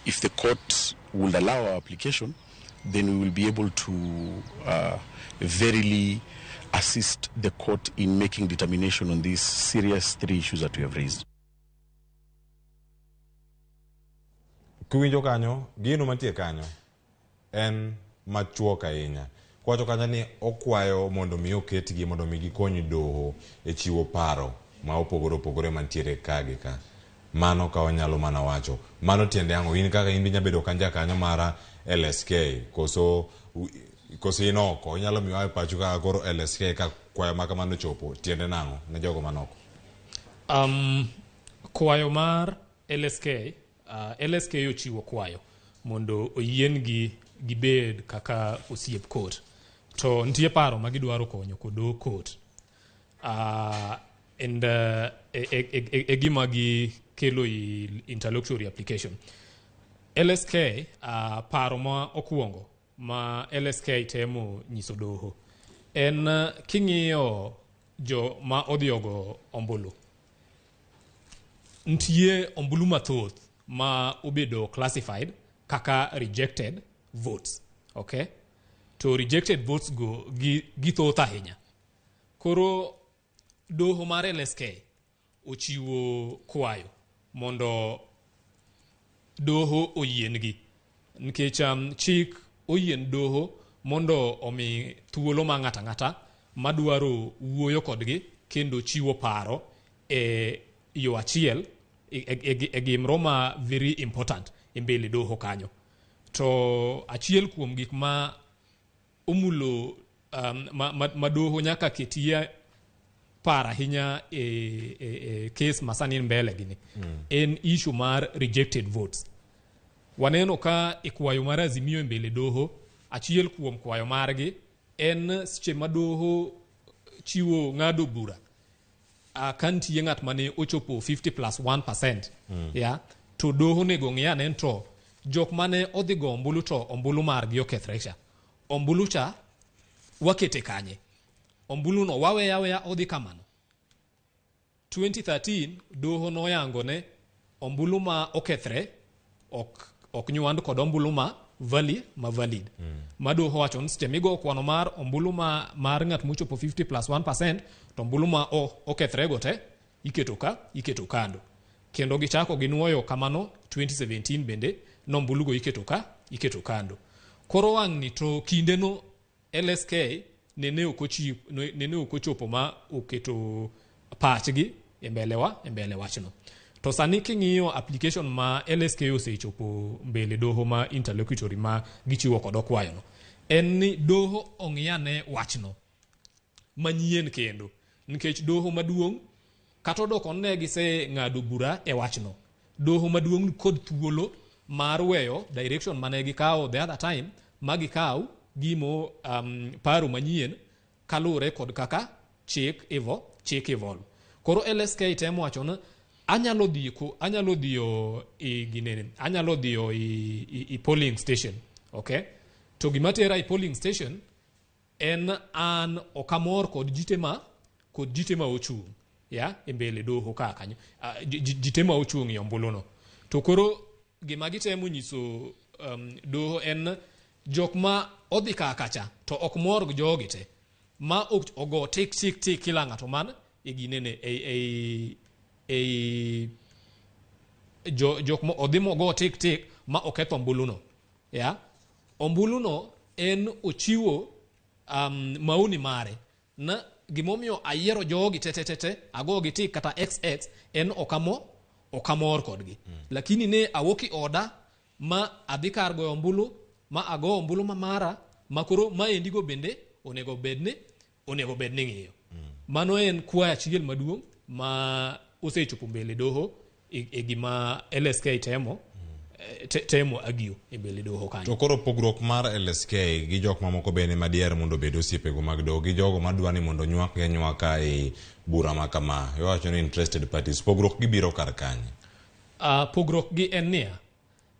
If the court would allow our application, then we will be able to verily assist the court in making determination on these serious three issues that we have raised. Kiwinjo kanyo, gino mantie kanyo en machuok ahinya. Kwacho kanyo ni okwayo mondo mi oketgi mondo mi gikony doho e chiwo paro ma opogore opogore mantiere ka gi ka. Mano ka wanyalo mana wacho. Mano tiende ang'o? In kaka in be inya bedo kanja kanyo mar LSK koso in oko inyalo miyo e pacho kaka koro LSK ka kwayo ma kamano chopo tiende nang'o ne jogo manoko? Kwayo mar LSK, LSK ochiwo kwayo mondo oyiengi gibed kaka osiep court. To nitie paro ma gidwaro konyo kod court. And e gima gikelo i interlocutory application. LSK, paro ma okuongo ma LSK temo nyiso doho en king'iyo jo ma odhi ogo ombulu, nitie ombulu mathoth ma obedo classified kaka rejected votes. Okay? To rejected votes go githoth ahinya. Koro doho mar LSK ochiwo kwayo mondo doho oyiengi nikech chik oyien doho mondo omi thuolo ma ng'ato ang'ata madwaro wuoyo kodgi kendo chiwo paro e yo achiel e gimoro ma very important e mbele doho kanyo. To achiel kuom gik ma omulo ma doho nyaka ketie par ahinya e case masani mbele gini en issue mar rejected votes. Waneno ka e kwayo mar Azimio e mbele doho, achiel kuom kwayo margi en seche ma doho chiwo ng'ado bura ka nitie ng'at mane ochopo 50+1%, ya to doho onego ng'i ane to jok mane odhi go ombulu to ombulu margi okethre cha. Ombulu cha wakete kanye? Ombulu no waweya weya odhi kamano. 2013 doho noyango ne ombulu ma okethre ok nywand kod ombulu ma valid. Ma doho wacho ni seche migo kwano mar ombulu ma mar ng'at mochopo 50+1% to ombulu ma okethre go te iketo kando. Kendo gichako ginuoyo kamano 2017 bende nombulu go iketo kando. Koro wang' ni to kindeno LSK nene ok ochopo ma oketo pachgi e mbele wachno. To sani king'iyo application ma LSK osechopo mbele doho ma interlocutory ma gichiwo kod okwayono, en ni doho ong'iyane wachno manyien kendo, nikech doho maduong' kata odoko ne giseng'ado bura e wachno, doho maduong' kod thuolo mar weyo direction mane gikawo the other time ma gikaw gimo paro manyien kalure kod kaka chik evolve. Koro LSK temo wacho ni anyalo dhiyo i polling station, okay? To gima tera i polling station en an ok amor kod jite ma ochung', ya e mbele doho ka kanyo. Ji te ma ochung' e ombuluno. To koro gima gitemo nyiso doho en jok ma odhi ka kacha to ok mor gi jogi te ma ogo tik tik tik kila ng'ato man e ginene e jok ma odhi mogo tik tik ma oketho ombuluno. Ya ombuluno en ochiwo maoni mare na gimomiyo ayiero jogi te te te te ago gi tik kata xx en okamor kodgi. Lakini ne awuok e oda ma adhi kar goyo ombulu ma ago ombulu ma mara ma koro maendigo bende onego bed ni ng'iyo. Mano en kwayo achiel maduong' ma osechopo mbele doho e gima LSK temo temo agio e mbele doho kanyo. To koro pogruok mar LSK gi jok mamoko bende madier mondo obed osiepego mag doho gi jogo madwa ni mondo nywak gi anywaka e bura ma kama, iwacho ni interested parties, pogruok gi biro kar kanye? Pogruok gi en niya,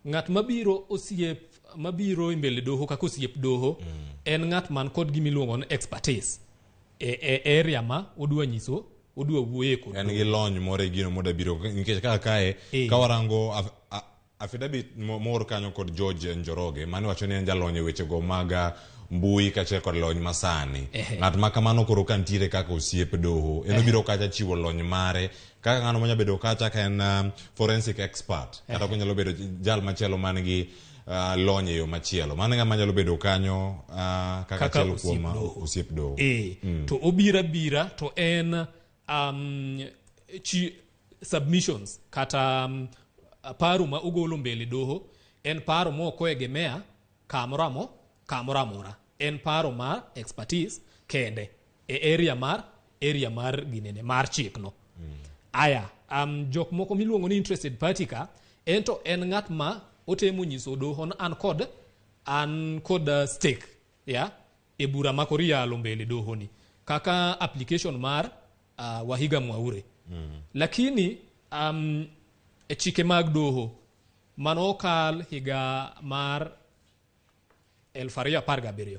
ng'at mabiro osiep mabiro e mbele doho kaka osiep doho en ng'at man kod gimiluongo ni expertise e area ma odwa nyiso odwa wuoye kod en gi lony moro e gino modwa biro nikech kaka kae ka warango affidavit mor kanyo kod George Njoroge mane wacho ni en jalony e wechego mag mbui kaachiel kod lony masani. Ng'at ma kamano koro ka nitiere kaka osiep doho en obiro kacha chiwo lony mare kaka ng'ano manyalo bedo kacha ka en forensic expert kata konyalo bedo jal machielo man gi lony e yo machielo. Mano ng'ama nyalo bedo kanyo kaka achiel kuom osiep doho. To obira bira to en submissions kata paro ma ogolo mbele doho en paro ma ok oegemea kamoro amora. En paro mar expertise kende e area mar ginene mar chikno. Aya jok moko miluongo ni interested party ka en to en ng'at ma otemo nyiso doho ni an kod stake ya e bura ma koro iyalo mbele doho ni kaka application mar Wahiga Mwaure. Lakini e chike mag doho mano okal higa mar 2017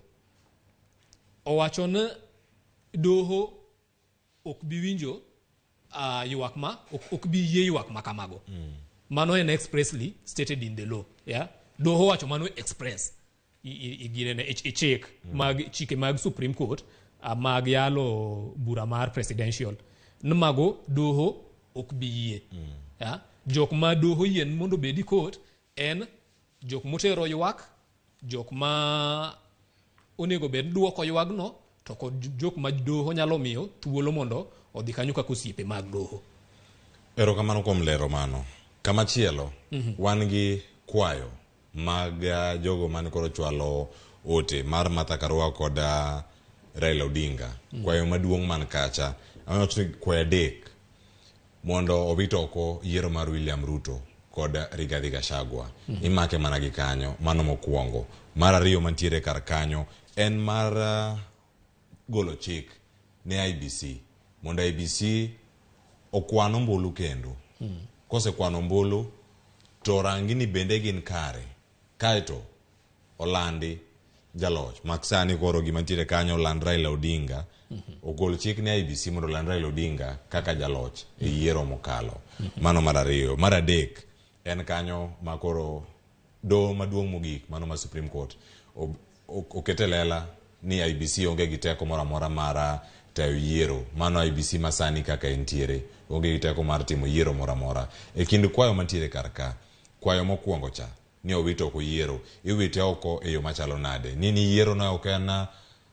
owacho ni doho ok bi winjo ywak ma ok bi yie ywak ma kamago. Mano en expressly stated in the law. Yeah? Doho wacho mano express i chik mag chike mag Supreme Court mag yalo bura mar presidential ni mago doho ok bi yie. Yeah? Jok ma doho yien mondo obedi court en jok motero ywak, jok ma onego bed duoko ywagno to kod jok ma doho nyalo miyo thuolo mondo odhi kanyo kaka osiepe mag doho. Erokamano kuom lero mano. Kamachielo, wan gi kwayo mag jogo mane koro chwalo ote mar Martha Karua kod Raila Odinga. Kwayo maduong' man kacha, awacho ni kwayo adek mondo owit oko yiero mar William Ruto kod Rigathi Gachagua. Imake mana gi kanyo, mano mokwongo. Mar ariyo mantiere kar kanyo en mar golo chik ne IBC mondo IBC okwan ombulu kendo. Kosekwano ombulu to rangini bende gin kare. Kaeto olandi jaloch. Mak sani koro gima nitiere kanyo oland Raila Odinga. Ogol chik ne IBC mondo oland Raila Odinga kaka jaloch e yiero mokalo. Mano mar ariyo. Mar adek en kanyo ma koro doho maduong' mogik mano ma Supreme Court okete lela ni IBC onge gi teko moro amora mar tayo yiero. Mano IBC masani kaka entiere onge gi teko mar timo yiero moro amora. E kind kwayo mantiere kar ka, kwayo mokwongo cha ni owit oko yiero, iwite oko e yo machalo nade? Ni yiero no ok en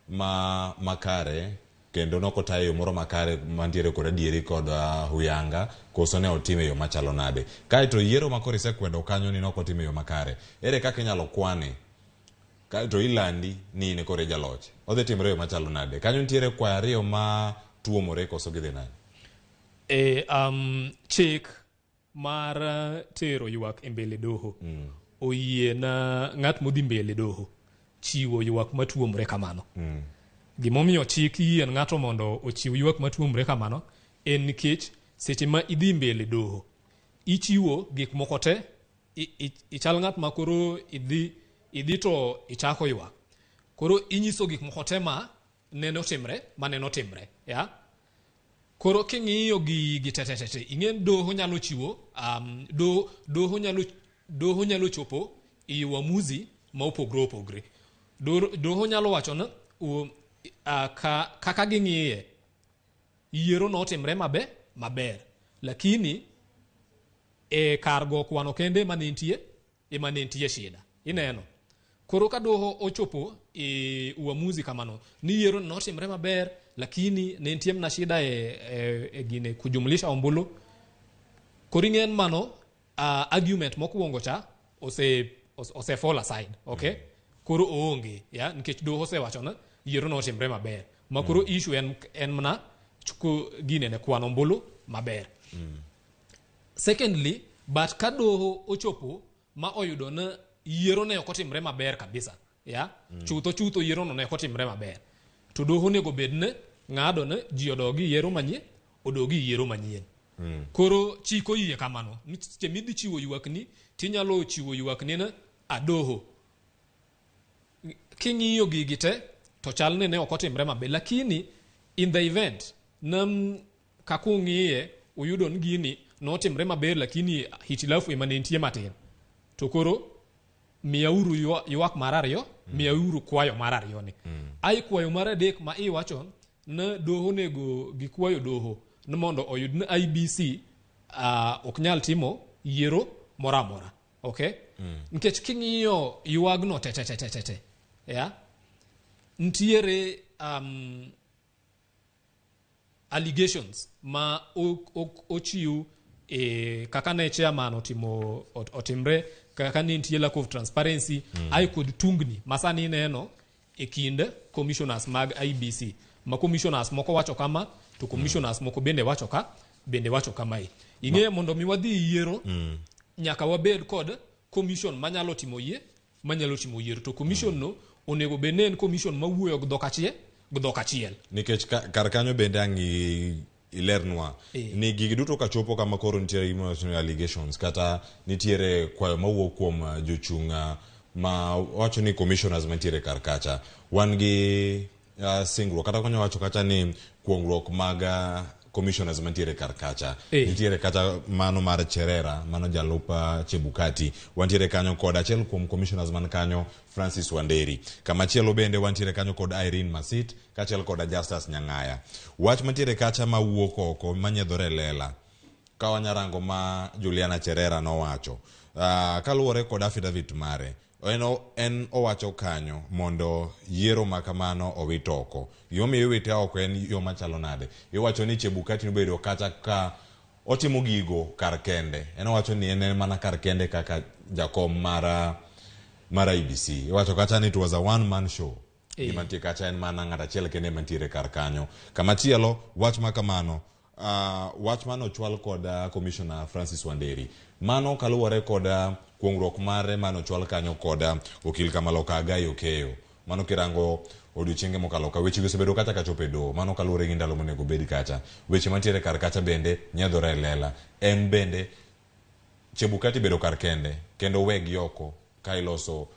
ma makare kendo nokotayo e yo moro makare mantiere kod adieri kod huyanga, koso ne otime e yo machalo nade? Kaeto yiero ma koro isekwedo kanyo ni nokotime e yo makare, ere kaka inyalo kwane? Kaeto ilandi ni in koro jaloch. Odhi timore e yo machalo nade? Kanyo nitiere kwayo ariyo ma tuomore koso gidhi nade? Chik mar tero ywak e mbele doho oyie na ng'at modhi mbele doho chiwo ywak matuomre kamano. Gimomiyo chik yie ng'ato mondo ochiw ywak matuomre kamano en nikech seche ma idhi mbele doho ichiwo gik moko te, ichal ng'at ma koro idhi to ichako ywak. Koro inyiso gik moko te ma neno timre, ya? Koro king'iyo gigi te ing'e ni doho nyalo chiwo doho nyalo chopo e uamuzi ma opogore opogore. Doho nyalo wacho ni kaka ging'iye yiero notimre maber, lakini e kar go kwano kende ema ne nitie shida. Ineno. Koro ka doho ochopo e uamuzi kamano ni yiero notimre maber, lakini ne nitie mana shida e gine kujumlisha ombulu. Koro ing'en mano argument mokwongo cha ose fall aside, okay? Koro oonge ya nikech doho osewacho ni yiero notimre maber. Ma koro issue en mana chuko gine ne kwano ombulu maber. Secondly, but ka doho ochopo ma oyudo ni yiero ne ok otimre maber kabisa, ya? Chutho yiero no ne ok otimre maber. To doho onego bed ni ng'ado ni ji odogi yiero manyien, odogi yiero manyien. Koro chik oyie kamano. Ni seche midhi chiwo ywakni, tinyalo chiwo ywakni ne adoho. King'iyo gigi te, to chal ni ne ok otimre maber. Lakini, in the event, nam kaka ung'iye, uyudo ni gini notimre maber, lakini hitilafu ema ne nitie matin. To koro, miyauru ywak mar ariyo, miyauru kwayo mar ariyo ni. Ai kwayo mar adek ma iwacho ni doho onego gikwayo doho ni mondo oyud ni IEBC ok nyal timo yiero moro amora. Okay? Nikech king'iyo ywagno te, ya? Nitiere allegations ma ochiw e kaka ne chairman otimo otimre, kaka ne nitie lack of transparency, ai kod tungni ma sani ineno e kind commissioners mag IEBC, ma commissioners moko wacho kama to commissioners moko bende wacho kamae. Ing'eyo mondo mi wadhi yiero, nyaka wabed kod commission manyalo timo yiero, to commission no onego bed ni en commission mawuoyo gi dhok achiel. Nikech kar kanyo bende ang' ilernwa ni gigi duto kachopo kama koro nitiere gima ni allegations kata nitiere kwayo mawuok kuom jochung' ma wacho ni commissioners mantiere kar kacha wan gi singruok kata konyo wacho kacha ni kuongruok mag commissioners mantiere kar kacha. Nitiere kata mano mar Cherera, mano jalup Chebukati, wantiere kanyo kod achiel kuom commissioners man kanyo Francis Wanderi. Kamachielo bende wantiere kanyo kod Irene Masit kaachiel kod Justus Nyang'aya. Wach mantiere kacha mawuok oko manyiedhore lela ka wanyarango ma Juliana Cherera nowacho kaluwore kod affidavit mare, en owacho kanyo mondo yiero ma kamano owit oko. Gimomiyo iwite oko en yo machalo nade? Iwacho ni Chebukati nobedo kata ka otimo gigo kar kende. En owacho ni en mana kar kende kaka jakom mar IEBC. Iwacho kata ni it was a one man show. Gima nitie kacha en mana ng'at achiel kende mantiere kar kanyo. Kamachielo wach ma kamano, wach mano ochwal kod Commissioner Francis Wanderi. Mano kaluwore kod kuongruok mare mano ochwal kanyo kod okil Kamaloka Agai Okeyo. Mano kirango odiochienge mokalo ka weche osebedo kacha kachopo e doho. Mano kaluwore gi ndalo monego bed kacha. Weche mantiere kar kacha bende nyiedhore e lela. En bende Chebukati bedo kar kende kendo wegi oko ka iloso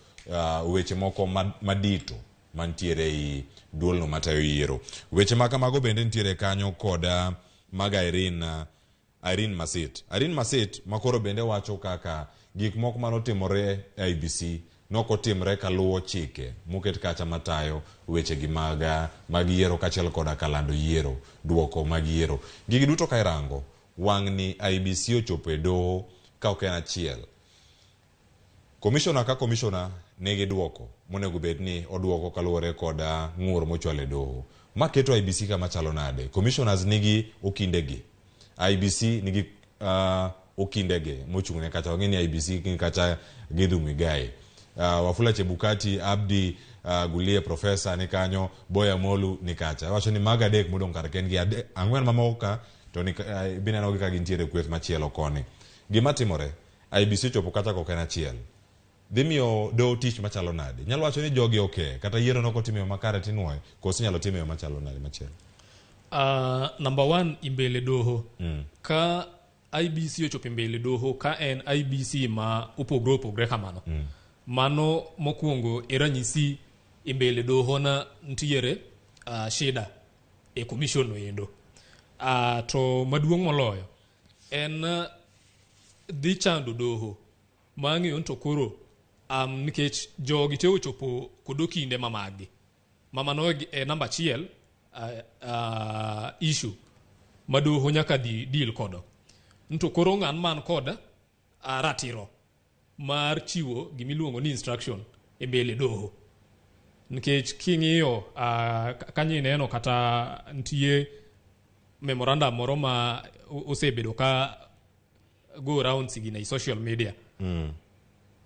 weche moko madito mantiere ei duolno matayo yiero. Weche ma kamago bende nitiere kanyo kod mag Irene Masit. Irene Masit makoro bende wacho kaka gik moko manotimore e IEBC nokotimre kaluwo chike moket kacha matayo weche gi mag yiero kaachiel koda kalando yiero, duoko mag yiero. Gigi duto ka irango, wang'ni IEBC ochopo e doho ka ok en achiel. Commissioner ka commissioner nigi duoko monego bed ni oduoko kaluwore kod ng'ur mochwal e doho. Ma keto IEBC kama chalo nade? Commissioners nigi okindegi. IEBC nigi okindege mochung'ne kacha. Wang'e ni IEBC ni kacha Githu Muigai. Wafula Chebukati, Abdi Gulie professor ni kanyo, Boya Molu ni kacha. Wacho ni mago adek modong' kar kendgi, ang'wen mamoko ka to ni ibinenogi ka gintiere kweth machielo koni. Gima timore, IEBC ochopo kata kok en achiel. Dhi miyo doho tich machalo nade? Nyalo wacho ni jogi oke, kata yiero nok otimo yo makare tinuoye, koso inyalo time yo machalo nade machielo? Number one, imbele doho. Ka IEBC ochopo mbele doho, ka en IEBC ma opogore opogore kamano. Mano mokwongo e ranyisi e mbele doho na ntiere shida e commission no endo. To maduong' moloyo en dhi chando doho mang'eyo ni to koro nikech jogi te ochopo kod okinde ma maggi ma mano e namba achiel issue ma doho nyaka dhi deal kodo to koro ng'an man kod ratiro mar chiwo gimiluongo ni instruction e mbele doho nikech king'iyo kanyo ineno kata nitie memorandum moro ma osebedo ka go rounds gi e social media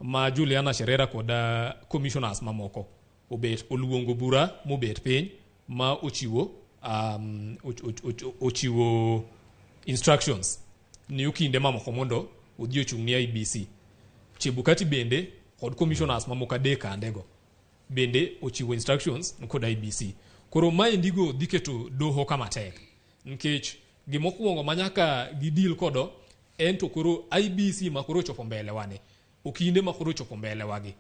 ma Juliana Cherera kod commissioners mamoko obet oluongo bura mobet piny ma ochiwo ochiwo instructions ni okinde mamoko mondo odhi ochung' ni IEBC. Chebukati bende kod commissioners mamoko adek kandego bende ochiwo instructions kod IEBC. Koro maendigo dhi keto doho kama tek nikech gimokwongo manyaka gideal kodo en to koro IEBC ma koro ochopo mbele wani okinde ma koro ochopo mbele wagi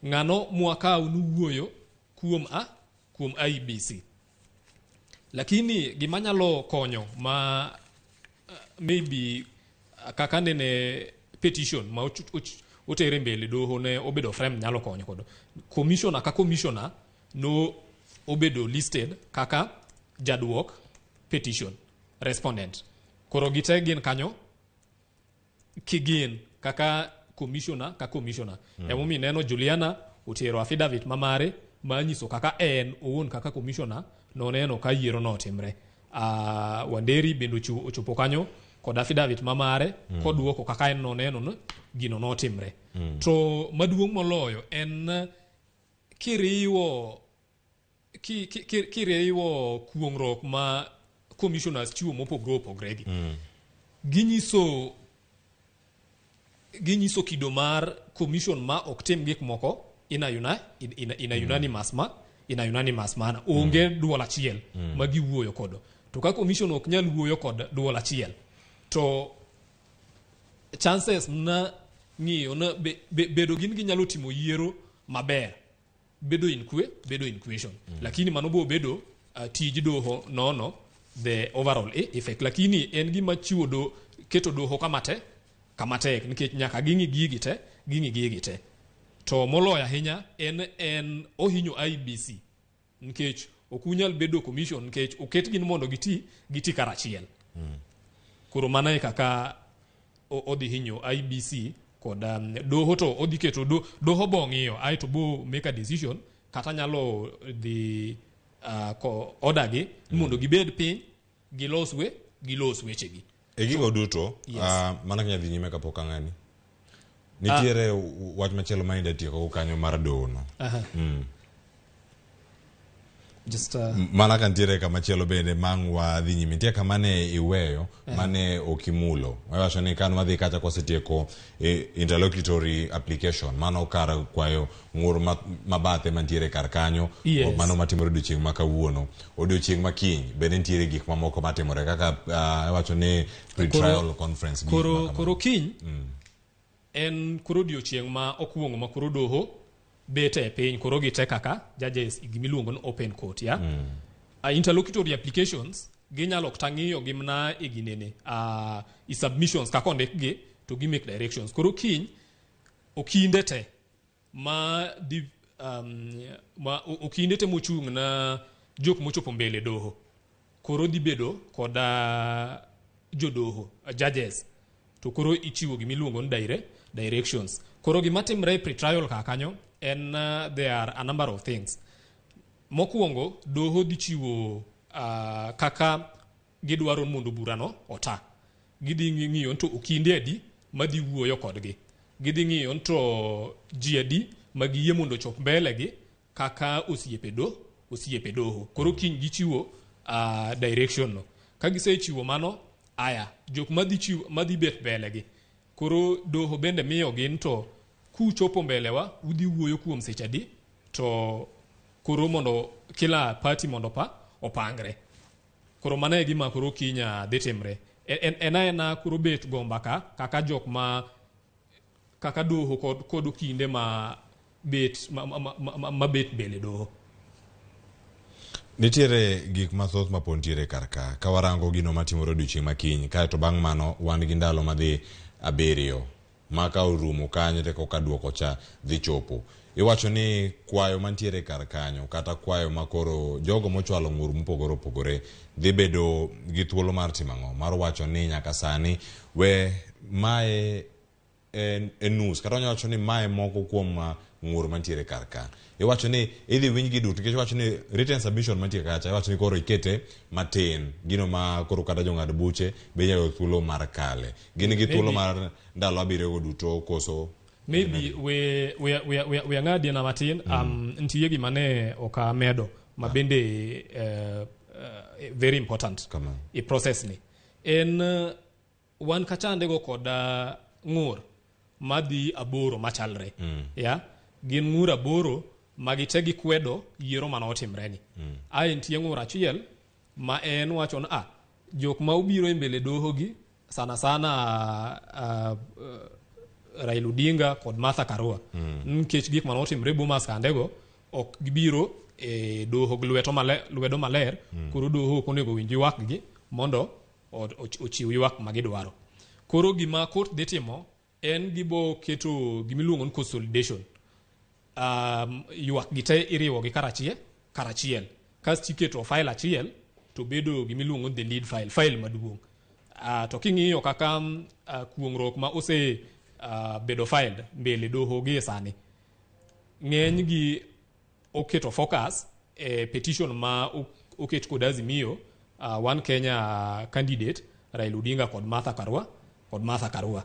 ng'ano mwakaw nuwuoyo kuom kuom IEBC. Lakini gima nyalo konyo ma maybe kaka nene petition ma otere mbele doho ne obedo frame nyalo konyo kodo commissioner ka commissioner no obedo listed kaka jaduok petition respondent. Koro gite gin kanyo kigin kaka commissioner ka commissioner. Emomiyo ineno Juliana otero affidavit mamare manyiso kaka en owuon kaka commissioner noneno ka yiero notimre. Wanderi bende ochopo kanyo kod affidavit mamare koduoko kaka en noneno ni gino notimre. To maduong' moloyo en kiriwo kiriwo kuong'ruok ma commissioners chiwo mopogore opogore gi. Ginyiso kido mar commission ma ok tim gik moko in a unanimous ma in a unanimous manner. Onge duol achiel ma giwuoyo kodo. To ka commission ok nyal wuoyo kod duol achiel to chances na ng'iyo na bedo gin ginyalo timo yiero maber bedo in kwe bedo in question. Lakini mano bo bedo tij doho nono the overall effect. Lakini en gima chiwo do keto doho kama tek nikech nyaka ging'i gigi te to moloyo ahinya en ohinyo IEBC nikech ok unyal bedo commission nikech oket gin mondo giti karachiel. Koro mano e kaka odhi hinyo IEBC kod doho to odhi keto doho bo ng'iyo aeto bo make a decision kata nyalo dhi ko order gi mondo gibed piny gilos wechegi. E gigo duto mana kanya dhi nyime kapok ang'ani nitiere wach machielo ma ida tieko kanyo mar doho no. Just mana ka nitiere kama chielo bende mang' wadhi nyime nitie kama ne iweyo mane ok imulo wawacho ni kan wadhi kacha kwasetieko interlocutory application mano kar kwayo ng'ur mabathe mantiere kar kanyo. Yes. Mano matimore odiochieng' ma kawuono odiochieng' ma kiny bende nitiere gik mamoko matimore kaka iwacho ni pre-trial conference. Koro kiny en koro odiochieng' ma okuongo ma koro doho bet e piny koro gite kaka judges gimiluongo ni open court ya. Interlocutory applications ginyalo kata ng'iyo gi mana e ginene i submissions kaka ondikgi to gi make directions. Koro kiny okinde te ma di ma okinde te mochung' na jok mochopo mbele doho koro dhi bedo kod jodoho judges to koro ichiwo gimiluongo ni directions. Koro gima timre e pre-trial kaka kanyo en there are a number of things. Mokwongo doho dhi chiwo kaka gidwaro mondo burano ota. Gidhi ng'iyo to okinde adi madhi wuoyo kodgi. Gidhi ng'iyo to ji adi ma giyie mondo ochop mbele gi kaka osiepe doho. Koro kiny gichiwo direction no. Ka gisechiwo mano aya jok madhi bet mbele gi. Koro doho bende miyo gin to kuchopo mbelewa udhi wuoyo kuom seche adi to koro mondo kila party mondo opangre. Koro mano e gima koro kiny dhi timre. En aena koro bet go mbaka kaka jok ma kaka doho kod okinde ma bet ma bet mbele doho. Nitiere gik mathoth ma pod nitiere kar ka. Ka warango gino matimore odiochieng' ma kiny, kaeto bang' mano wan gi ndalo madhi 7 ma ka orumo kanyo to koka duoko cha dhi chopo. Iwacho ni kwayo mantiere kar kanyo kata kwayo ma koro jogo mochwalo ng'ur mopogore opogore dhi bedo gi thuolo mar timo ang'o? Mar wacho ni nyaka sani we mae en nus kata wanyalo wacho ni mae moko kuom ng'ur mantiere kar ka. Iwacho ni idhi winjgi duto nikech iwacho ni written submission mantie kacha iwacho ni koro ikete matin gino ma koro kata jong'ad buche be inyalo yudo thuolo mar kale. Gin gi thuolo mar ndalo 7 go duto koso Maybe we ang'adie na matin. Nitie gima ne ok amedo ma bende very important e process ni. En wan kachande go kod ng'ur madhi 8 machalre. Ya, gin ng'ur 8 ma gite gikwedo yiero mane otimre ni. Ae nitie ng'ur achiel ma en wacho ni jok ma obiro e mbele doho gi sana sana Raila Odinga kod Martha Karua. Nikech gik mane otimre Bomas kandego ok gibiro e doho gi lwedo maler. Koro doho ok onego winj ywak gi mondo ochiw ywak ma gidwaro. Koro gima court dhi timo en gibo keto gimiluongo ni consolidation. Ywak gi te iriwo gi karachiel. Kasto iketo file achiel to bedo gimiluongo ni the lead file, file maduong'. To king'iyo kaka kuong'ruok ma ose bedo filed mbele doho gi sani, ng'eny gi oketo focus e petition ma oket kod Azimio, One Kenya candidate Raila Odinga kod Martha Karua, kod Martha Karua.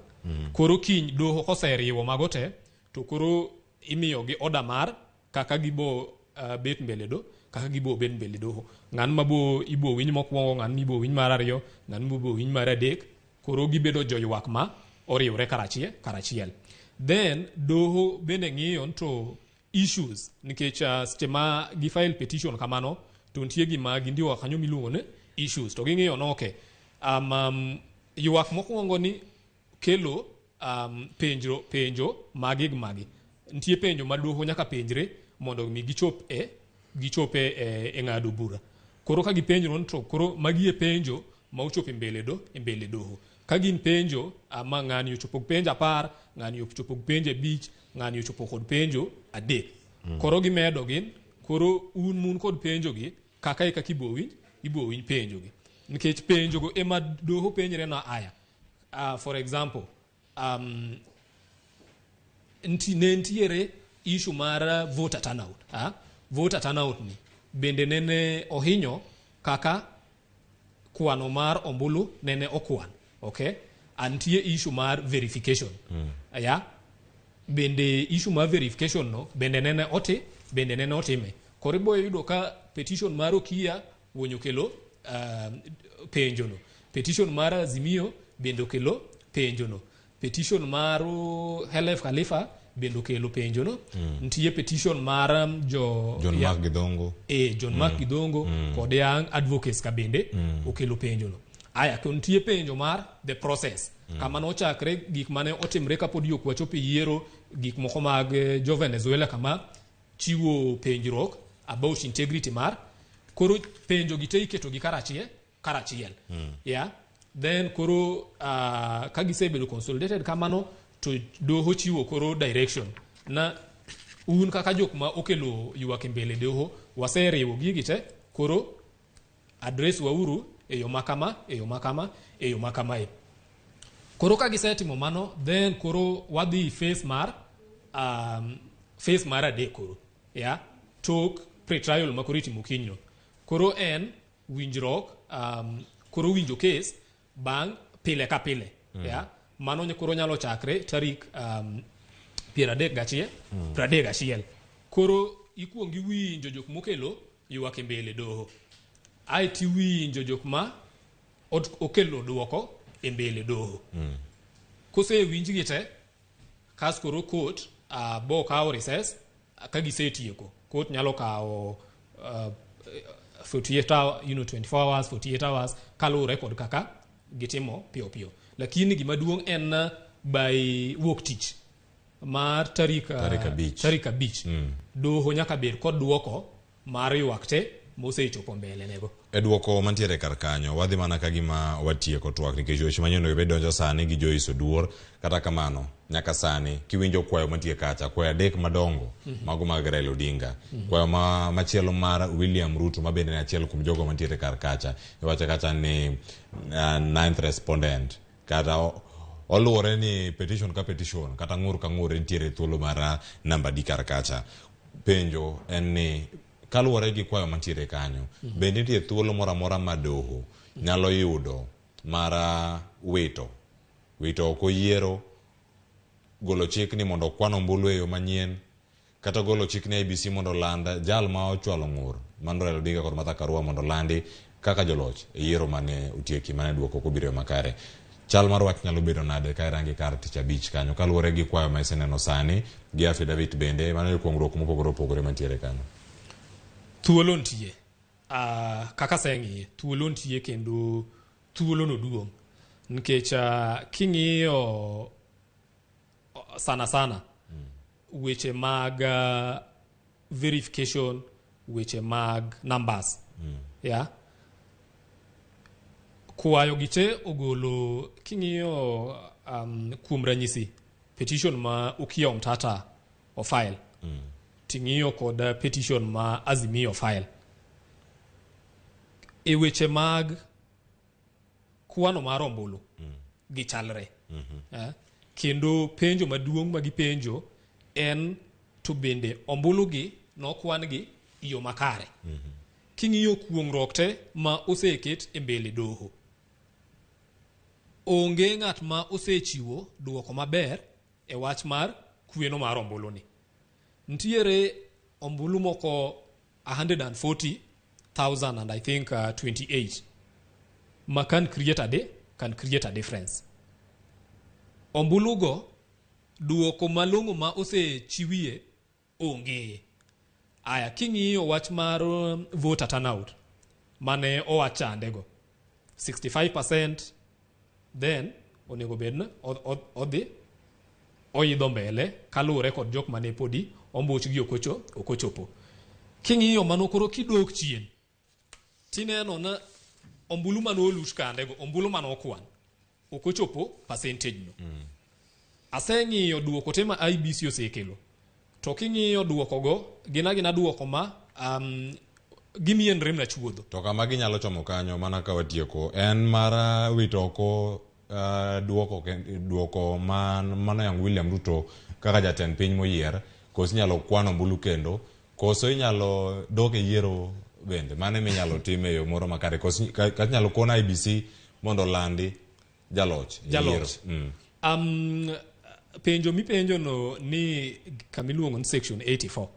Koro kiny doho koseriwo mago te to koro imiyo gi order mar kaka gibo bet mbele do, kaka gibo bet mbele doho. Ng'an mabo ibo winj mokwongo, ng'an mibo winj mar 2, ng'an mibo winj mar 3. Koro gibedo joywak ma oriwre karachiel. Then doho bende ng'iyo to issues nikech seche ma gi file petition kamano to nitie gima gindiko kanyo miluongo ni issues to ging'iyo no okay. Ywak mokwongo ni kelo penjo magi gi magi. Nitie penjo ma doho nyaka penjre mondo mi gichop e ng'ado bura. Koro ka gipenjro ni to koro magi e penjo ma ochopo e mbele doho. Ka gin penjo ma ng'ani ochopo gi penjo 10, ng'ani ochopo gi penjo 5, ng'ani ochopo kod penjo 3. Koro gimedo gin, koro un mun kod penjo gi kaka e kaka ibo winj penjo gi. Nikech penjo go ema doho penjre na aya. For example, ne nitiere issue mar voter turnout. Voter turnout ni bende nene ohinyo kaka kwano mar ombulu nene okwan. Okay? Antie issue mar verification. Ya? Bende issue mar verification no bende nene oti, bende nene otime. Koro ibo yudo ka petition mar Okia wuonyo kelo penjo no. Petition mar Azimio bende okelo penjo no. Petition mar Khelef Khalifa bende okelo penjo no. Nitie petition mar jo John Mark Gidhongo. John Mark Gidhongo kod Young Advocates ka bende okelo penjo no. Aya, to nitie penjo mar the process. Kama nochakre gik mane otimre kapod ok wachopo e yiero, gik moko mag jo Venezuela kama chiwo penjruok about integrity mar. Koro penjo gi te iketo gi karachiel. Yeah. Then koro ka gisebedo consolidated kamano to doho chiwo koro direction na un kaka jok ma okelo ywak e mbele doho waseriwo gigi te, koro address wauru e yo makama, e yo makama, e yo makamae. Koro ka gisetimo mano, then koro wadhi phase mar 3 koro. Yeah, tok pre-trial ma koro itimo kinyno. Koro en winjruok, koro winjo case bang' pile ka pile. Yeah, mano koro nyalo chakre tarik 31. Koro ikuongo iwinjo jok mokelo ywak e mbele doho. Ae tiwinjo jok ma okelo duoko e mbele doho. Kosewinjgi te, kas koro court bo kawo recess ka gisetieko. Court nyalo kawo 48 hours, 24 hours, 48 hours kaluwore kod kaka gitimo piyo piyo. Lakini gima duong' en by wuok tich mar tarik 5. Doho nyaka bed kod duoko mar ywak te mosechopo mbele nego. E duoko mantiere kar kanyo, wadhi mana ka gima watieko twak nikech weche manyien onego bed donjo sani gi Joyce Oduor. Kata kamano, nyaka sani kiwinjo kwayo mantie kacha, kwayo adek madongo mago mag Raila Odinga, kwayo ma machielo mar William Ruto ma bende en achiel kuom jogo mantiere kar kacha, iwacho kacha ni ninth respondent kata oluwore ni petition ka petition kata ng'ur ka ng'ur nitiere thuolo mar namba di kar kacha. Penjo en ni kaluwore gi kwayo mantiere kanyo, bende nitie thuolo moro amora ma doho nyalo yudo mar wito wito oko yiero, golo chik ni mondo okwan ombulu e yo manyien, kata golo chik ni IEBC mondo oland jal ma ochwalo ng'ur mano Raila Odinga kod Martha Karua mondo olandi kaka joloch e yiero mane otieki mane duoko kobiro e makare. Chal mar wach nyalo bedo nade ka irangi kar tich abich kanyo kaluwore gi kwayo ma iseneno sani gi affidavit bende mano e kuongruok mopogore opogore mantiere kanyo? Thuolo nitie, kaka aseng'iye, thuolo nitie kendo thuolo no duong' nikech king'iyo sana sana weche mag verification, weche mag numbers, yeah? Kwayo gi te ogolo king'iyo, kuom ranyisi petition ma Okiya Omtata ofile, ting'iyo kod petition ma Azimio ofile e weche mag kwano mar ombulu, gichalre. Kendo penjo maduong' ma gipenjo en to bende ombulu gi nokwan gi e yo makare. King'iyo kuong'ruok te ma oseket e mbele doho, onge ng'at ma osechiwo duoko maber e wach mar kweno mar ombulu ni. Nitiere ombulu moko 140,000 and I think 28 ma can create a difference. Ombulu go duoko malong'o ma osechiwie onge. Aya, king'iyo wach mar voter turnout mane owach chandego 65%, then onego bed ni odhi oidho mbele kaluwore kod jok mane podi ombuchgi ok ochopo. King'iyo mano koro kidok chien tineno na ombulu mane oluch kandego, ombulu mane okwan ok ochopo percentage no. Aseng'iyo duoko te ma IEBC osekelo, to king'iyo duoko go gin agina duoko ma gimienre mana chuodho. To kama ginyalo chomo kanyo mana ka watieko en mar wito oko duoko man manoyango William Ruto kaka jatend piny moyier, koso inyalo kwan ombulu kendo, koso inyalo dok e yiero bende mano ema inyalo tim e yo moro makare, koso kata inyalo kon IEBC mondo olandi jaloch e yiero. Jaloch. Penjo mipenjo no ni kamiluongo ni section 84.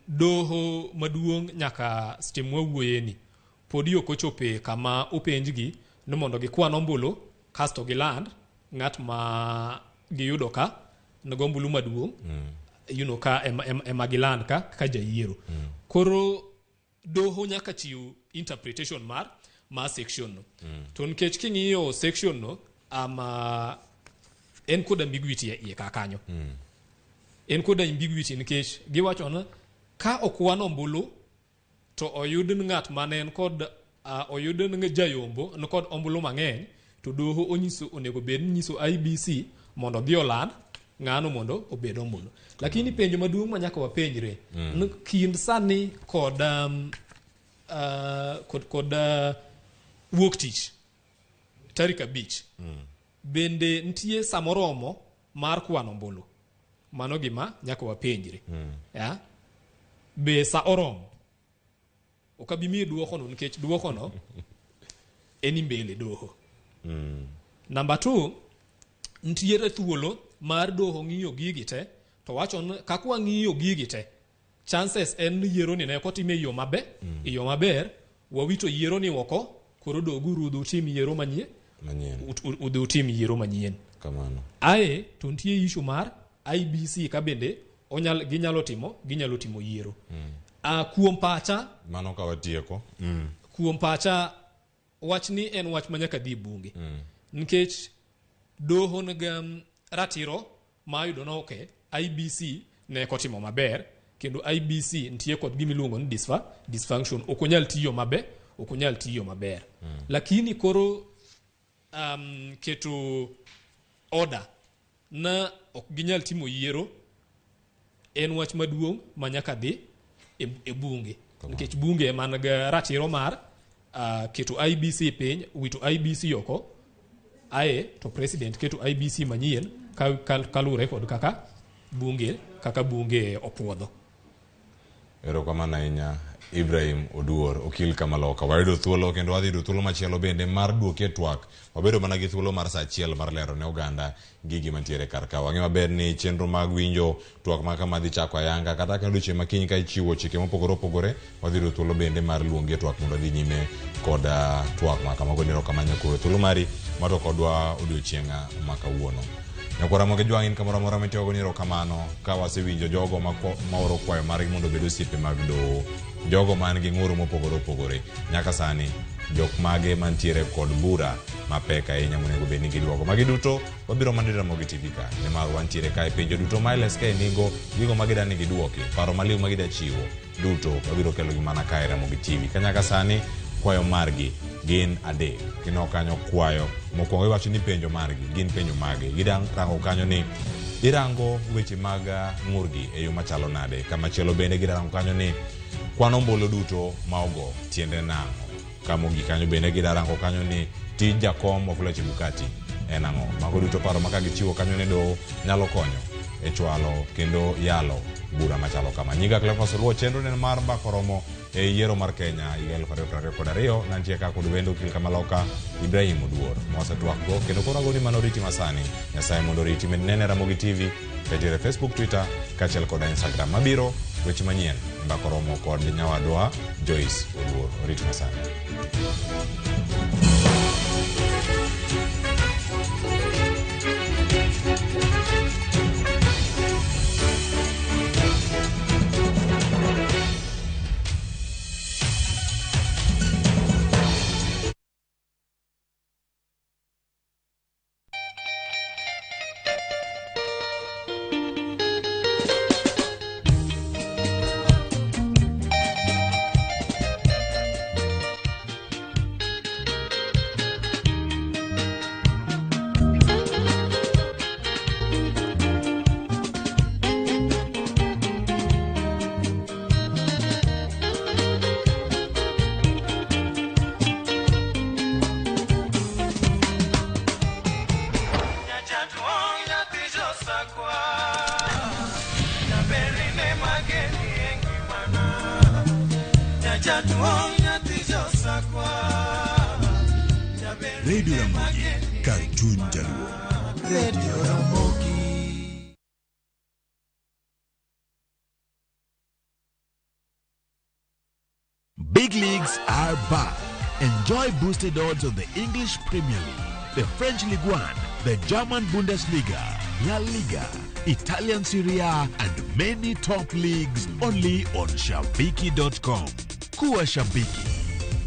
Doho maduong' nyaka seche mwawuoye ni podi ok ochope kama openjgi ni mondo gikwan ombulu kasto giland ng'at ma giyudo ka nigo ombulu maduong', ka ema giland ka jayiero. Koro doho nyaka chiw interpretation mar section no. To nikech king'iyo section no, ama en kod ambiguity e iye ka kanyo. En kod ambiguity nikech giwacho ni ka okwan ombulu to oyud ni ng'at mane en kod oyud ni jayombo ni kod ombulu mang'eny, to doho onyiso onego bed ni nyiso IEBC mondo odhi oland ng'ano mondo obed ombulu. Lakini penjo maduong' ma nyaka wapenjre ni kind sani kod wuok tich tarik 5, bende nitie samoromo mar kwano ombulu? Mano gima nyaka wapenjre. Ya? Be sa oromo? Ok abi miyi duoko no nikech duoko no en mbele doho. Number 2, nitiere thuolo mar doho ng'iyo gigi te to wacho ni kaka wang'iyo gigi te, chances en ni yiero ni ne ok otim e yo maber, e yo maber, wawito yiero ni oko, koro doguru udhi utim yiero manyien. Manyien. Udhi utim yiero manyien. Kamano. Ae to nitie issue mar IEBC ka bende ginyalo timo yiero. Kuom pacha, mano ka watieko. Kuom pacha wach ni en wach ma nyaka dhi e bunge. Nikech doho nigi ratiro ma yudo ni okay, IEBC ne ok otimo maber, Kendo IEBC nitie kod gima iluongo ni dysfunction. Ok onyal tiyo maber, ok onyal tiyo maber. Lakini koro keto order na ok ginyal timo yiero en wach maduong' ma nyaka dhi e bunge. Nikech bunge ema nigi ratiro mar keto IEBC piny, wito IEBC oko, ae to president keto IEBC manyien kaluwore kod kaka bunge opuodho. Erokamano ahinya Ibrahim Oduor, okil Kamaloka. Wayudo thuolo kendo wadhi yudo thuolo machielo bende mar duoke twak. Wabedo mana gi thuolo mar saa achiel mar lero ne oganda gigi mantiere kar ka. Wang'e maber ni chenro mag winjo twak ma kama dhi chako ayanga kata ka odiochieng' ma kiny ka ichiwo chike mopogore opogore, wadhi yudo thuolo bende mar luongi e twak mondo wadhi nyime kod twak ma kamago. Erokamano nyakwar thuolo mari mar twak kodwa odiochieng' ma kawuono. Nyakwar Ramogi Jwang' in kamoro amora mitiyogo ni erokamano ka wasewinjo jogo maoro kwayo margi mondo obed osiepe mag doho, jogo man gi ng'ur mopogore opogore. Nyaka sani jok mage mantiere kod bura mapek ahinya monego bed ni giduogo. Magi duto wabiro mana Ramogi TV ka, nimar wantiere kae penjo duto ma LSK nigo, gigo ma gida ni giduoki, paro maliw ma gida chiwo duto wabiro kelogi mana kae Ramogi TV. Ka nyaka sani kwayo margi gin adek. Kineno kanyo kwayo mokwongo iwacho ni penjo margi gin penjo mage. Girango kanyo ni irango weche mag ng'urgi e yo machalo nade. Kamachielo bende girango kanyo ni kwan ombulu duto ma ogo tiende nang'o. Kamogik kanyo bende girango kanyo ni tij jakom Wafula Chebukati en ang'o. Mago duto paro ma ka gichiwo kanyo ne doho nyalo konyo e chwalo kendo yalo bura machalo kama. Nyinga Cleophas Oluo, chenro ne mar Mbaka Oromo e yiero mar Kenya higa 2022. Nantie ka kod wendo okil Kamaloka Ibrahim Oduor mwasetwak go kendo koro agoni mano oriti masani. Nyasaye mondo oriti. Med nene Ramogi TV katiere Facebook, Twitter kaachiel kod Instagram. Mabiro weche manyien e Mbaka Oromo kod nyawadwa Joyce Oduor. Oriti masani. Radio Ramogi, kar chuny Jaluo. Radio Ramogi. Big leagues are back. Enjoy boosted odds on the English Premier League, the French Ligue 1, the German Bundesliga, La Liga, Italian Serie A, and many top leagues only on Shabiki.com. Kuwa Shabiki.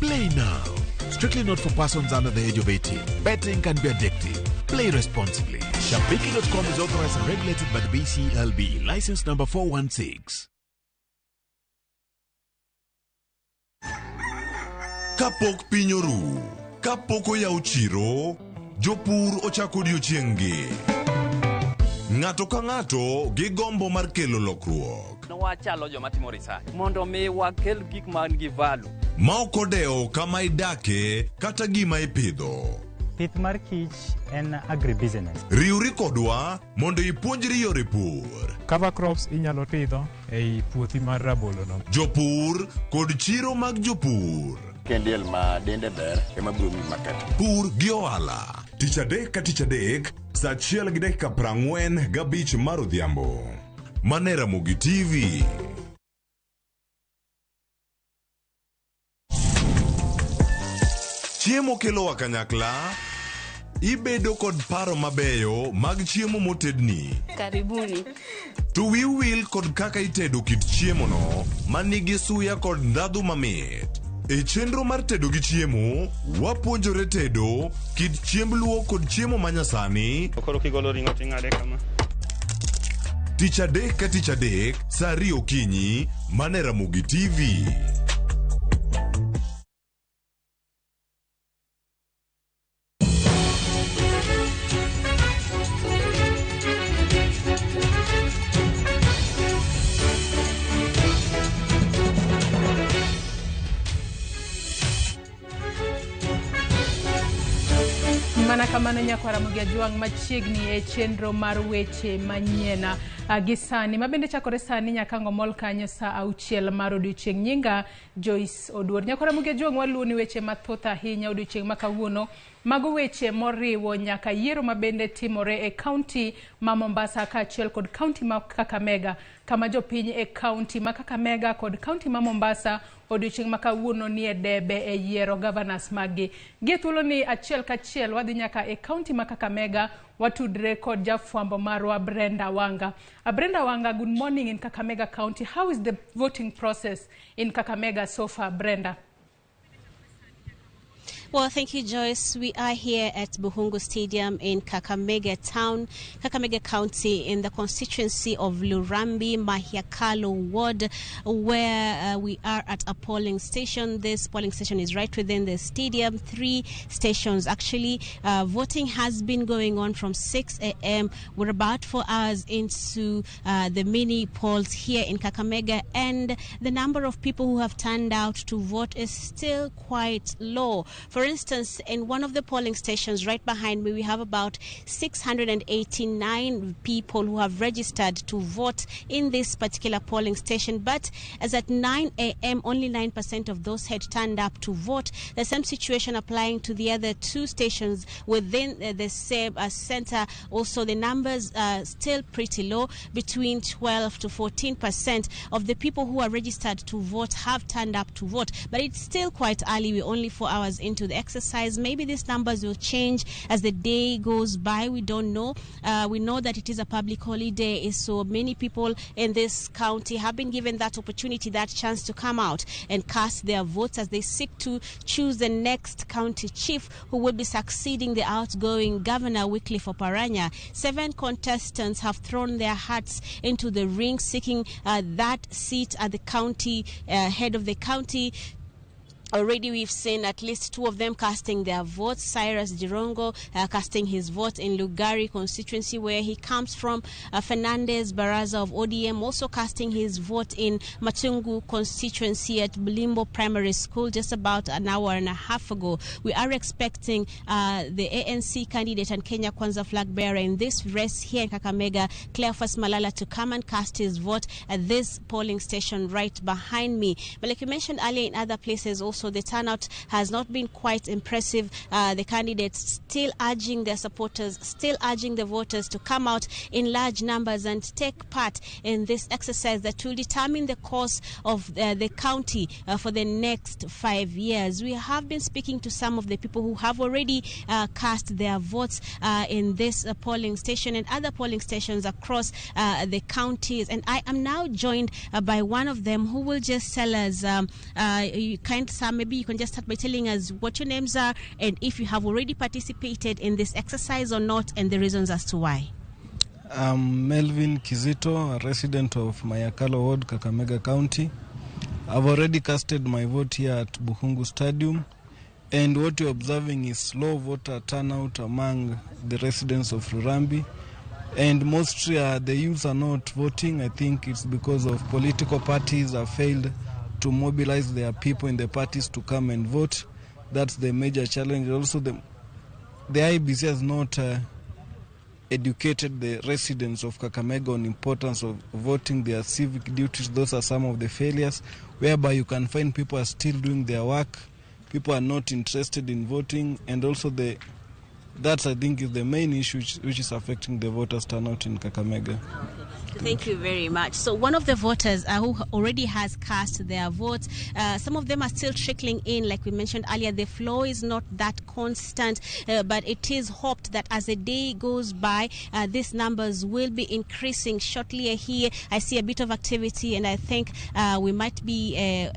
Play now. Strictly not for persons under the age of 18. Betting can be addictive. Play responsibly. Shabiki.com is authorized and regulated by the BCLB. License number 416. Kapok piny oru, kapok oyaw chiro, jopur ochako odiochieng'-gi. Ng'ato ka ng'ato gi gombo mar kelo lokruok. Wachalo joma timo research mondo mi wakel gik man gi value. Ma ok odewo kama idake kata gima ipidho. Pith mar kich en agribusiness. Riwri kodwa mondo ipuonjri yore pur. Cover crops inyalo pidho ei puothi mar rabolo no. Jopur kod chiro mag jopur. Kendiel ma dende ber ema biro miyi market. Pur gi ohala. Tich adek ka tich adek, saa 1:45 mar odhiambo. Mane Ramogi TV. Chiemo kelowa kanyakla. Ibedo kod paro mabeyo mag chiemo motedni. Karibuni. To wiu wil kod kaka itedo kit chiemo no manigi suya kod ndhadhu mamit. E chenro mar tedo gi chiemo, wapuonjore tedo kit chiemb luo kod chiemo manyasani. Koro kigolo ring'o ting'ade kama. Tich adek ka tich adek saa 2 okinyi mana e Ramogi TV. Mana kamano nyakwar Ramogi Ajwang' machiegni e chenro mar weche manyien gi sani mabende chakore sani nyaka ang' omol kanyo saa 6 mar odiochieng'. Nyinga Joyce Oduor. Nyakwar Ramogi Ajwang' waluwoni weche mathoth ahinya odiochieng' ma kawuono. Mago weche moriwo nyaka yiero mabende timore e kaunti ma Mombasa kaachiel kod kaunti ma Kakamega, kama jopiny e kaunti ma Kakamega kod kaunti ma Mombasa odiochieng' ma kawuono nie debe e yiero governors maggi. Gie thuoloni achiel kachiel wadhi nyaka e kaunti ma Kakamega, watudre kod jafwambo marwa Brenda Wanga. Brenda Wanga, good morning in Kakamega County. How is the voting process in Kakamega so far, Brenda? Well, thank you, Joyce. We are here at Bukhungu Stadium in Kakamega Town, Kakamega County, in the constituency of Lurambi, Mahiakalo Ward, where we are at a polling station. This polling station is right within the stadium. 3 stations, actually. Voting has been going on from 6 a.m. We're about 4 hours into the mini polls here in Kakamega, and the number of people who have turned out to vote is still quite low. For instance, in one of the polling stations right behind me, we have about 689 people who have registered to vote in this particular polling station. But as at 9 a.m., only 9% of those had turned up to vote. The same situation applying to the other 2 stations within the same center. Also, the numbers are still pretty low. Between 12 to 14% of the people who are registered to vote have turned up to vote. But it's still quite early. We're only 4 hours into the exercise. Maybe these numbers will change as the day goes by. We don't know. We know that it is a public holiday, so many people in this county have been given that opportunity, that chance to come out and cast their votes as they seek to choose the next county chief who will be succeeding the outgoing governor, Wycliffe Oparanya. 7 contestants have thrown their hats into the ring, seeking that seat at the county, head of the county. Already we've seen at least 2 of them casting their votes. Cyrus Jirongo casting his vote in Lugari constituency, where he comes from. Fernandez Baraza of ODM also casting his vote in Matungu constituency at Bulimbo Primary School just about an hour and a half ago. We are expecting the ANC candidate and Kenya Kwanza flag bearer in this race here in Kakamega, Cleophas Malala, to come and cast his vote at this polling station right behind me. But like you mentioned earlier, in other places also, the turnout has not been quite impressive. The candidates still urging their supporters, still urging the voters to come out in large numbers and take part in this exercise that will determine the course of the county for the next 5 years. We have been speaking to some of the people who have already cast their votes in this polling station and other polling stations across the counties. And I am now joined by one of them who will just tell us, maybe you can just start by telling us what your names are and if you have already participated in this exercise or not, and the reasons as to why. I'm Melvin Kizito, a resident of Mayakalo Ward, Kakamega County. I've already casted my vote here at Bukhungu Stadium, and what you're observing is low voter turnout among the residents of Lurambi, and mostly the youths are not voting. I think it's because of political parties have failed to mobilize their people in the parties to come and vote. That's the major challenge. Also, the IEBC has not educated the residents of Kakamega on importance of voting, their civic duties. Those are some of the failures, whereby you can find people are still doing their work, people are not interested in voting, and also that I think is the main issue which is affecting the voters' turnout in Kakamega. Thank you very much. So one of the voters who already has cast their votes, some of them are still trickling in. Like we mentioned earlier, the flow is not that constant, but it is hoped that as the day goes by, these numbers will be increasing. Shortly here, I see a bit of activity, and I think we might be,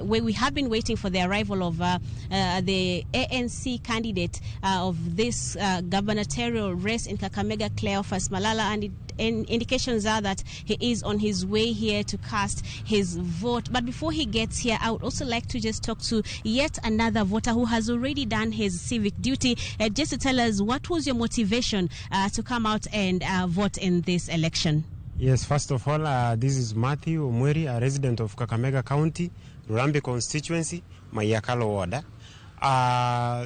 we have been waiting for the arrival of the ANC candidate of this gubernatorial race in Kakamega, Cleophas Malala, and it Indications are that he is on his way here to cast his vote. But before he gets here, I would also like to just talk to yet another voter who has already done his civic duty, just to tell us what was your motivation to come out and vote in this election. Yes, first of all, this is Matthew Omweri, a resident of Kakamega County, Rurambi constituency, Mayakalo ward.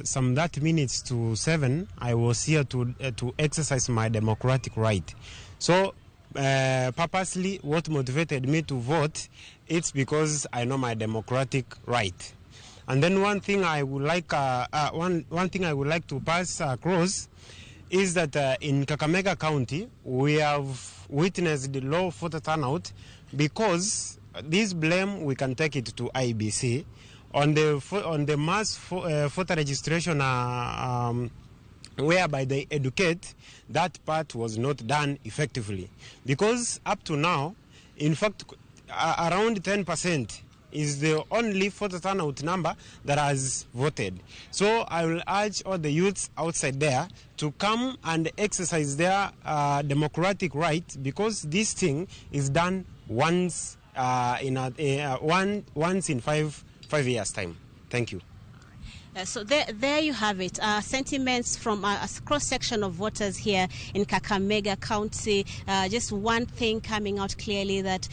Some 30 minutes to 7, I was here to exercise my democratic right. So, purposely, what motivated me to vote, it's because I know my democratic right. And then one thing I would like, one thing I would like to pass across is that in Kakamega County, we have witnessed the low voter turnout because this blame, we can take it to IEBC. On the mass voter registration, whereby they educate, that part was not done effectively. Because up to now, in fact, around 10% is the only voter turnout number that has voted. So I will urge all the youths outside there to come and exercise their democratic right, because this thing is done once once in 5 years' time. Thank you. So there you have it. Sentiments from a cross-section of voters here in Kakamega County. Just one thing coming out clearly, that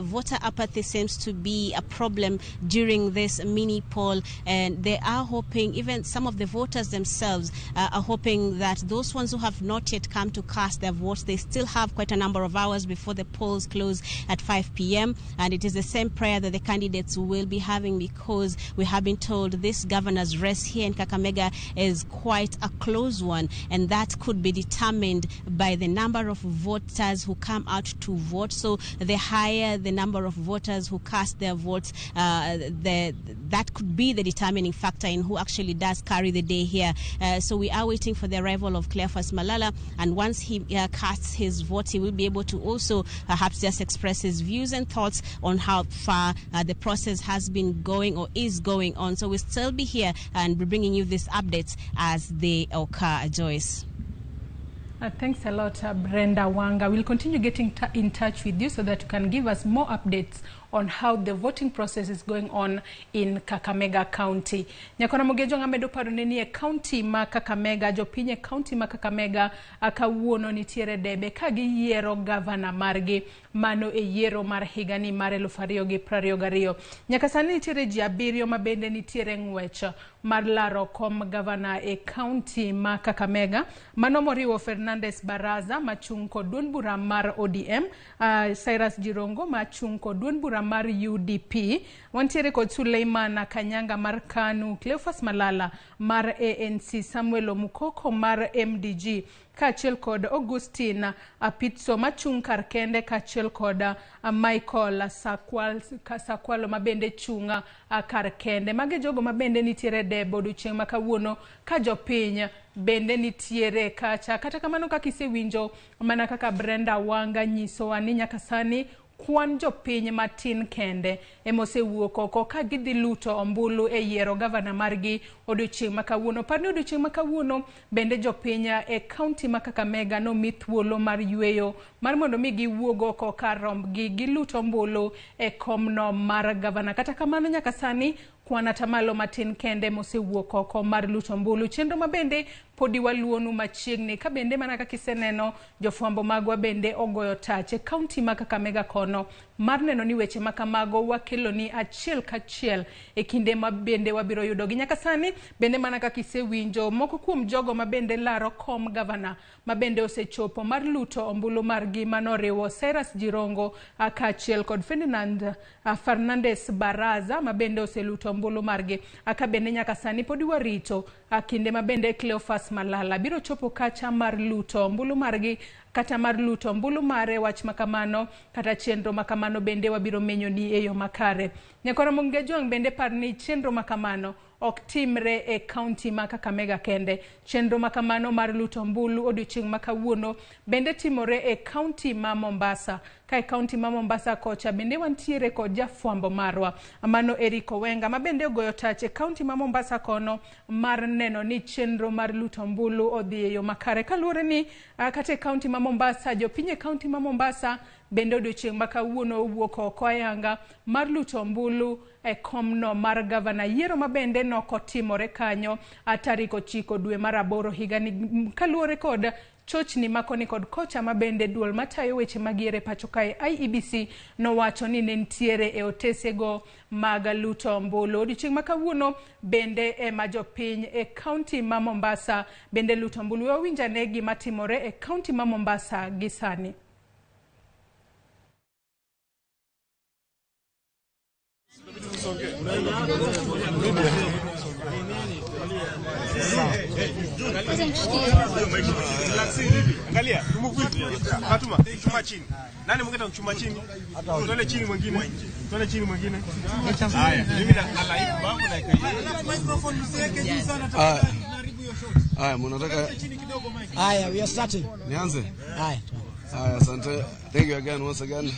voter apathy seems to be a problem during this mini poll, and they are hoping, even some of the voters themselves are hoping that those ones who have not yet come to cast their votes, they still have quite a number of hours before the polls close at 5 p.m. And it is the same prayer that the candidates will be having, because we have been told this governor's race here in Kakamega is quite a close one, and that could be determined by the number of voters who come out to vote. So the higher the number of voters who cast their votes, that could be the determining factor in who actually does carry the day here. So we are waiting for the arrival of Cleophas Malala, and once he casts his vote, he will be able to also perhaps just express his views and thoughts on how far the process has been going or is going on. So we'll still be here and be bringing you these updates as they occur. Joyce. Thanks a lot, Brenda Wanga. We'll continue getting in touch with you so that you can give us more updates on how the voting process is going on in Kakamega County. Nyakona Mogejo ng'amedo paro ne ni e county ma Kakamega, jopiny e county ma Kakamega kawuono nitiere debe ka giyiero gavana margi mano e yiero mar higani mar 2022. Nyaka sani nitiere ji 7 ma bende nitiere ng'wech mar laro kom gavana e county ma Kakamega, mano moriwo Fernandez Baraza machung' kod duond bura mar ODM, Cyrus Jirongo machung' kod duond bura mar UDP, wantiere kod Suleiman Kanyanga mar KANU, Cleophas Malala mar ANC, Samuel Omukoko mar MDG, kaachiel kod Augustine Apitso machung' kar kende, kaachiel kod Michael Sakwalo mabende chung' kar kende. Magi jogo mabende nitiere debe odiochieng' ma kawuono ka jopiny bende nitiere kacha. Kata kamano, kaka isewinjo mana kaka Brenda Wanga nyisowa ni nyaka sani kwan jopiny matin kende emosewuok oko ka gidhi luto ombulu e yiero gavana margi odiochieng' ma kawuono. Par ni odiochieng' ma kawuono bende jopiny e county ma Kakamega nomi thuolo mar yweyo mar mondo mi giwuog oko kar rombgi gilut ombulu e komno mar gavana. Kata kamano, nyaka sani kwan atamalo matin kende mosewuok oko mar luto ombulu. Chenro mabende podi waluonu machiegni ka bende mana kaka iseneno jofwambo magwa bende ogoyo tach e county ma Kakamega kono mar neno ni weche makamago wakelo ni achiel kachiel e kinde ma bende wabiro yudogi. Nyaka sani bende mana kaka isewinjo moko kuom jogo ma bende laro kom gavana ma bende osechopo mar luto ombulu margi manoriwo Cyrus Jirongo kaachiel kod Ferdinand Fernandez Baraza ma bende oseluto ombulu margi. Ka bende nyaka sani podi warito kinde ma bende Cleophas Malala biro chopo kacha mar luto ombulu margi kata mar luto ombulu mare. Wach makamano kata chenro makamano bende wabiro menyo ni e yo makare. Nyakora Mongejwang' bende par ni chenro makamano ok timre e kaunti ma Kakamega kende. Chenro ma kamano mar luto ombulu odiochieng' ma kawuono bende timore e kaunti ma Mombasa. Ka e kaunti ma Mombasa kocha bende wantiere kod jafwambo marwa mano Eric Owenga ma bende ogoyo tach e kaunti ma Mombasa kono mar neno ni chenro mar luto ombulu odhi e yo makare. Kaluwore ni kata e kaunti ma Mombasa, jopiny e kaunti ma Mombasa bende odiochieng' ma kawuono owuok oko ayanga mar luto ombulu e komno mar gavana. Yiero ma bende nokotimore kanyo tarik 9 dwe mar 8 higani kaluwore kod chochni makoni kod kocha ma bende duol matayo weche mag yiero e pacho kae IEBC nowacho ni ne nitiere e otesego mag luto ombulu. Odiochieng' ma kawuono bende ema jopiny e kaunti ma Mombasa bende luto ombulu. Wawinj ane gima timore e kaunti ma Mombasa gi sani. Angalia, Fatuma, chuma chini. Nani mwingine atamchuma chini? Tuone chini mwingine. Tuone chini mwingine. Haya, mimi na live babu na microphone msiweke juu sana tafadhali, tunaharibu hiyo shot. Haya, mnataka Haya, we are starting. Nianze? Haya. Haya, asante. Thank you again once again.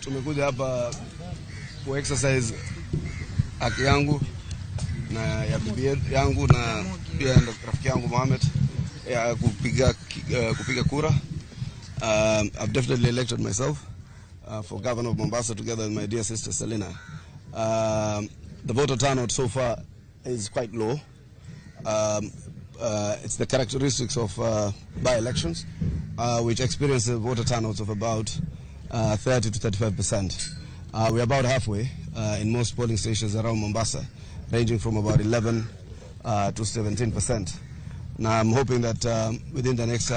Tumekuja hapa ku exercise haki yangu na ya bibi yangu na pia rafiki yangu Mohamed ya kupiga kura. I've definitely elected myself for governor of Mombasa together with my dear sister Selina. The voter turnout so far is quite low. It's the characteristics of by-elections, which experience voter turnouts of about 30 to 35%. We're about halfway in most polling stations around Mombasa, ranging from about 11 to 17%. Now I'm hoping that within the next,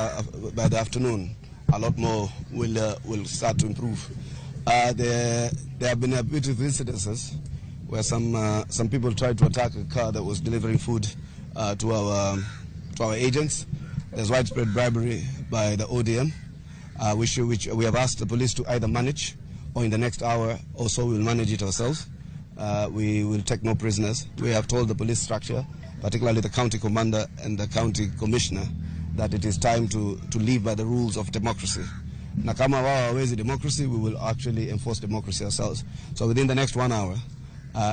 by the afternoon, a lot more will start to improve. There have been a bit of incidences where some people tried to attack a car that was delivering food to our agents. There's widespread bribery by the ODM, which we have asked the police to either manage or in the next hour or so we will manage it ourselves. We will take no prisoners. We have told the police structure, particularly the county commander and the county commissioner, that it is time to live by the rules of democracy. Na kama wao hawawezi democracy, we will actually enforce democracy ourselves. So within the next 1 hour,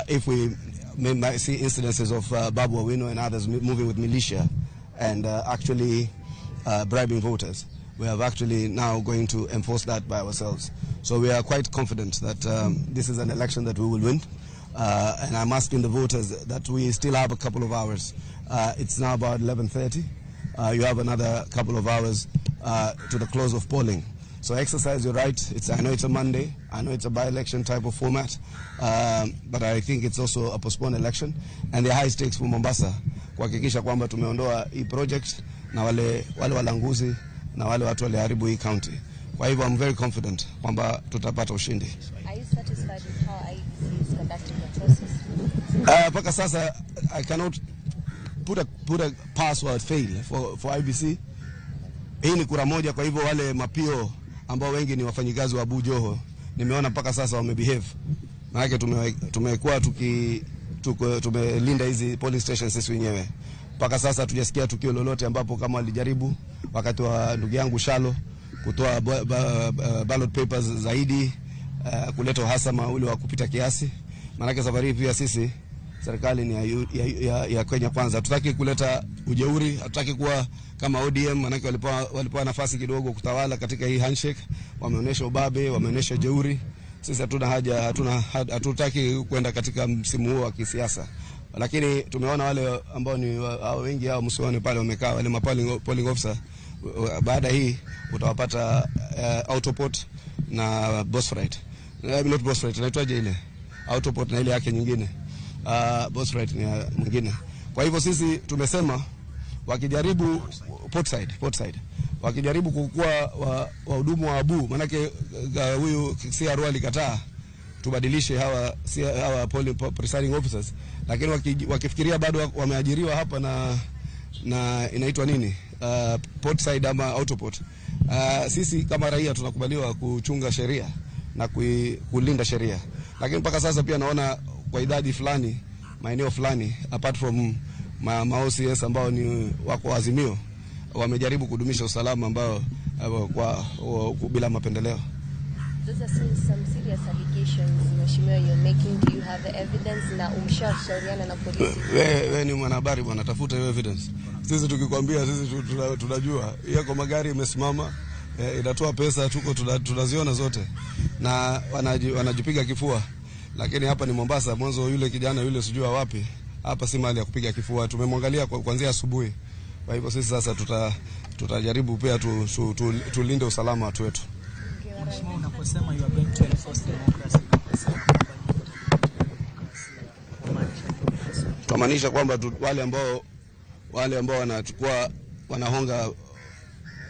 if we may see incidences of Babu Owino and others moving with militia and actually bribing voters, we are actually now going to enforce that by ourselves. So we are quite confident that this is an election that we will win. And I'm asking the voters that we still have a couple of hours. It's now about 11:30. You have another couple of hours to the close of polling. So exercise your right. I know it's a Monday. I know it's a by-election type of format. But I think it's also a postponed election. And the high stakes for Mombasa, kuhakikisha kwamba tumeondoa hii project na wale walanguzi na wale watu waliharibu hii county. Kwa hivyo I'm very confident kwamba tutapata ushindi. Are you satisfied with how IEBC is conducting the process? Paka sasa I cannot put a password fail for IEBC. Hii ni kura moja, kwa hivyo wale mapio ambao wengi ni wafanyikazi wa Abu Joho, nimeona mpaka sasa wamebehave. Maana tumekuwa tumelinda hizi polling stations sisi wenyewe. Mpaka sasa hatujasikia tukio lolote ambapo kama walijaribu wakati wa ndugu yangu Shalo kutoa ballot papers zaidi, kuleta uhasama ule wa kupita kiasi. Maana safari pia sisi serikali ni ya Kenya Kwanza. Hatutaki kuleta ujeuri, hatutaki kuwa kama ODM, maana walipewa nafasi kidogo kutawala katika hii handshake, wameonyesha ubabe, wameonyesha jeuri. Sisi hatuna haja, hatutaki kwenda katika msimu huo wa kisiasa. Lakini tumeona wale ambao ni wengi hao msione pale wamekaa wale polling officer, baada hii utawapata Autoport na Bosphorite. Not Bosphorite, inaitwaje ile? Autoport na ile yake nyingine. Bosphorite ni mwingine. Kwa hivyo sisi tumesema wakijaribu Portside. Wakijaribu kukua wahudumu wa Abu, manake huyu CRO alikataa tubadilishe hawa polling presiding officers, lakini wakifikiria bado wameajiriwa hapa na inaitwa nini, Portside ama Autoport. Sisi kama raia tunakubaliwa kuchunga sheria na kulinda sheria, lakini mpaka sasa pia naona kwa idadi fulani maeneo fulani apart from ma OCS ambao ni wako Azimio, wamejaribu kudumisha usalama ambao kwa bila mapendeleo. Those are some serious allegations, Mheshimiwa, you're making. Do you have the evidence na umshashauriana na polisi? Wewe ni mwanahabari bwana, tafuta hiyo evidence. Sisi tukikwambia sisi tunajua. Yako magari imesimama, inatoa pesa, tuko tunaziona zote. Na wanajipiga kifua. Lakini hapa ni Mombasa, mwanzo yule kijana yule sijua wapi. Hapa si mahali ya kupiga kifua. Tumemwangalia kuanzia asubuhi. Kwa hivyo sisi sasa tutajaribu pia tulinde usalama watu wetu. Mheshimiwa, unaposema you are going to enforce democracy, tunamaanisha kwamba wale ambao wanachukua wanahonga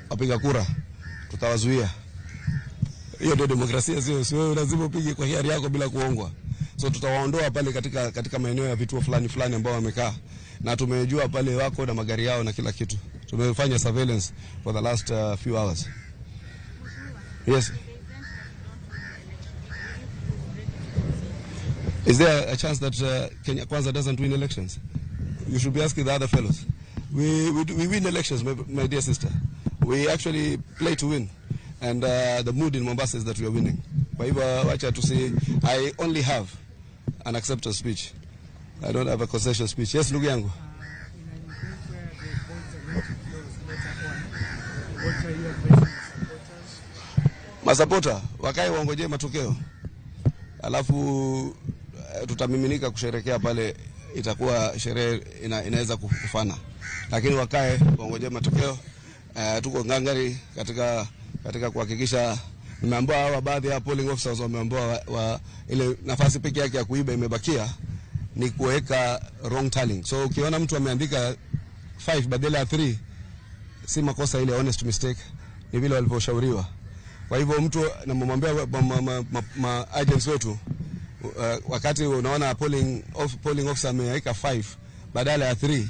wapiga kura tutawazuia. Hiyo ndio demokrasia, sio lazima upige kwa hiari yako bila kuongwa. So tutawaondoa pale katika maeneo ya vituo fulani fulani ambao wamekaa, na tumejua pale wako na magari yao na kila kitu. Tumefanya surveillance for the last few hours. Yes. Is there a chance that Kenya Kwanza doesn't win elections? You should be asking the other fellows. We win elections, my dear sister. We actually play to win. And the mood in Mombasa is that we are winning. Kwa hivyo wacha tusi, I only have an acceptance speech. I don't have a concession speech. Yes, ndugu yangu. Masapota wakae waongojee matokeo. Alafu tutamiminika kusherehekea pale, itakuwa sherehe inaweza kufana. Lakini wakae waongojee matokeo. Tuko ngangari katika kuhakikisha. Nimeambiwa hawa baadhi ya polling officers wameambiwa ile nafasi pekee yake ya kuiba imebakia ni kuweka wrong tallying. So ukiona mtu ameandika 5 badala ya 3, si makosa, ile honest mistake, ni vile walivyoshauriwa. Kwa hivyo mtu namwambia ma agents wetu, wakati unaona polling officer ameweka 5 badala ya 3,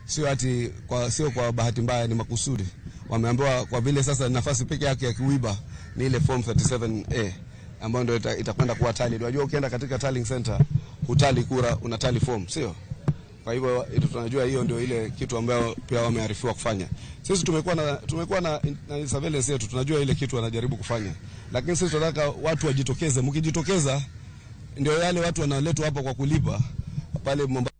sio ati sio kwa bahati mbaya, ni makusudi. Wameambiwa kwa vile sasa nafasi pekee yake ya kuiba ni ile form 37A ambayo ndio itakwenda kuwa tally. Unajua ukienda katika tallying center hutali kura, unatali form, sio? Kwa hivyo tunajua hiyo ndio ile kitu ambayo pia wamearifiwa kufanya. Sisi tumekuwa na surveillance yetu, tunajua ile kitu wanajaribu kufanya. Lakini sisi tunataka watu wajitokeze. Mkijitokeza ndio yale watu wanaletwa hapa kwa kulipa pale Mombasa.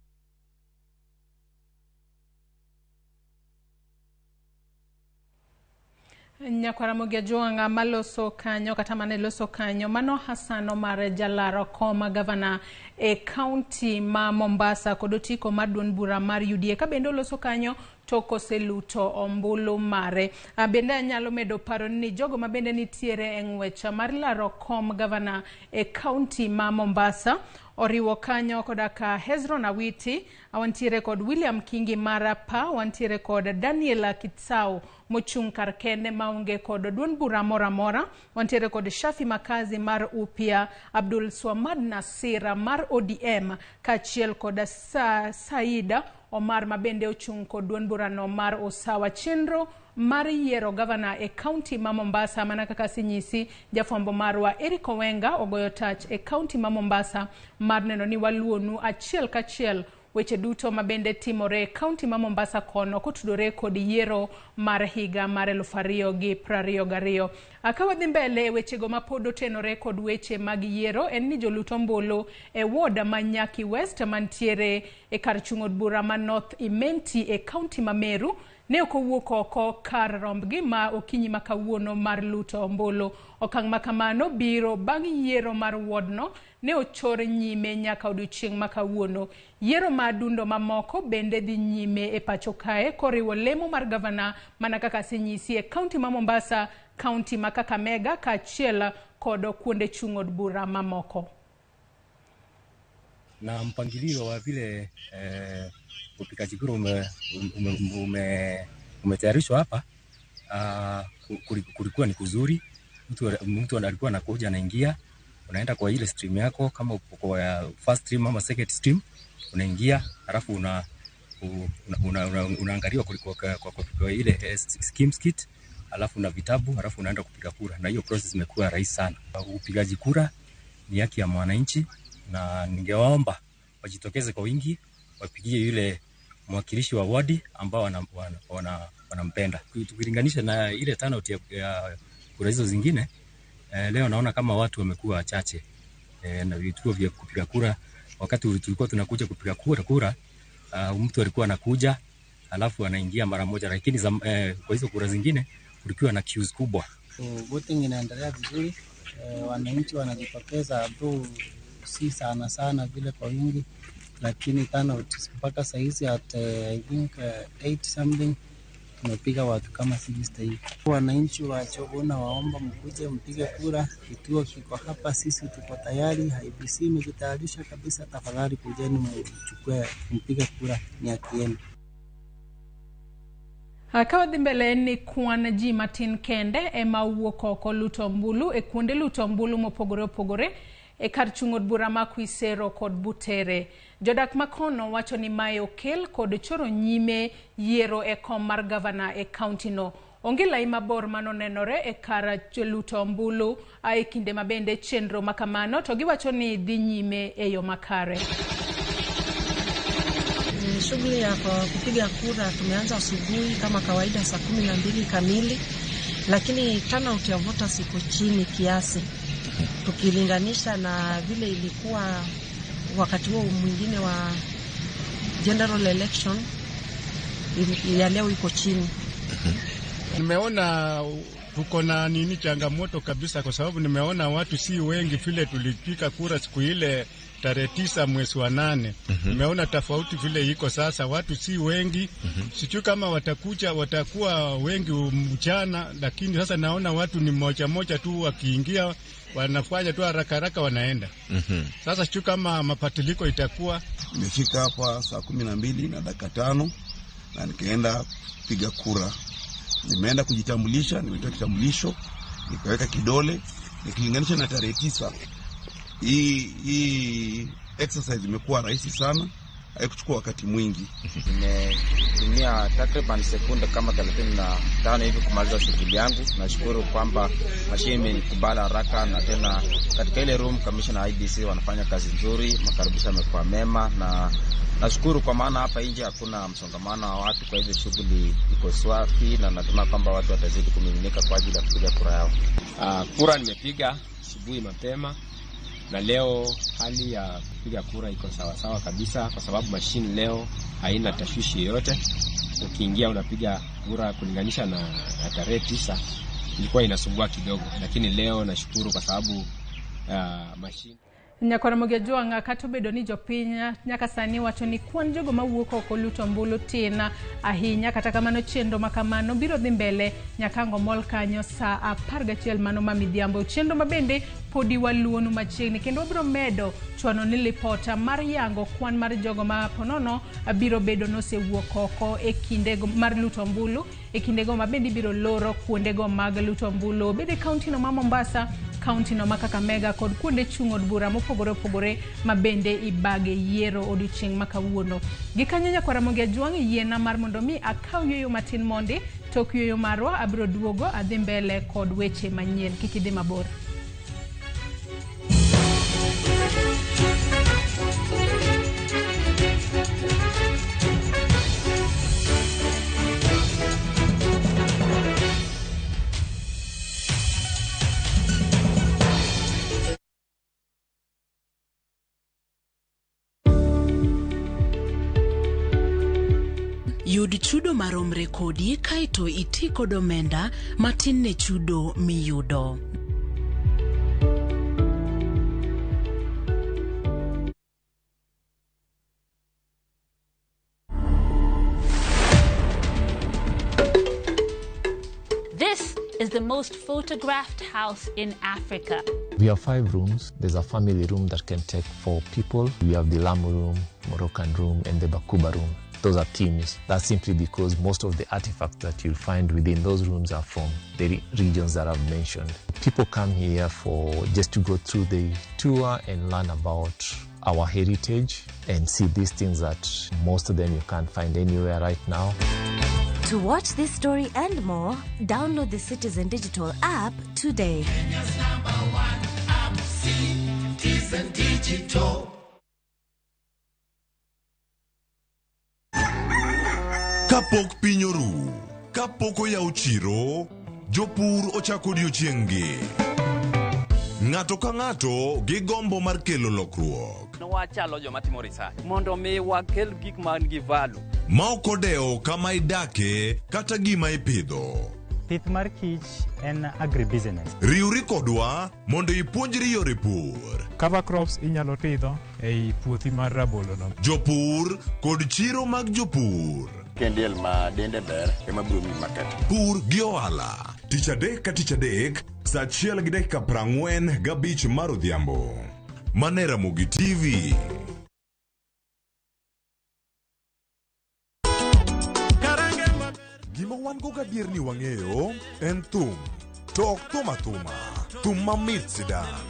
Nyakwaramogi Ajwang' maloso kanyo kata mane loso kanyo mano Hassan Omar Jalaro koma gavana e kaunti ma Mombasa kod otiko mar duond bura mar UDA ka bende oloso kanyo to koseluto ombulu mare. Bende anyalo medo paro ni jogo ma bende nitiere e ng'wech mar laro kom gavana e kaunti ma Mombasa oriwo kanyo koda ka Hezron Awiti, wantiere kod William Kingi Marapa, wantiere kod Daniel Kitsao mochung' kar kende maonge kod duond bura moro amora, wantiere kod Shafi Makazi mar Upia, Abdul Swamad Nasira mar ODM kaachiel kod Saida Omar mabende ochung' kod duond burano mar Osawa. Chenro mar yiero gavana e kaunti ma Mombasa mana kaka asenyisi, jafwambo marwa Eric Owenga ogoyo tach e kaunti ma Mombasa mar neno ni waluonu achiel kachiel weche duto mabende timore e kaunti ma Mombasa kono kotudore kod yiero mar higa mar 2022. Ka wadhi mbele wechego mapod otenore kod weche mag yiero en ni jolut ombulu e ward ma Nyaki West mantiere e kar chung' od bura ma North Imenti e kaunti ma Meru ne ok owuok oko kar rombgi ma okinyi ma kawuono mar luto ombulu. Okang' ma kamano biro bang' yiero mar wardno ne ochor nyime nyaka odiochieng' ma kawuono. Yiero ma adundo mamoko bende dhi nyime e pacho kae koriwo lemo mar gavana mana kaka asenyisi e kaunti ma Mombasa, kaunti ma Kakamega kaachiel kod kuonde chung' od bura mamoko. Na mpangilio wa vile upigaji kura umetayarishwa hapa, kulikuwa ni kuzuri. Mtu alikuwa anakuja anaingia, unaenda kwa ile stream yako, kama uko kwa first stream ama second stream unaingia, halafu unaangaliwa kwa ile schemes kit, halafu na vitabu, halafu unaenda kupiga kura. Na hiyo process imekuwa rahisi sana. Upigaji kura ni haki ya mwananchi, na ningewaomba wajitokeze kwa wingi, wapigie yule mwakilishi wa wadi ambao wanampenda. Tukilinganisha na ile turnout ya kura hizo zingine, leo naona kama watu wamekuwa wachache na vituo vya kupiga kura. Wakati tulikuwa tunakuja kupiga kura, mtu alikuwa anakuja alafu anaingia mara moja, lakini kwa hizo kura zingine kulikuwa na queues kubwa. So, voting inaendelea vizuri, wananchi wanajitokeza tu, si sana sana vile kwa wingi, lakini turnout mpaka saa hizi at I think 8 something tumepiga watu kama 60 hivi. Wananchi wa Jogoo waomba mkuje mpige kura, kituo kiko hapa, sisi tuko tayari, IEBC imejitayarisha kabisa. Tafadhali kujeni mchukue mpige kura, ni haki yenu. Ka wadhi mbele ni kwan ji matin kende ema wuok oko luto ombulu e kuonde luto ombulu mopogore opogore e kar chung' od bura ma Khwisero kod Butere. Jodak makono wacho ni mae okel kod choro nyime yiero e kom mar gavana e kaunti no. Onge lai mabor manonenore e kar luto ombulu e kinde mabende chenro makamano to giwacho ni dhi nyime e yo makare. Shughuli ya kupiga kura tumeanza asubuhi kama kawaida saa 12 kamili, lakini turnout ya voters iko chini kiasi tukilinganisha na vile ilikuwa wakati huo mwingine wa general election. Ya leo iko chini. Nimeona tuko na nini changamoto kabisa, kwa sababu nimeona watu si wengi vile tulipiga kura siku ile tarehe 9 mwezi wa 8. Nimeona tofauti vile iko sasa, watu si wengi. Sijui kama watakuja watakuwa wengi mchana, lakini sasa naona watu ni moja moja tu, wakiingia wanafanya tu haraka haraka wanaenda. Sasa sijui kama mabadiliko itakuwa. Nimefika hapa saa 12:05 na nikaenda kupiga kura. Nimeenda kujitambulisha, nimetoa kitambulisho, nikaweka kidole, nikilinganisha na tarehe 9. Hii exercise imekuwa rahisi sana, haikuchukua wakati mwingi. Nimetumia takriban sekunde kama 35 hivi kumaliza shughuli yangu. Nashukuru kwamba mashine imenikubali haraka, na tena katika ile room commissioner IEBC wanafanya kazi nzuri, makaribisho yamekuwa mema, na nashukuru kwa maana hapa nje hakuna msongamano wa watu, kwa hivyo shughuli iko safi na natumai kwamba watu watazidi kumiminika kwa ajili ya kupiga kura yao. Kura nimepiga asubuhi mapema, na leo hali ya kupiga kura iko sawasawa kabisa, kwa sababu mashine leo haina tashwishi yoyote. Ukiingia unapiga kura, kulinganisha na tarehe 9 ilikuwa inasumbua kidogo, lakini leo nashukuru kwa sababu mashine Nyakwar Ramogi Ajwang' kata obedo ni jopiny nyaka sani wacho ni kwan jogo mawuok oko luto ombulu tin ahinya, kata kamano chenro makamano biro dhi mbele nyaka ang' omol kanyo saa 11 mano ma midhiambo. Chenro mabende podi waluonu machiegni kendo wabiro medo chwano ni lipota mar yango kwan mar jogo ma ponono biro bedo nosewuok oko e kinde mar luto ombulu, e kindego mabende ibiro loro kuondego mag luto ombulu bede kaunti no ma Mombasa, kaunti no ma Kakamega kod kuonde chung' od bura mopogore opogore ma bende ibage yiero odiochieng' ma kawuono. Gikanyo Nyakwar Ramogi Ajwang' yiena mar mondo mi akaw yueyo matin mondi, tok yueyo marwa abiro duogo adhi mbele kod weche manyien. Kik idhi mabor. Yud chudo maromre kodi kaeto iti kod omenda matin ne chudo miyudo. This is the most photographed house in Africa. We have 5 rooms. There's a family room that can take 4 people. We have the Lamu room, Moroccan room, and the Bakuba room. Those are themes. That's simply because most of the artifacts that you'll find within those rooms are from the regions that I've mentioned. People come here for just to go through the tour and learn about our heritage and see these things that most of them you can't find anywhere right now. To watch this story and more, download the Citizen Digital app today. Kenya's #1 app, Citizen Digital. Kapok piny oru, kapok oyaw chiro, jopur ochako odiochieng'-gi. Ng'ato ka ng'ato gi gombo mar kelo lokruok. Wachalo joma timo research mondo mi wakel gik man gi value. Ma ok odewo kama idake kata gima ipidho. Pith mar kich en agribusiness. Riwri kodwa mondo ipuonjri yore pur. Cover crops inyalo pidho ei puothi mar rabolo no. Jopur kod chiro mag jopur. Kendiel ma dende ber ema biro miyi market. Pur gi ohala. Tich adek ka tich adek, sa 1:45 mar odhiambo. Mane Ramogi TV. Gima wan go gadier ni wang'eyo en thum. To ok thum athuma, thum mamit sidang'.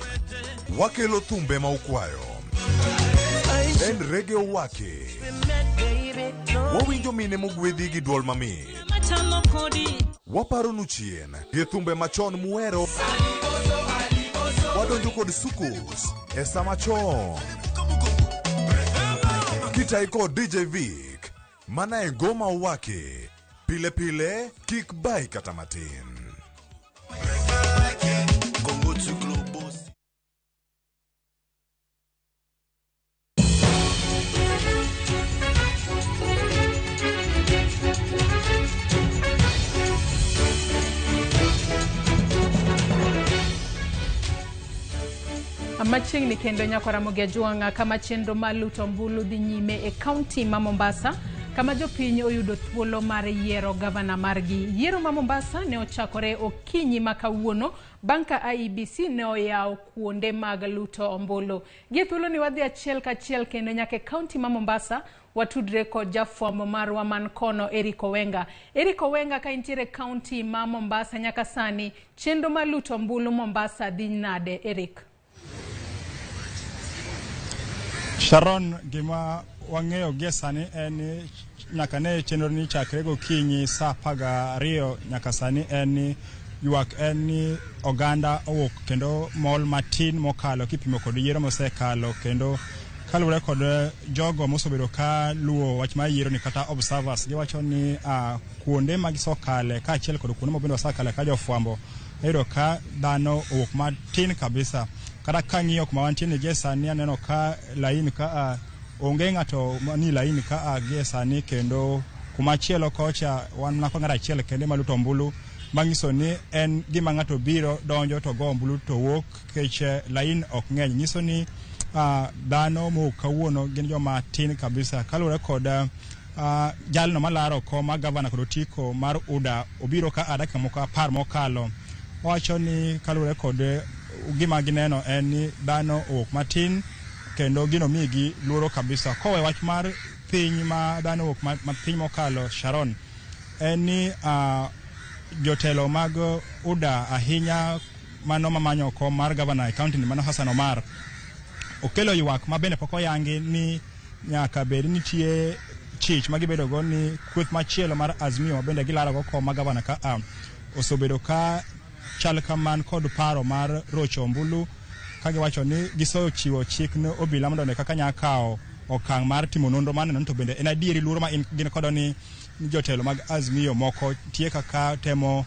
Wakelo thumbe ma ukwayo. En rege owake. Wawinjo mine mogwedhi gi duol mamit. Waparonu chien gi thumbe machon muhero. Wadonjo kod sukus e sama chon. Kitai kod DJ Vic, mana e ngoma owake. Pile pile kik bai kata matin. Machiegni kendo nyako Ramogi Ajwang'a kama chenro mar luto ombulu dhi nyime e kaunti ma Mombasa kama jopiny oyudo thuolo mar yiero gavana margi. Yiero ma Mombasa ne ochakore okinyi ma kawuono bang' ka IEBC ne oyawo kuonde mag luto ombulu. Gi thuolo ni wadhi achiel kachiel kendo nyaka e kaunti ma Mombasa watudre kod jafwambo marwa man kono Eric Owenga. Eric Owenga, ka intiere kaunti ma Mombasa nyaka sani, chenro mar luto ombulu Mombasa dhi nade Eric? Sharon, gima wang'eyo gie sani en ni nyaka ne chenro ni chakre gokinyi saa 12 nyaka sani en ni ywak en ni oganda owuok kendo mol matin mokalo kipimo kod yiero mosekalo, kendo kaluwore kod jogo mosebedo ka luwo wach mar yiero ni kata observers, giwacho ni kuonde ma gisekale kaachiel kod kuonde mabende wasekale ka jofwambo iyudo ka dhano owuok matin kabisa. Kata kang'iyo kuma wantie ni gie sani aneno ka lain ka onge ng'ato ni lain ka gie sani, kendo kuma chielo kocha wan mana kod ng'ato achiel kende maluto ombulu, manyiso ni en gima ng'ato biro donjo to go ombulu to wuok kech lain ok ng'eny. Nyiso ni dhano mowuok kawuono gin joma tin kabisa. Kaluwore kod jalno malaro kom mar gavana kod otiko mar UDA obiro ka dakika moko 10 mokalo, owacho ni kaluwore kod gima gineno en ni dhano owuok matin kendo gino migi luoro kabisa. Kowe wach mar piny ma dhano owuok ma piny mokalo, Sharon, en ni jotelo mag UDA ahinya mano mamanyo kom mar gavana e kaunti ni mano Hassan Omar okelo ywak ma bende pok oyangi ni nyaka bed nitie chich ma gibedo go ni kweth machielo mar Azimio ma bende gilaro go kom mar gavana ka osebedo ka chal kaman kod paro mar rocho ombulu, ka giwacho ni gisechiwo chik ne obila mondo one kaka nyalo kawo okang' mar timo nonro mar neno to bende en adieri luoro ma gin kodo ni jotelo mag Azimio moko tie kaka temo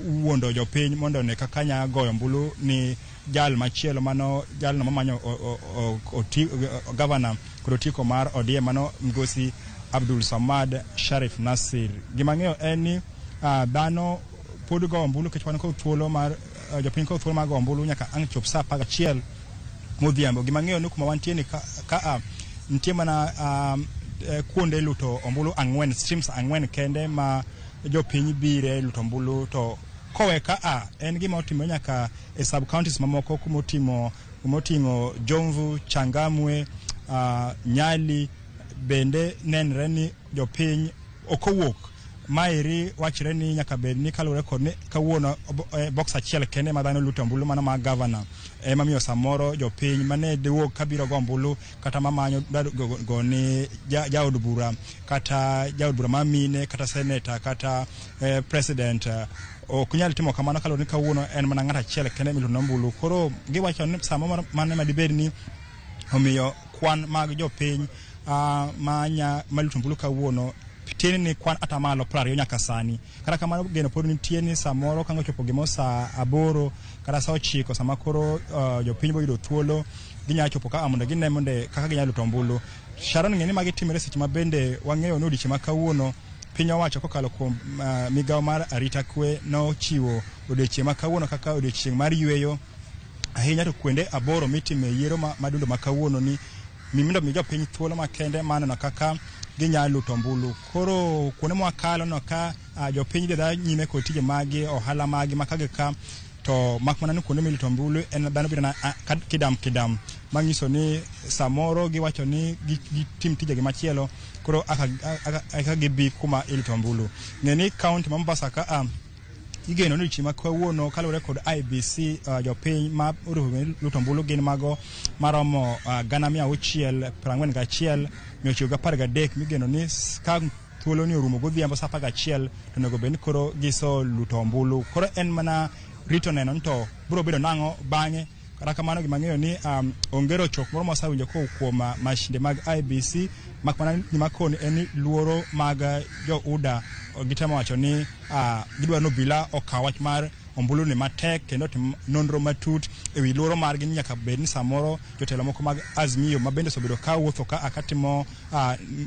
wuondo jopiny mondo one kaka nyalo goyo ombulu ni jal machielo mano jalno mamanyo gavana kod otiko mar ODM mano Migosi Abdul Samad Sharif Nasir. Gima ng'eyo en ni dhano pod go ombulu nikech wan kod thuolo mar jopiny kod thuolo mar go ombulu nyaka ang' chop saa 11 modhiambo. Gima ng'eyo ni kuma wantie ni ka nitie mana kuonde luto ombulu 4, streams 4 kende ma jopiny bire luto ombulu, to kowe ka en gima otimore nyaka e sub counties mamoko kumoting'o Jomvu, Changamwe, Nyali bende nenre ni jopiny ok owuok. Maeri wachre ni nyaka bed ni kaluwore kod ni kawuono box achiel kende ma dhano luto ombulu mano mar gavana ema miyo samoro jopiny mane diwuok kabiro go ombulu kata mamanyo go ni jaod bura kata jaod bura ma mine kata seneta kata president ok nyal timo kamano kaluwore ni kawuono en mana ng'ato achiel kende miluto ombulu. Koro giwacho ni samoro mano ema dibed ni omiyo kwan mag jopiny maluto ombulu kawuono tin ni kwan atamalo 20 nyaka sani. Kata kamano geno pod nitie ni samoro ka ochopo gimo saa 8 kata saa 9 sama koro jopiny bo yudo thuolo ginyalo chopo ka mondo gine mondo kaka ginyalo luto ombulu. Sharon, ng'e ni magi timore seche ma bende wang'eyo ni odiechieng' ma kawuono piny owacho kokalo kuom migawo mar arita kwe nochiwo odiechieng' ma kawuono kaka odiechieng' mar yweyo ahinya, to kuonde 8 mitime yiero madundo ma kawuono ni mondo mi jopiny thuolo makende mar neno kaka ginyalo luto ombulu. Koro kuonde mwakalo no ka jopiny dhi nyime kod tije magi, ohala magi ma ka gi ka, to mak mana ni kuonde miluto ombulu en dhano biro na kidam kidam, manyiso ni samoro giwacho ni gitim tijegi machielo koro aka gibi kuma iluto ombulu. Ng'e ni kaunti ma Mombasa ka igeno ni odiechieng' ma kawuono kaluwore kod IEBC jopiny ma luto ombulu gin mago maromo 641,913 migeno ni ka thuolo ni orumo godhiambo saa 11 to onego bed ni koro giso luto ombulu. Koro en mana rito neno ni to biro bedo nang'o bang'e. Kata kamano gima ang'eyo ni onge rochruok moro mwasewinjo kowuok kuom mashinde mag IEBC, mak mana gima koni en ni luoro mag jo UDA gitemo wacho ni gidwaro ni obila okaw wach mar ombulu ni matek kendo otim nonro matut ewi luoro margi ni nyaka bed ni samoro jotelo moko mag Azimio ma bende osebedo ka wuotho ka katimo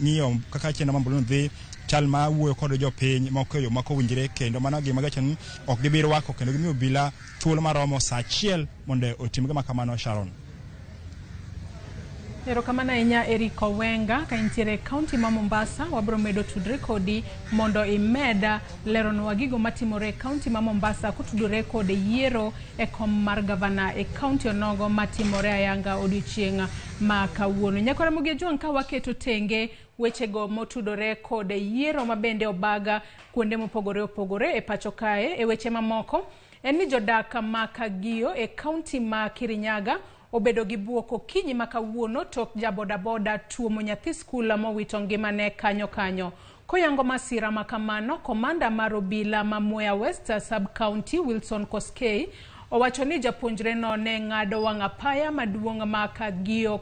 ng'iyo kaka chenro mar ombulu ni dhi chal ma wuoyo kod jopiny moko e yo ma ok owinjore, kendo mano gima giwacho ni ok gibi rwako kendo gimiyo obila thuolo maromo saa 1 mondo otim gima kamano. Sharon. Erokamano ahinya Eric Owenga ka intiere e kaunti ma Mombasa. Wabiro medo tudre kodi mondo imed leronwa gigo matimore e kaunti ma Mombasa kotudore kod yiero e kom mar gavana e kaunti onogo matimore ayanga odiochieng' ma kawuono. Nyakwara Ramogi Ojwang', ka waketo tenge wechego motudore kod yiero mabende obaga kuonde mopogore opogore e pacho kae, e weche mamoko en ni jodak ma Kagio e kaunti ma Kirinyaga obedo gi buok okinyi ma kawuono tok jabodaboda tuomo nyathi skul mowito ngimane kanyo kanyo. Koyango masira ma kamano, komanda mar obila ma Mwea West Sub-County Wilson Koskei owacho ni japuonjreno ne ng'ado wang' apaya maduong' ma Kagio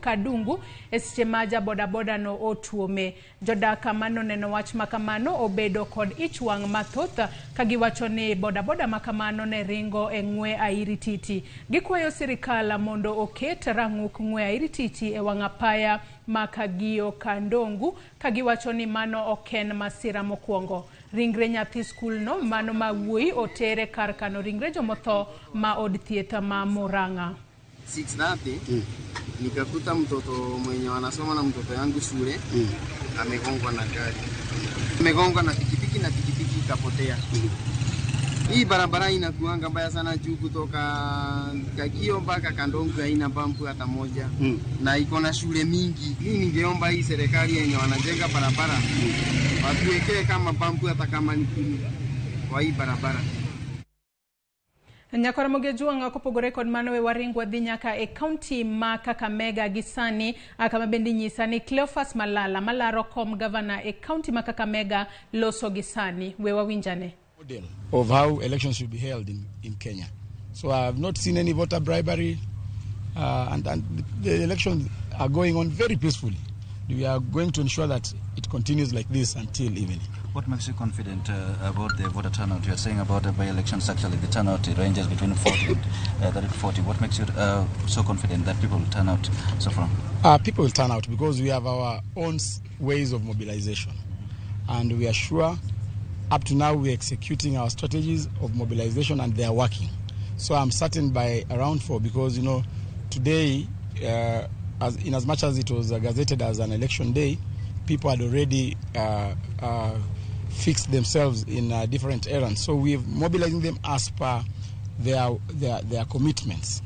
Kadungu e seche ma jabodaboda no otuome. Jodak manoneno wach ma kamano obedo kod ich wang' mathoth ka giwacho ni bodaboda ma kamano ne ringo e ng'we airititi. Gikwayo sirikal mondo oket rang'uk ng'we airititi e wang' apaya ma Kagio Kandongu ka giwacho ni mano ok en masira mokwongo. Ringre nyathi skulno mano ma wuoyi otere kar kano ringre jomotho ma od thieth ma Murang'a. 6:30 nikakuta mtoto mwenye wanasoma na mtoto yangu shule amegongwa na gari, amegongwa na pikipiki na pikipiki ikapotea. Hii barabara inakuanga mbaya sana juu kutoka Kagio mpaka Kandongu haina bampu hata moja na iko na shule mingi. Mimi ningeomba hii serikali yenye wanajenga barabara watuwekee kama bampu hata kama ni 10 kwa hii barabara. Nyakwara Ramogi Ojwang', kopogore kod mano we waring wadhi nyaka e kaunti ma Kakamega gi sani kama bende inyisa ni Cleophas Malala malaro kom gavana e kaunti ma Kakamega loso gi sani. We wawinjane. Model of how elections should be held in Kenya. So I have not seen any voter bribery, and the elections are going on very peacefully. We are going to ensure that it continues like this until evening. What makes you confident about the voter turnout? You are saying about the by-elections, actually, the turnout ranges between 40 and 30 to 40. What makes you so confident that people will turn out so far? People will turn out because we have our own ways of mobilization. And we are sure up to now we are executing our strategies of mobilization and they are working. So I'm certain by around 4 because, you know, today, in as much as it was gazetted as an election day, people had already fixed themselves in different errands. So we're mobilizing them as per their commitments.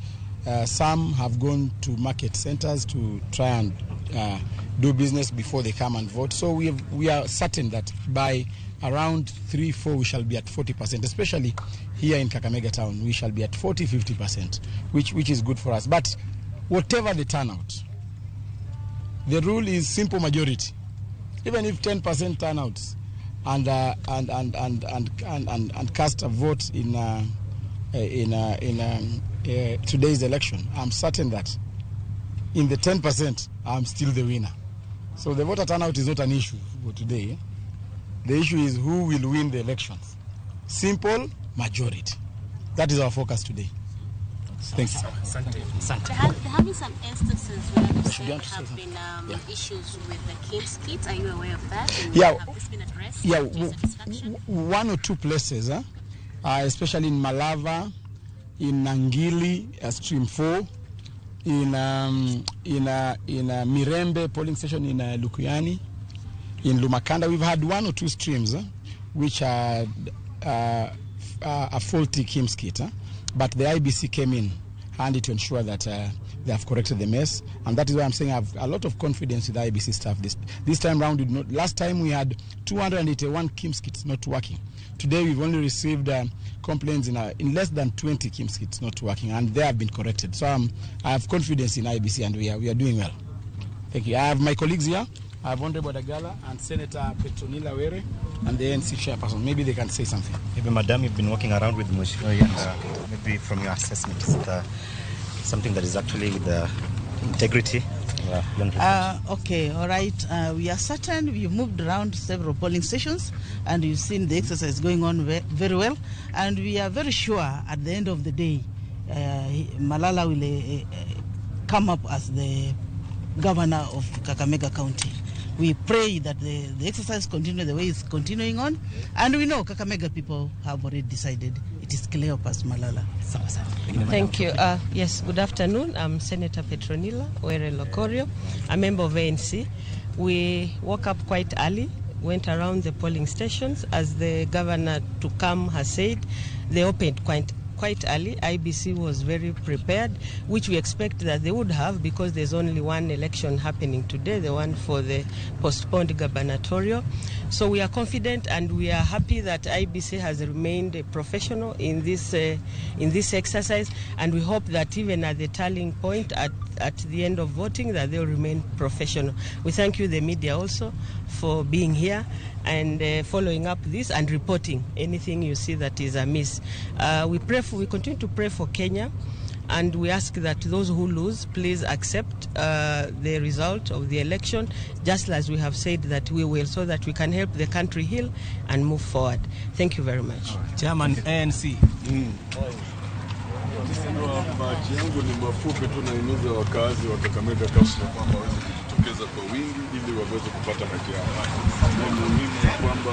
Some have gone to market centers to try and do business before they come and vote. So we are certain that by around 3, 4, we shall be at 40%, especially here in Kakamega town. We shall be at 40, 50%, which is good for us. But whatever the turnout, the rule is simple majority. Even if 10% turnouts and cast a vote in today's election, I'm certain that in the 10%, I'm still the winner. So the voter turnout is not an issue. for today. The issue is who will win the elections. Simple majority. That is our focus today. Thanks. There have been some instances where there have been issues with the KIMS kits. Are you aware of that? And yeah. Have this been addressed? Yeah, one or two places, especially in Malava, in Nangili, Stream 4, in Mirembe polling station in Lukuyani, in Lumakanda. We've had one or two streams which are a faulty KIMS kit. But the IBC came in handy to ensure that they have corrected the mess, and that is why I'm saying I have a lot of confidence with the IBC staff. This time round, last time we had 281 KIMS kits not working. Today we've only received complaints in less than 20 KIMS kits not working, and they have been corrected. So I have confidence in IBC, and we are doing well. Thank you. I have my colleagues here. I have Honorable Dagala and Senator Petronila Were and the ANC chairperson. Maybe they can say something. Maybe, Madam, you've been walking around with Mheshimiwa, and maybe from your assessment, is it something that is actually with the integrity? Okay, all right. We are certain we've moved around several polling stations and we've seen the exercise going on very well. And we are very sure at the end of the day, Malala will come up as the governor of Kakamega County. We pray that the exercise continue the way it's continuing on, and we know Kakamega people have already decided it is Cleopas Malala. Thank you. Yes, good afternoon. I'm Senator Petronila Were Lokorio, a member of ANC. We woke up quite early, went around the polling stations. As the governor to come has said, they opened quite early. IBC was very prepared, which we expect that they would have, because there's only one election happening today, the one for the postponed gubernatorial. So we are confident and we are happy that IBC has remained professional in this exercise, and we hope that even at the tallying point at the end of voting, that they'll remain professional. We thank you, the media, also for being here and following up this and reporting anything you see that is amiss. We continue to pray for Kenya, and we ask that those who lose, please accept the result of the election, just as we have said that we will, so that we can help the country heal and move forward. Thank you very much. Right. Chairman ANC. Bahati yangu ni mafupi tu, nahimiza wakazi wa Kakamega County kwamba waweze kujitokeza kwa wingi ili waweze kupata haki yao. Na muhimu ni kwamba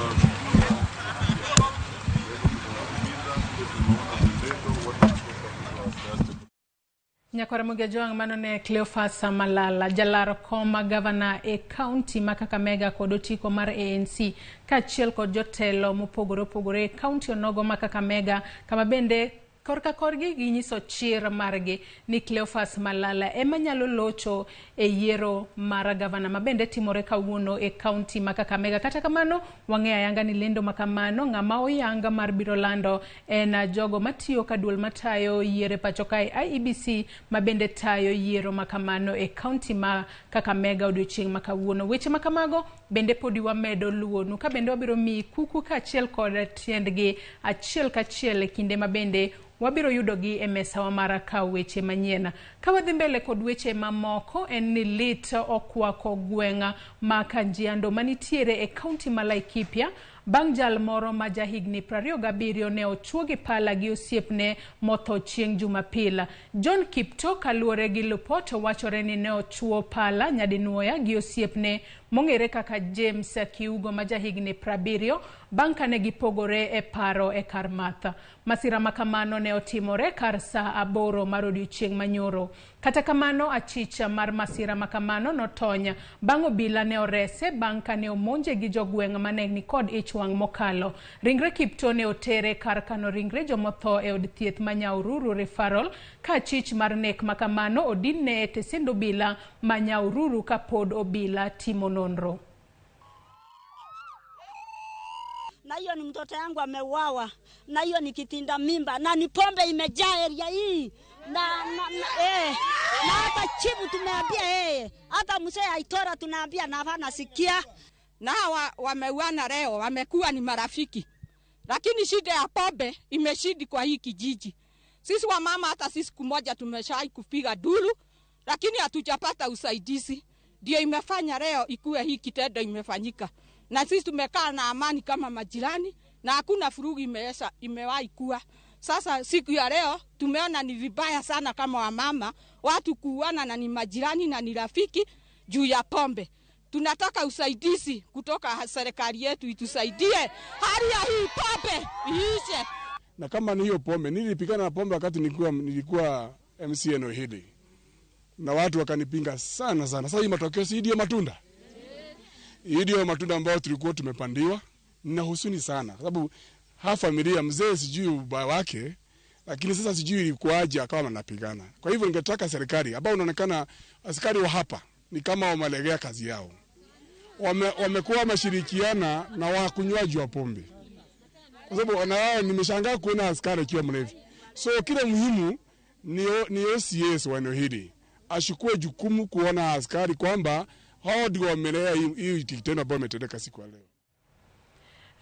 Nyakwara Mugejwang' mano ne Cleophas Malala, jalaro koma gavana e kaunti ma Kakamega kod otiko mar ANC kaachiel kod jotelo mopogore opogore e kaunti onogo ma Kakamega, kama bende korka korgi ginyiso chir margi ni Cleophas Malala ema nyalo locho e yiero mar gavana ma bende timore kawuono e kaunti ma Kakamega. Kata kamano, wang'eyo ayanga ni lendo makamano ng'ama oyanga mar biro lando en jogo matiyo ka duol matayo yiero pacho kae IEBC ma bende tayo yiero makamano e kaunti ma Kakamega odiochieng' ma kawuono. Weche makamago bende podi wamedo luwonu ka bende wabiro miyi kuku kaachiel kod tiendgi achiel kachiel e kinde ma bende wabiro yudogi e mesawa mar kawo weche manyien. Ka wadhi mbele kod weche mamoko, en ni lit okwako gweng' ma Kajiado manitiere e kaunti ma Laikipia bang' jal moro ma jahigni 27 ne ochuo gi pala gi osiepne motho chieng' Jumapil. John Kipto kaluwore gi lupot wachore ni ne ochuo pala nyadinuoya gi osiepne mong'ere kaka James Kiugo ma jahigni 70 bang' kane gipogore e paro e kar math. Masira makamano ne otimore kar saa 8 mar odiochieng' manyoro. Kata kamano, achich mar masira makamano notony bang' obila ne orese bang' kane omonje gi jogweng' mane nikod ich wang' mokalo. Ringre Kipto ne otere kar kano ringre jomotho e od thieth ma Nyahururu Referral ka achich mar nek makamano odinne e tesend obila ma Nyahururu kapod obila timo nonro. Na hiyo ni mtoto yangu ameuawa, na hiyo ni kitinda mimba, na ni pombe imejaa area hii. Na hata chifu tumeambia yeye, hata mzee Aitora tunaambia na hapana sikia. Na hawa wameuana leo, wamekuwa ni marafiki. Lakini shida ya pombe imeshidi kwa hii kijiji. Sisi wamama hata sisi siku moja tumeshai kupiga dulu, lakini hatujapata usaidizi. Ndio imefanya leo ikuwe hii kitendo imefanyika. Na sisi tumekaa na amani kama majirani na hakuna furugu imewahi kuwa. Sasa siku ya leo tumeona ni vibaya sana kama wamama watu kuuana na ni majirani na ni rafiki juu ya pombe. Tunataka usaidizi kutoka serikali yetu itusaidie hali ya hii pombe iishe. Na kama ni hiyo pombe, nilipigana na pombe wakati nilikuwa MC eneo hili. Na watu wakanipinga sana sana. Sasa hii matokeo si ndio matunda. Hii ndio matunda ambayo tulikuwa tumepandiwa. Nina huzuni sana kwa sababu familia mzee sijui ubaya wake, lakini sasa sijui ilikuwaje akawa anapigana. Kwa hivyo ningetaka serikali ambao unaonekana askari wa hapa ni kama wamelegea kazi yao. Wamekuwa wameshirikiana na wakunywaji wa pombe. Kwa sababu na nimeshangaa kuona askari akiwa mlevi. So kile muhimu ni OCS wa eneo hili ashukue jukumu kuona askari kwamba hao ndio wamelea hii kitendo ambayo imetendeka siku ya leo.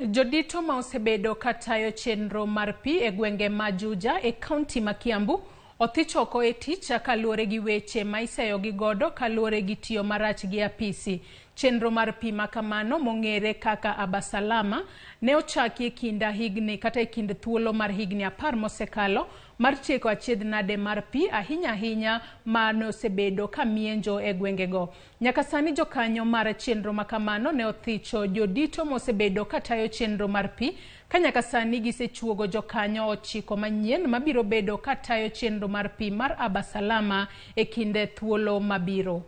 Jodito ma osebedo katayo chenro mar pi e gwenge ma Juja e kaunti ma Kiambu othich oko e tich kaluwore gi weche ma iseyo gi godo kaluwore gi tiyo marach gi apisi. Chenro mar pi ma kamano mong'ere kaka Abasalama ne ochaki e kind higni kata e kind thuolo mar higni 10 mosekalo mar tieko achiedh nade mar pi ahinya ahinya mane osebedo ka mienjo e gwengego. Nyaka sani jokanyo mar chenro ma kamano ne othicho jodito mosebedo katayo chenro mar pi ka nyaka sani gisechuogo jokanyo 9 manyien mabiro bedo katayo chenro mar pi mar Abasalama e kinde thuolo mabiro.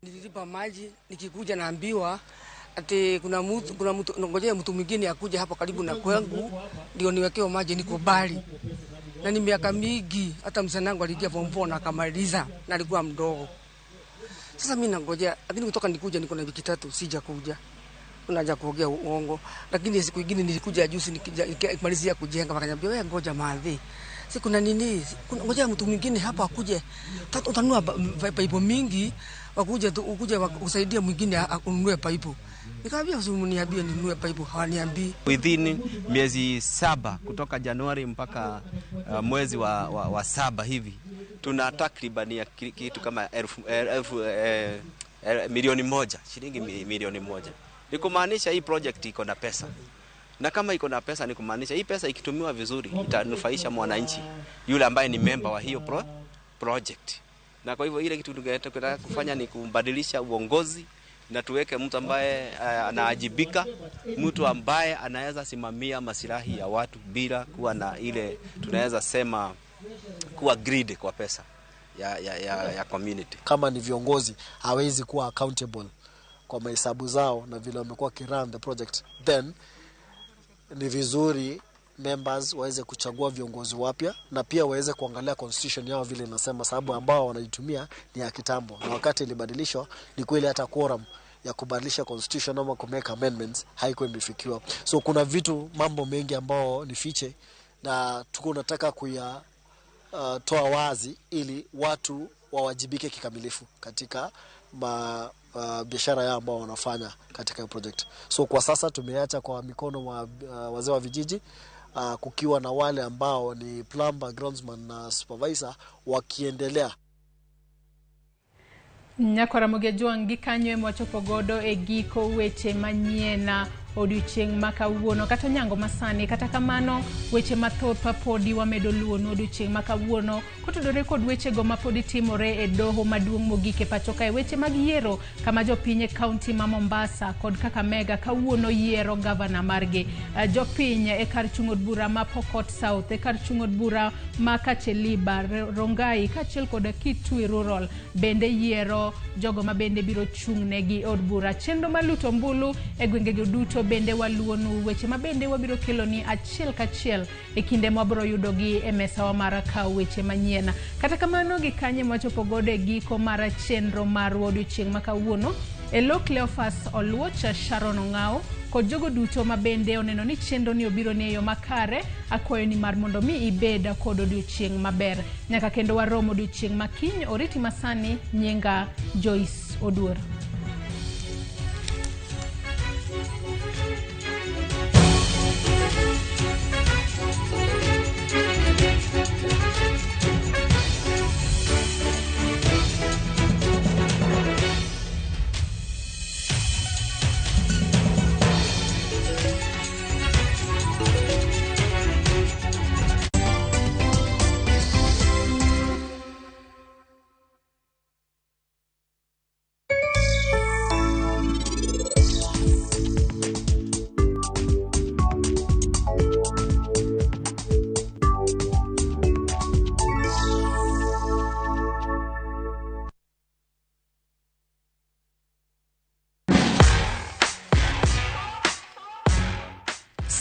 Nililipa maji, nikikuja naambiwa ati kuna mtu ngojea mtu mwingine akuja hapo karibu na kwangu ndio niwekewe maji, niko bali. Na ni miaka mingi, hata msanangu aliingia form 4 na akamaliza na alikuwa mdogo. Sasa mimi nangojea, lakini kutoka nikuja niko na wiki 3 sijakuja. Unaanza kuongea uongo. Lakini siku nyingine nilikuja juzi nikimalizia kujenga wakaniambia wewe ngoja maadhi. Si kuna nini? Ngoja mtu mwingine hapa akuje. Utanunua paipu mingi wakuje ukuje usaidia mwingine ununue paipu. Nikamwambia usiniambie ninunue paipu, hawaniambii. Within miezi 7 kutoka Januari mpaka mwezi wa 7 hivi tuna takriban ya kitu kama milioni 1, shilingi milioni 1. Ni kumaanisha hii project iko na pesa. Na kama iko na pesa ni kumaanisha hii pesa ikitumiwa vizuri itanufaisha mwananchi yule ambaye ni member wa hiyo project. Na kwa hivyo ile kitu tunataka kufanya ni kumbadilisha uongozi na tuweke mtu ambaye anaajibika, mtu ambaye anaweza simamia masilahi ya watu bila kuwa na ile tunaweza sema kuwa greed kwa pesa ya community. Kama ni viongozi hawezi kuwa accountable kwa mahesabu zao na vile wamekuwa kirun the project, then ni vizuri members waweze kuchagua viongozi wapya na pia waweze kuangalia constitution yao vile inasema, sababu ambao wanaitumia ni ya kitambo na wakati ilibadilishwa ni kweli hata quorum ya kubadilisha constitution ama ku make amendments haikuwa imefikiwa. So kuna vitu mambo mengi ambao ni fiche na tuko tunataka kuya toa wazi ili watu wawajibike kikamilifu katika biashara yao ambao wanafanya katika project. So kwa sasa tumeacha kwa mikono wa wazee wa vijiji, kukiwa na wale ambao ni plumber, groundsman na supervisor wakiendelea. Nyakwara Mogejuang' gikanyo ema wachopo godo e giko weche manyien odiochieng' ma kawuono kata onyango masani. Kata kamano weche mathoth podi wamedo luwonu odiochieng' ma kawuono kotudore kod wechego ma podi timore e doho maduong' mogik e pacho kae, weche mag yiero kama jopiny e kaunti ma Mombasa kod Kakamega kawuono yiero gavana margi. Jopiny e kar chung' od bura ma Pokot South, e kar chung' od bura ma Kacheliba, Rongai kaachiel kod Kitui Rural bende yiero jogo ma bende biro chung' negi od bura. Chenro mar luto ombulu e gwengego duto bende waluwonu weche ma bende wabiro keloni achiel kachiel e kinde mwabiro yudogi e mesawa mar kawo weche manyien. Kata kamano gi kanye mwachopo godo e giko mar chenro marwa odiochieng' ma kawuono, Elo Cleophas Oluoch, Sharon Ong'ao kod jogo duto ma bende oneno ni chenro ni obiro ni e yo makare, akwayo ni mar mondo mi ibed kod odiochieng' maber. Nyaka kendo warom odiochieng' ma kiny. Oriti masani, nyinga Joyce Oduor.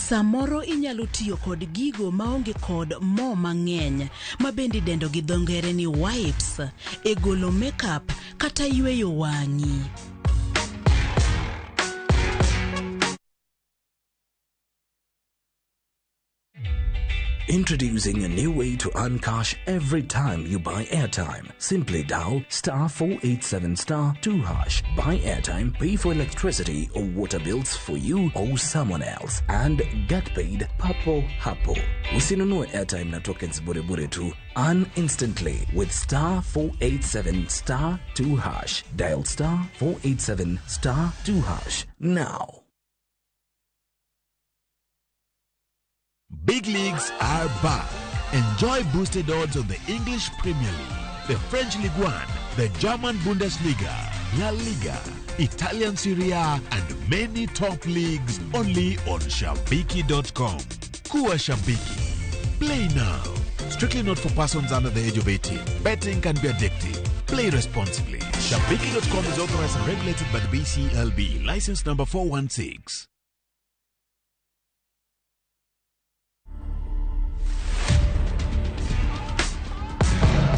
Samoro inyalo tiyo kod gigo maonge kod mo mang'eny ma bende idendo gi dho ngere ni wipes e golo makeup kata yweyo wang'i. Introducing a new way to earn cash every time you buy airtime. Simply dial star 487 star 2 hash. Buy airtime, pay for electricity or water bills for you or someone else, and get paid papo hapo. Usinunue airtime na tokens bure bure tu. Earn instantly with star 487 star 2 hash. Dial star 487 star 2 hash now. Big leagues are back. Enjoy boosted odds on the English Premier League, the French Ligue 1, the German Bundesliga, La Liga, Italian Serie A, and many top leagues only on Shabiki.com. Kuwa Shabiki. Play now. Strictly not for persons under the age of 18. Betting can be addictive. Play responsibly. Shabiki.com is authorized and regulated by the BCLB. License number 416.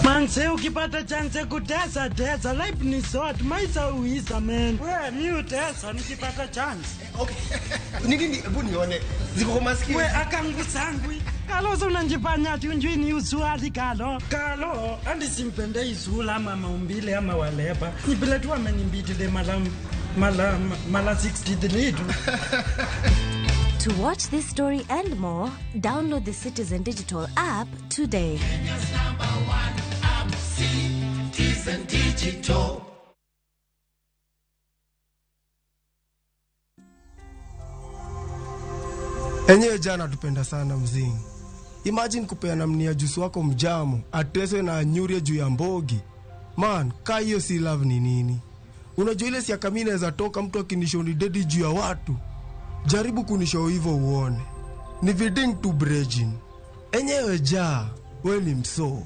Manze ukipata chance kutesa tesa, life ni short, maisha uisa man. We mi utesa nikipata chance. Okay. Nini hebu nione. Ziko kwa masikio. We akangu sangwi. Kalo unanjifanya ati unjui ni usuali kalo. Kalo andi simpende izula ama maumbile ama waleba. Ni vile tu amenimbitile mala 63 tu. To watch this story and more, download the Citizen Digital app today. Kenya's number one app, Citizen Digital. Enyewe jana tupenda sana mzingi. Imagine kupeana mnia jusu wako mjamu, ateswe na anyurie juu ya mbogi. Man, ka hiyo si love ni nini? Unajua ile siaka mimi naweza toka mtu akinishoni dedi juu ya watu. Jaribu kunishow hivyo uone. Ni viding to bridging. Enyewe ja, we ni mso.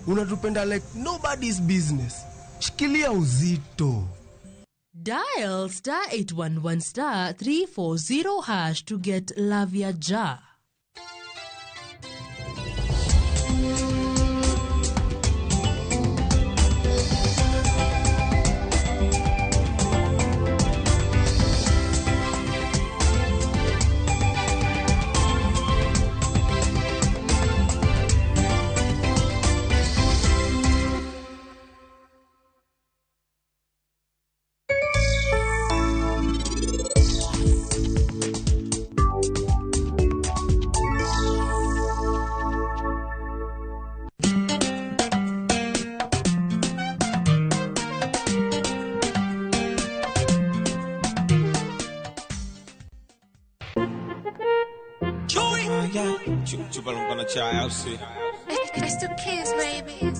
Unatupenda like nobody's business. Shikilia uzito. Dial star 811 star 340 hash to get Love Ya Ja. Chupa lumpa na chai, I'll see. It's the kids, baby.